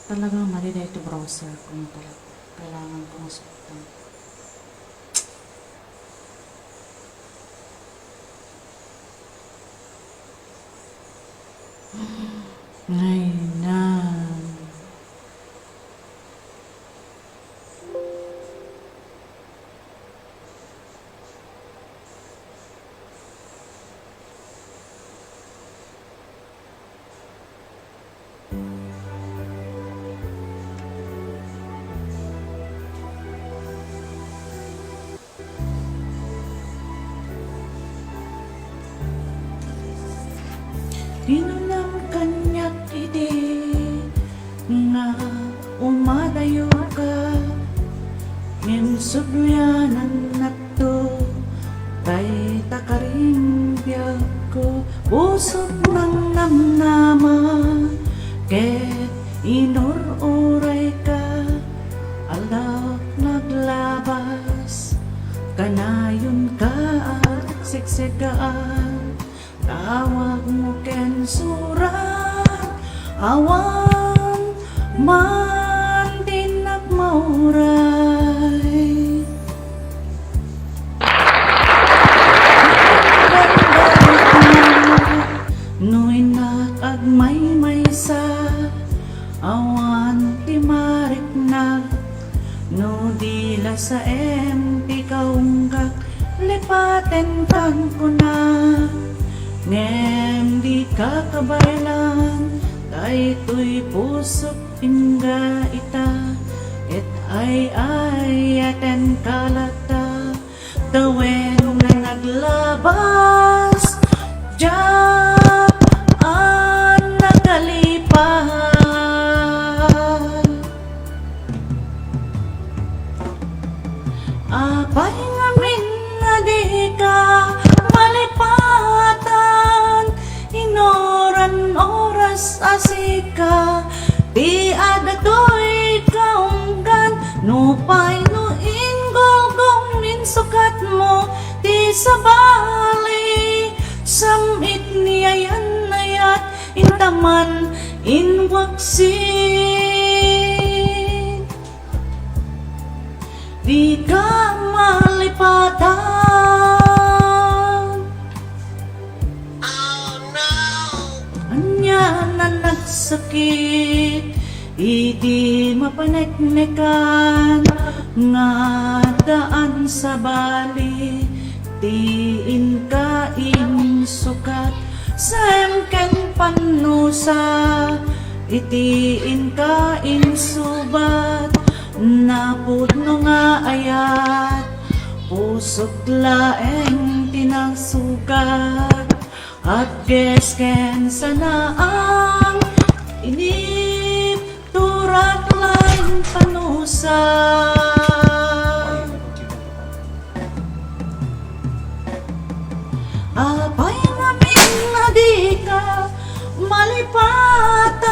Talagang mali dahil ito browser ko na talaga. Kailangan ko masuktan. Ay, na. Kinunam kaniak idi nga umadayo ka, ngem sudluyanannakto, dayta karin biagko, busok nangnamnama, ket inur-urayka, aldaw naglabas, kanayonka a siksikaak. Tawagmo ken surat, awan man dinak mauray. No innak Saem ti kaunggak, lipatenkan kuna. Ngem dika kabaelan, daytoy pusok pingga ita, ket ay-ayatenka latta. Tawen nga naglabas, diak a nakalipat. Apay ngamin a dika malipatan, inuran oras a sika ti adatoy kaunggan, nupay no inggulgong insukatmo ti sabali, sam-it ni ayan-ayat, intaman, inwaksi. Dika malipatan. Ania a nagsakit idi mapaneknekan nga addaan sabali ti inka insukat, saem ken pannusa iti inka insubat, napudno nga ayat, pusok laeng ti nasugat, agges ken sanaang inip, turak laeng pannusa. Apay ngamin a dika malipatan,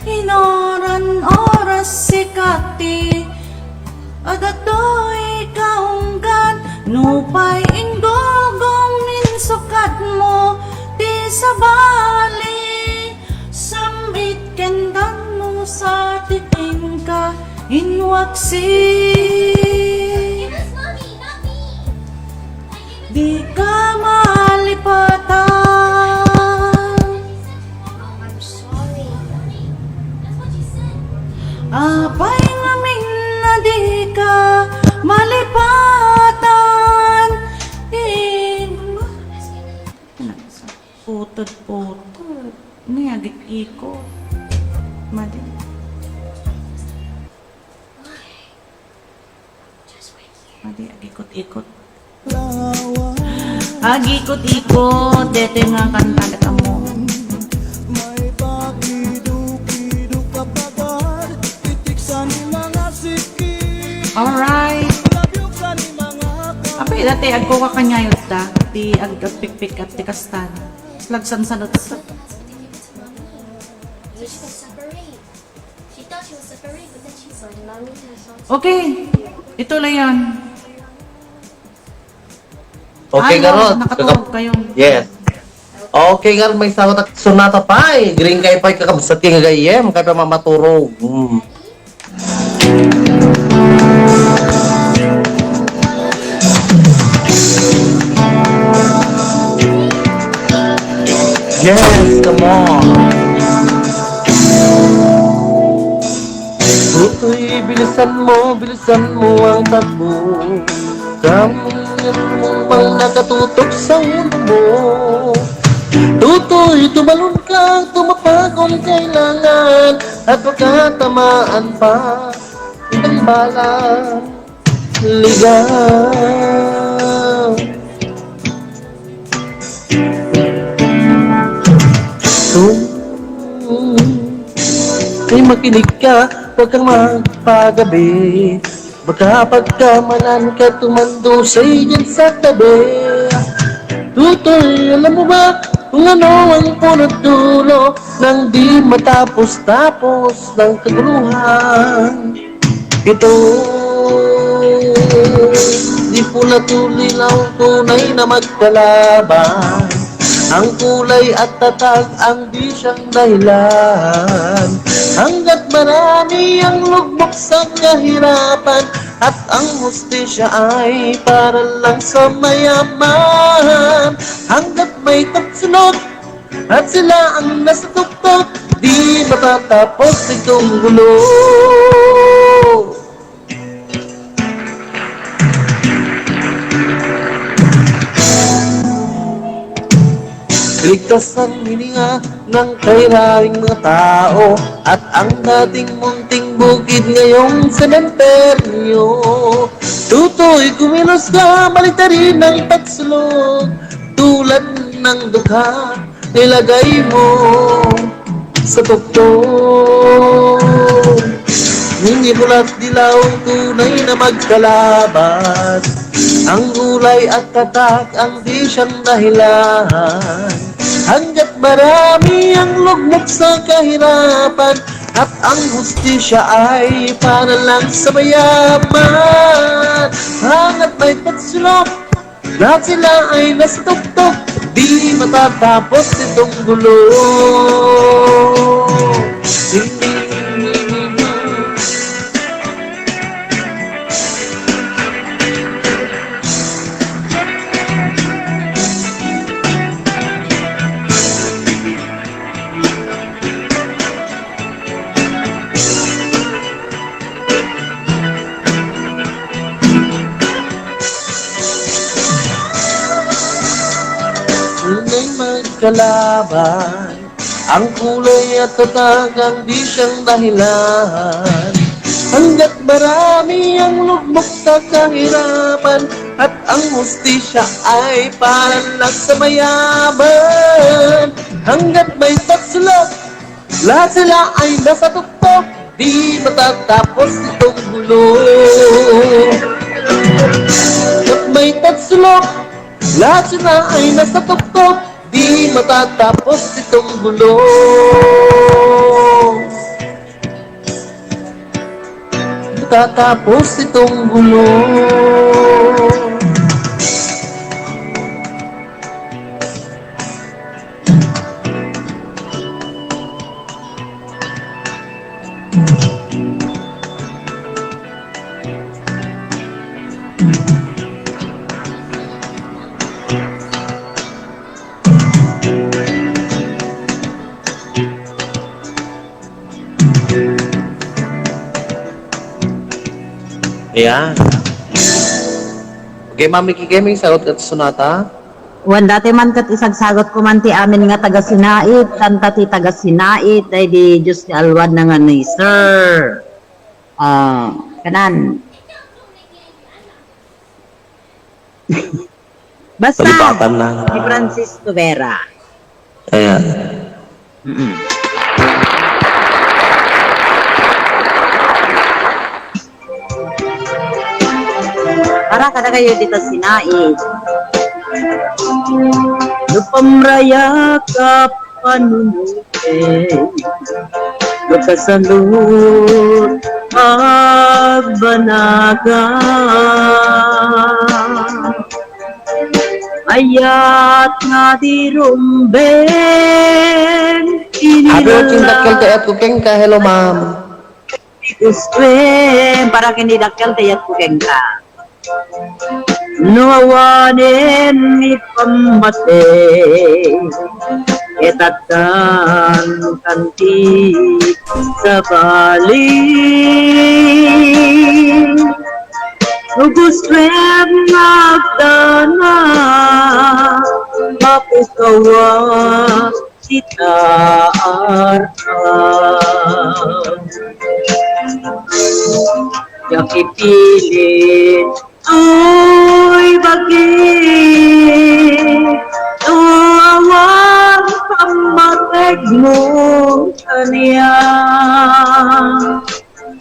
inuran oras sika ti adatoy kaunggan, nupay inggulgong insukatmo ti sabali, sam-it ken pannusa ti inka inwaksi. Dika malipatan. Apay ngamin a dika malipatan. Puted-puted. Ni agik-ikot. Madi. Madi, agikot-ikot. Agikot-ikot, dete nga kanta ket ammo. Alright. Apay, dati agkuka kaniayo ta, ti ag-, agpikpik at ti kastan. Lagsansanot sa. Okay, ituloy yan. Okay, ay, ngarud, nakatulog kayo. Yes. Okay, ngarud, may sawat ak sonata pay. Green kay pay kakabsat kay gagayem, kay pay mamaturog. Hmm. Yes, come on. Tutoy, bilisan mo, bilisan mo ang takbo. Kamunyan mo bang nakatutok sa ulo mo? Tutoy, tumalon ka, tumapa kung kailangan, at baka tamaan pa ng bala. Ligaw. Ay, makinig ka, huwag kang magpagabi. Baka pagkamalan ka tumandusay dyan sa tabi. Tutoy, alam mo ba kung ano ang punot dulo ng di matapos-tapos ng kaguluhan? Ito, di pula tuloy ang tunay na magkalaban. Ang kulay at tatag ang di siyang dahilan. Hanggat marami ang lugmok sa kahirapan at ang hustisya ay para lang sa mayaman. Hanggat may tapsilog at sila ang nasa tuktok, di matatapos itong gulo. Ligtas ang hininga ng kairaming mga tao at ang dating munting bukid ngayong sementeryo. Tutoy, kumilos ka, baliktarin ang pagsulog tulad ng dukha, ilagay mo sa tuktok. Nini pula't dilaw, tunay na magkalaban. Ang kulay at tatak, ang di siyang dahilan. Hanggat marami ang lugmok sa kahirapan, at ang hustisya ay para lang sa mayaman. Hanggat may pagsulok, lahat sila ay nasa tuktok, di matatapos itong gulo. Tunay magkalaban, ang kulay at tatak, ang di siyang dahilan. Hanggat marami ang lugmok sa kahirapan, at ang hustisya ay para lang sa mayaman. Hanggat may pagsulok, lahat sila ay nasa tuktok, di matatapos itong gulo. At may tatsulok, lahat sila ay nasa tuktok, di matatapos itong gulo. Matatapos itong gulo. Ayan. Okay, Ma'am Nikki Keming, sagot ka ta sonata. Wen, dayta man ket isagsagot ko man ti amin nga taga-Sinait, kanta ti taga-Sinait, daydi Dios ti alwadna nga ni Sir. Ah, kanan. Basta, Kalipatan na. Ni Francisco Vera. Ayan. Mm-mm. Para kadakayo dita Sinait. No pamrayak a panunot, no kasano agbanagan. Ayat nga di rumbeng. Happy watching, dakkel ti ayat ko kenka. Hello, ma'am. Gusto para ken dakkel ti ayat ko kenka. No awanen ni pammatey, ket addan kanti sabali. No gustoem nga agdana, mapukawa dita arta. Diak ipilit toy bagi, no awan pammategmo kaniak.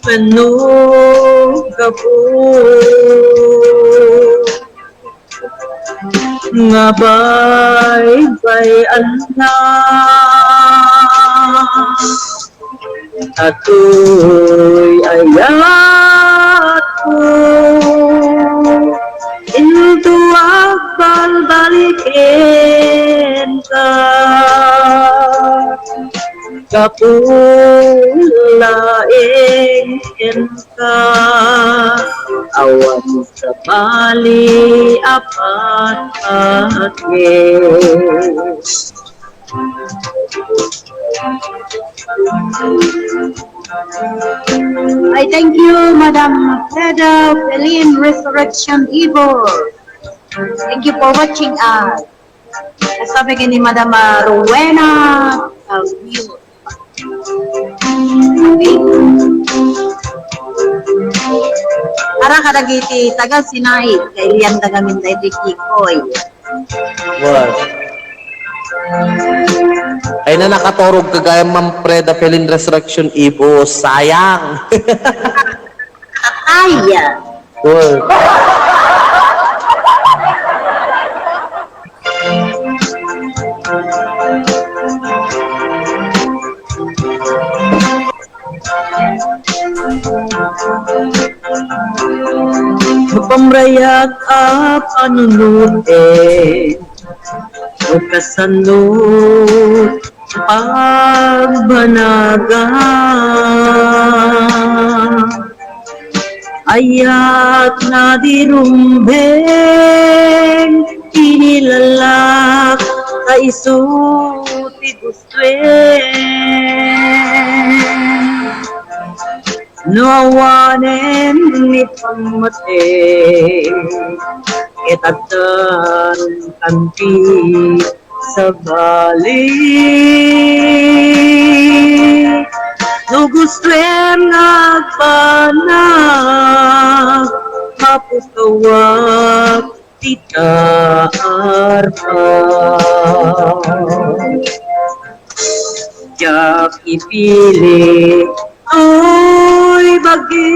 Wenno gapu nga baybay-anna, datoy ayatko, intoak balbaliken ka, gapu laeng kenka, awan sabali a patpatgen. I thank you, Madam Freda Felin Resurrection Evil. Thank you for watching us. Sabi kay ni Madam, ah, Rowena, ah, view. Ara kadagiti taga Sinait, kailian da ngamin daytoy Kikoy. What? Ay na nakaturog ka gayam, Ma'am Freda, Felin Resurrection Ibo. Sayang. Atay. What? Mapamrayag a panunoten, no kasano pagbanagan. Ayat nga di rumbeng, inilalak ta isu ti gustuen. No awanen ni pammateng, ket addan kanti sabali. No gustuen nga agbanag, mapukawak dita arpa. Diak ipili, oy, bagi.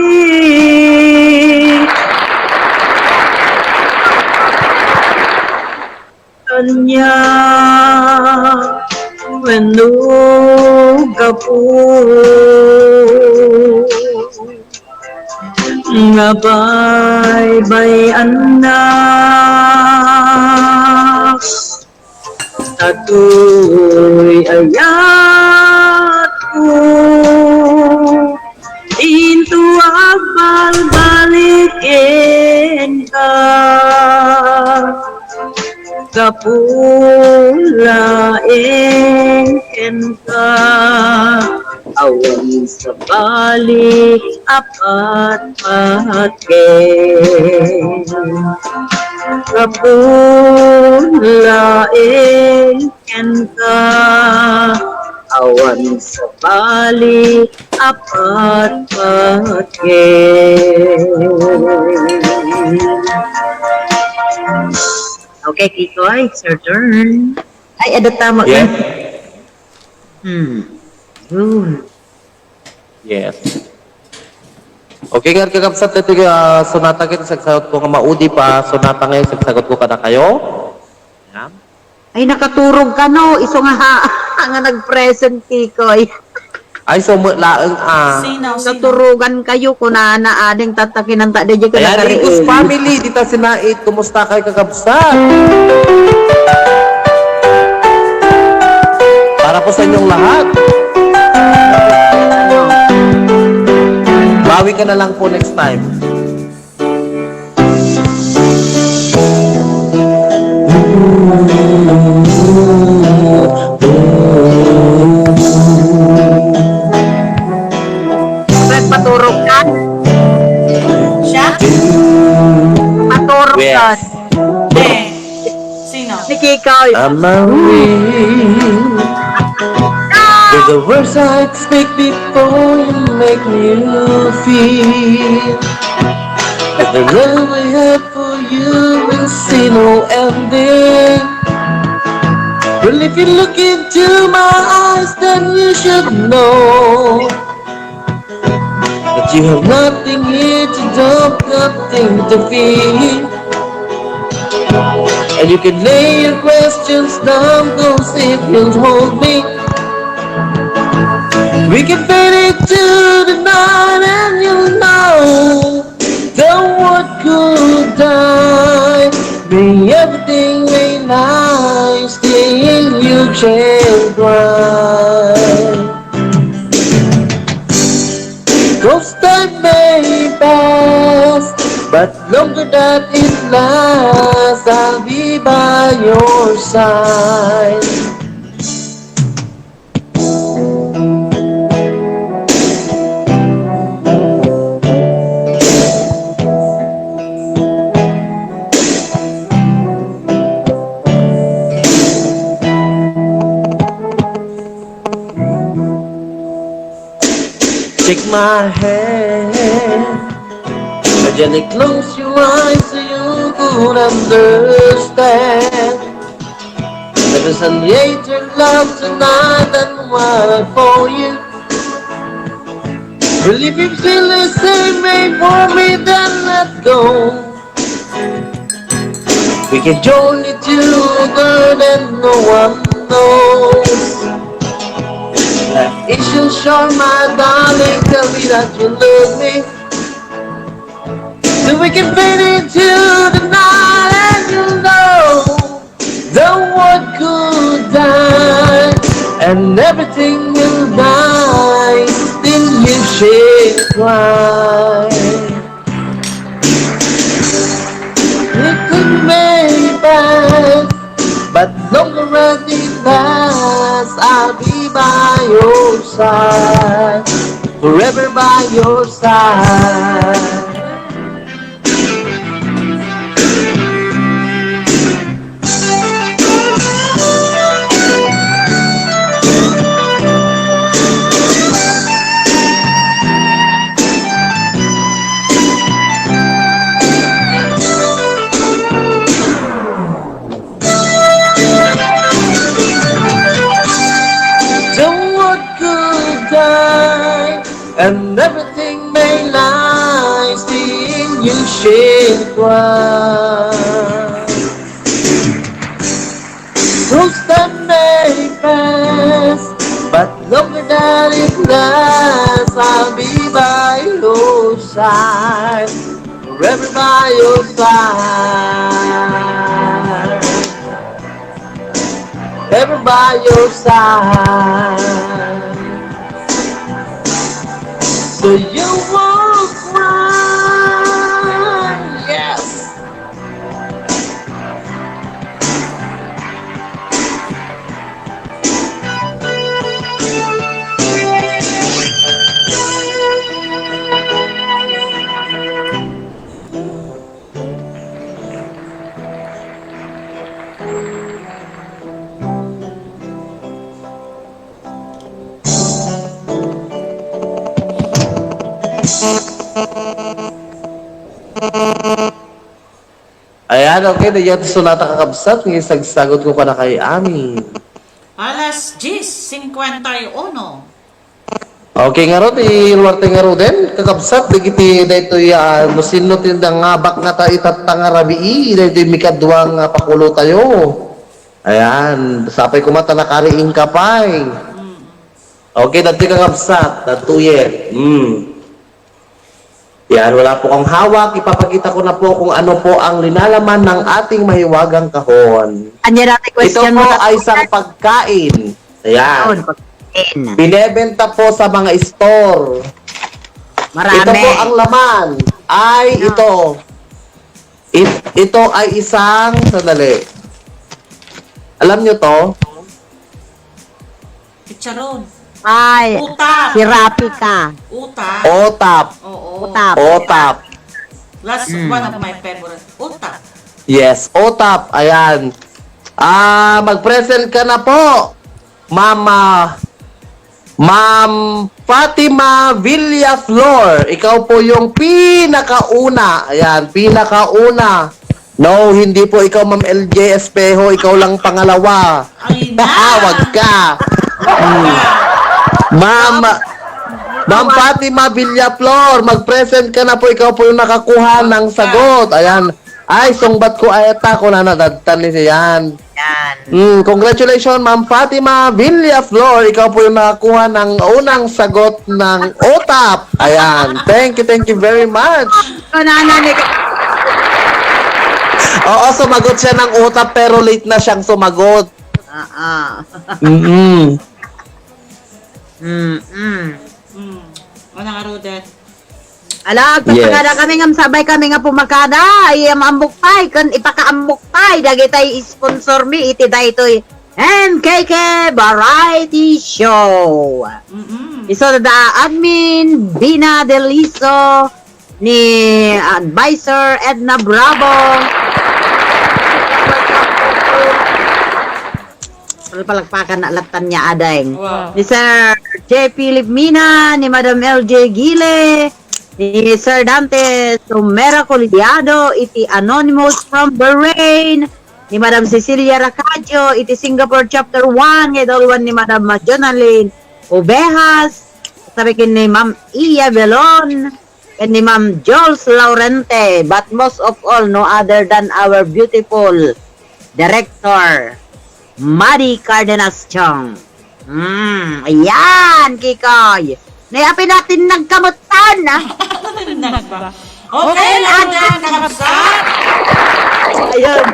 Kaniak wenno gapu nga baybay-annak. Datoy ayatko, inton agbalbaliken ka, gapu laeng kenka, awan sabali a patpatgen. Gapu laeng kenka, awan sabali a patpatgen. Okay, Kikoy, it's your turn. Ay, ada tama. Yes. Hmm. Yun. Yes. Okay, nga kakabsat, ito, ah, sonata ket isagsagot ko nga maudi pa, sonata nga isagsagot ko kadakayo. Yan. Ay, nakaturog ka, no? Isu nga ha, nga nag-present, Kikoy. Ay, so, mu-, laeng, ah. Sino? Sino? Naturugan kayo, kunana, ading tatakinan ta, da, di ka Ayan, nagariin. Ikus family, dita Sinait, kumusta kayo, kakabsat? Para po sa inyong lahat. Bawi ka na lang po next time. Nagpaturog ka? Siya? Paturog ka. Yes. Eh, sino? Ni Kikoy. Amari. With the words I speak before you make me feel that the love I have for you will see no ending. Well, if you look into my eyes, then you should know that you have nothing here to do, nothing to fear. And you can lay your questions down, 'cause if you'll hold me, we can fade it to the night, and you'll know the world could die. May everything may nice thing you can cry. 'Cause time may pass, but longer that it lasts, I'll be by your side. Take my hand. But then you close your eyes so you could understand. There is a greater love tonight than what for you. Well, if you feel the same way for me, then let go. We can journey together and no one knows. Like it shall shine, my darling, tell me that you love me. So we can fade into the night and you know the world could die and everything will die. Then you should cry. It could may pass, but longer as it lasts, I'll be by your side, forever by your side. The world could die and everything may lie, still you should cry. Those time may pass, but longer than it lasts, I'll be by your side, forever by your side, ever by your side. So you won't cry. Yes. Ayan, okay. Dayta ti sonata, kakabsat, nga isagsagot ko kadakayo amin. Alas diez cincuenta y uno. Okay, ngarud, iruarte ngaruden, kakabsat, dagiti daytoy, ah, no sino ti nangabak nga ta itatta nga rabii, daytoy mikadua nga pakulotayo. Ayan, sapay koma ta nakariingka pay. Mm. Okay, dagiti kakabsat, dagitoyen. Mm. Yan, wala po akong hawak. Ipapakita ko na po kung ano po ang linalaman ng ating mahiwagang kahon. Anya dati question mo, Ito po ay isang pagkain. Ayan. Yun, pagkain. Binebenta po sa mga store. Marami. Ito po ang laman ay Ano? ito. It-, ito ay isang, sandali. Alam nyo to? Chicharon. Ay, Utap. Si Rapi ka. Utap. Otap. Oo. Utap. Otap. That's Mm. one of my favorite. Utap. Yes, otap. Ayan. Ah, mag-present ka na po. Mama, Ma'am Fatima Villaflor, ikaw po yung pinakauna. Ayan, pinakauna. No, hindi po ikaw, Ma'am L J Espejo, ikaw lang pangalawa. Ay, na! Wag ka. Hmm. Ma'am, Ma'am Fatima Villaflor, mag-present ka na po. Ikaw po yung nakakuha ng sagot. Ayan. Ay, sungbat ko ay ta, kung ano, dadtan ni siyan. Yan. Mm, congratulations, Ma'am Fatima Villaflor. Ikaw po yung nakakuha ng unang sagot ng otap. Ayan. Thank you, thank you very much. Ikaw na, nanay. Oo, sumagot siya ng otap pero late na siyang sumagot. Ah, ah. Mm-mm. Mm-mm. Mm. Ano nga, Rodet? Ala, agtatangada Yes. kami ngem sabay kami nga pumakada. Ay, am-, ammok pay, ken ipakaammo pay dagitay sponsor mi iti daytoy M K K Variety Show. Mm-mm. Isu da admin Bina Deliso ni Advisor Edna Bravo. Palpalakpakan na latan niya, adeng. Wow. Ni Sir J P Libmina, ni Madam L J Gile, ni Sir Dante Sumera Colidiado, iti Anonymous from Bahrain, ni Madam Cecilia Racadio, iti Singapore Chapter one, nga idawlan ni Madam Jonalyn Ovejas, sabi ken ni Ma'am Iya Belon, ken ni Ma'am Jules Laurente, but most of all, no other than our beautiful director, Madi Cardenas Chong. Mm, ayan, Kikoy. Nayapin natin nagkamutan, ah. Nagba. Okay, lang na, nakabsat. Ayun.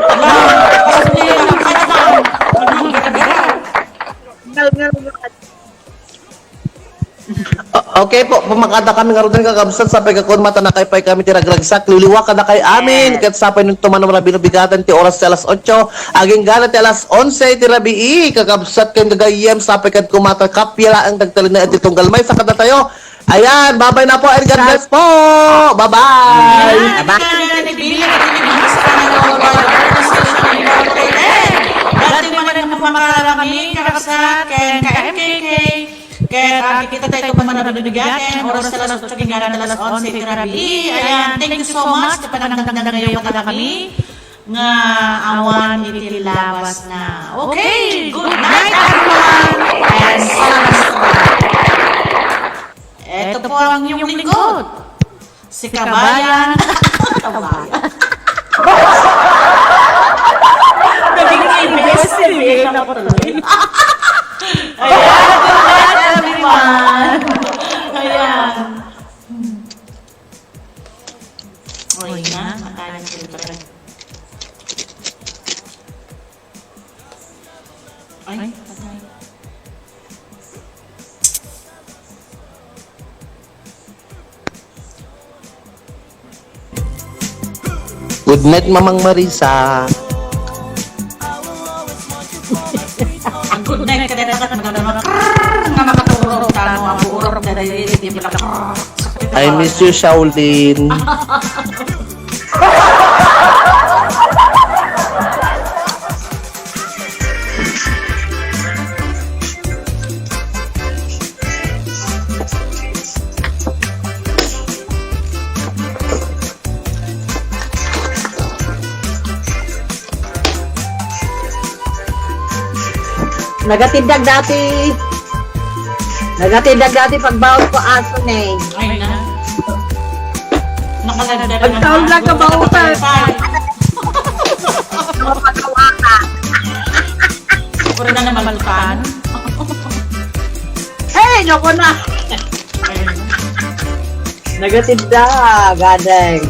Ngal, ngal, ngal. O-, okay po, pamakada kami ngaruden, kakabsat, sapay ket kun matanakay pay kami ti ragragsak, liwliwa kadakay amin, yes, ket sapay no tumano rabii no bigaden ti oras ti alas otso, agingga ti alas onse ti rabii, kakabsat ken gagayyem, sapay ket kun mata kappia laeng dagtalinaed ti tunggal maysa kadatayo. Ayan, babay na po and God bless po! Bye-bye! Ayan, bye-bye. Iti Bili, iti Bili, sa Tanay Mobile Organization Incorporated. Dati man ang pamakarami, kakabsat, ken ka-M K K, ket, ah, kita tayo man ang binibigyan, ken oras ta alas otso, agingga ta alas onse ti rabii. Ayan, thank you so much, kapanagdangdang ngayon kada kami, nga awan iti labas na. Okay, good night, everyone, and salamat sa pag-, eto po ang inyong lingkod. Si Kabayan. Kabayan. Naging A B S-C B N ako tuloy. Ayan, good night, everyone. Ayan. Oy na, matay na sila. Ay, patay. Good night, Mamang Marisa. Ang good night ka dito, kat maganda mga krrrr, nga makaturog, tano, ang urog na dahil, hindi mo lang, krrrr, sakit. I miss you, Shaolin. Nagatindag dati. Nagatindag dati pagbaon ko aso, ne. Ay na. Nakalagda na. Pagtaon lang ka, baon ka. Puro na naman pan. Hey, naku na. Nagatinda, gadeng.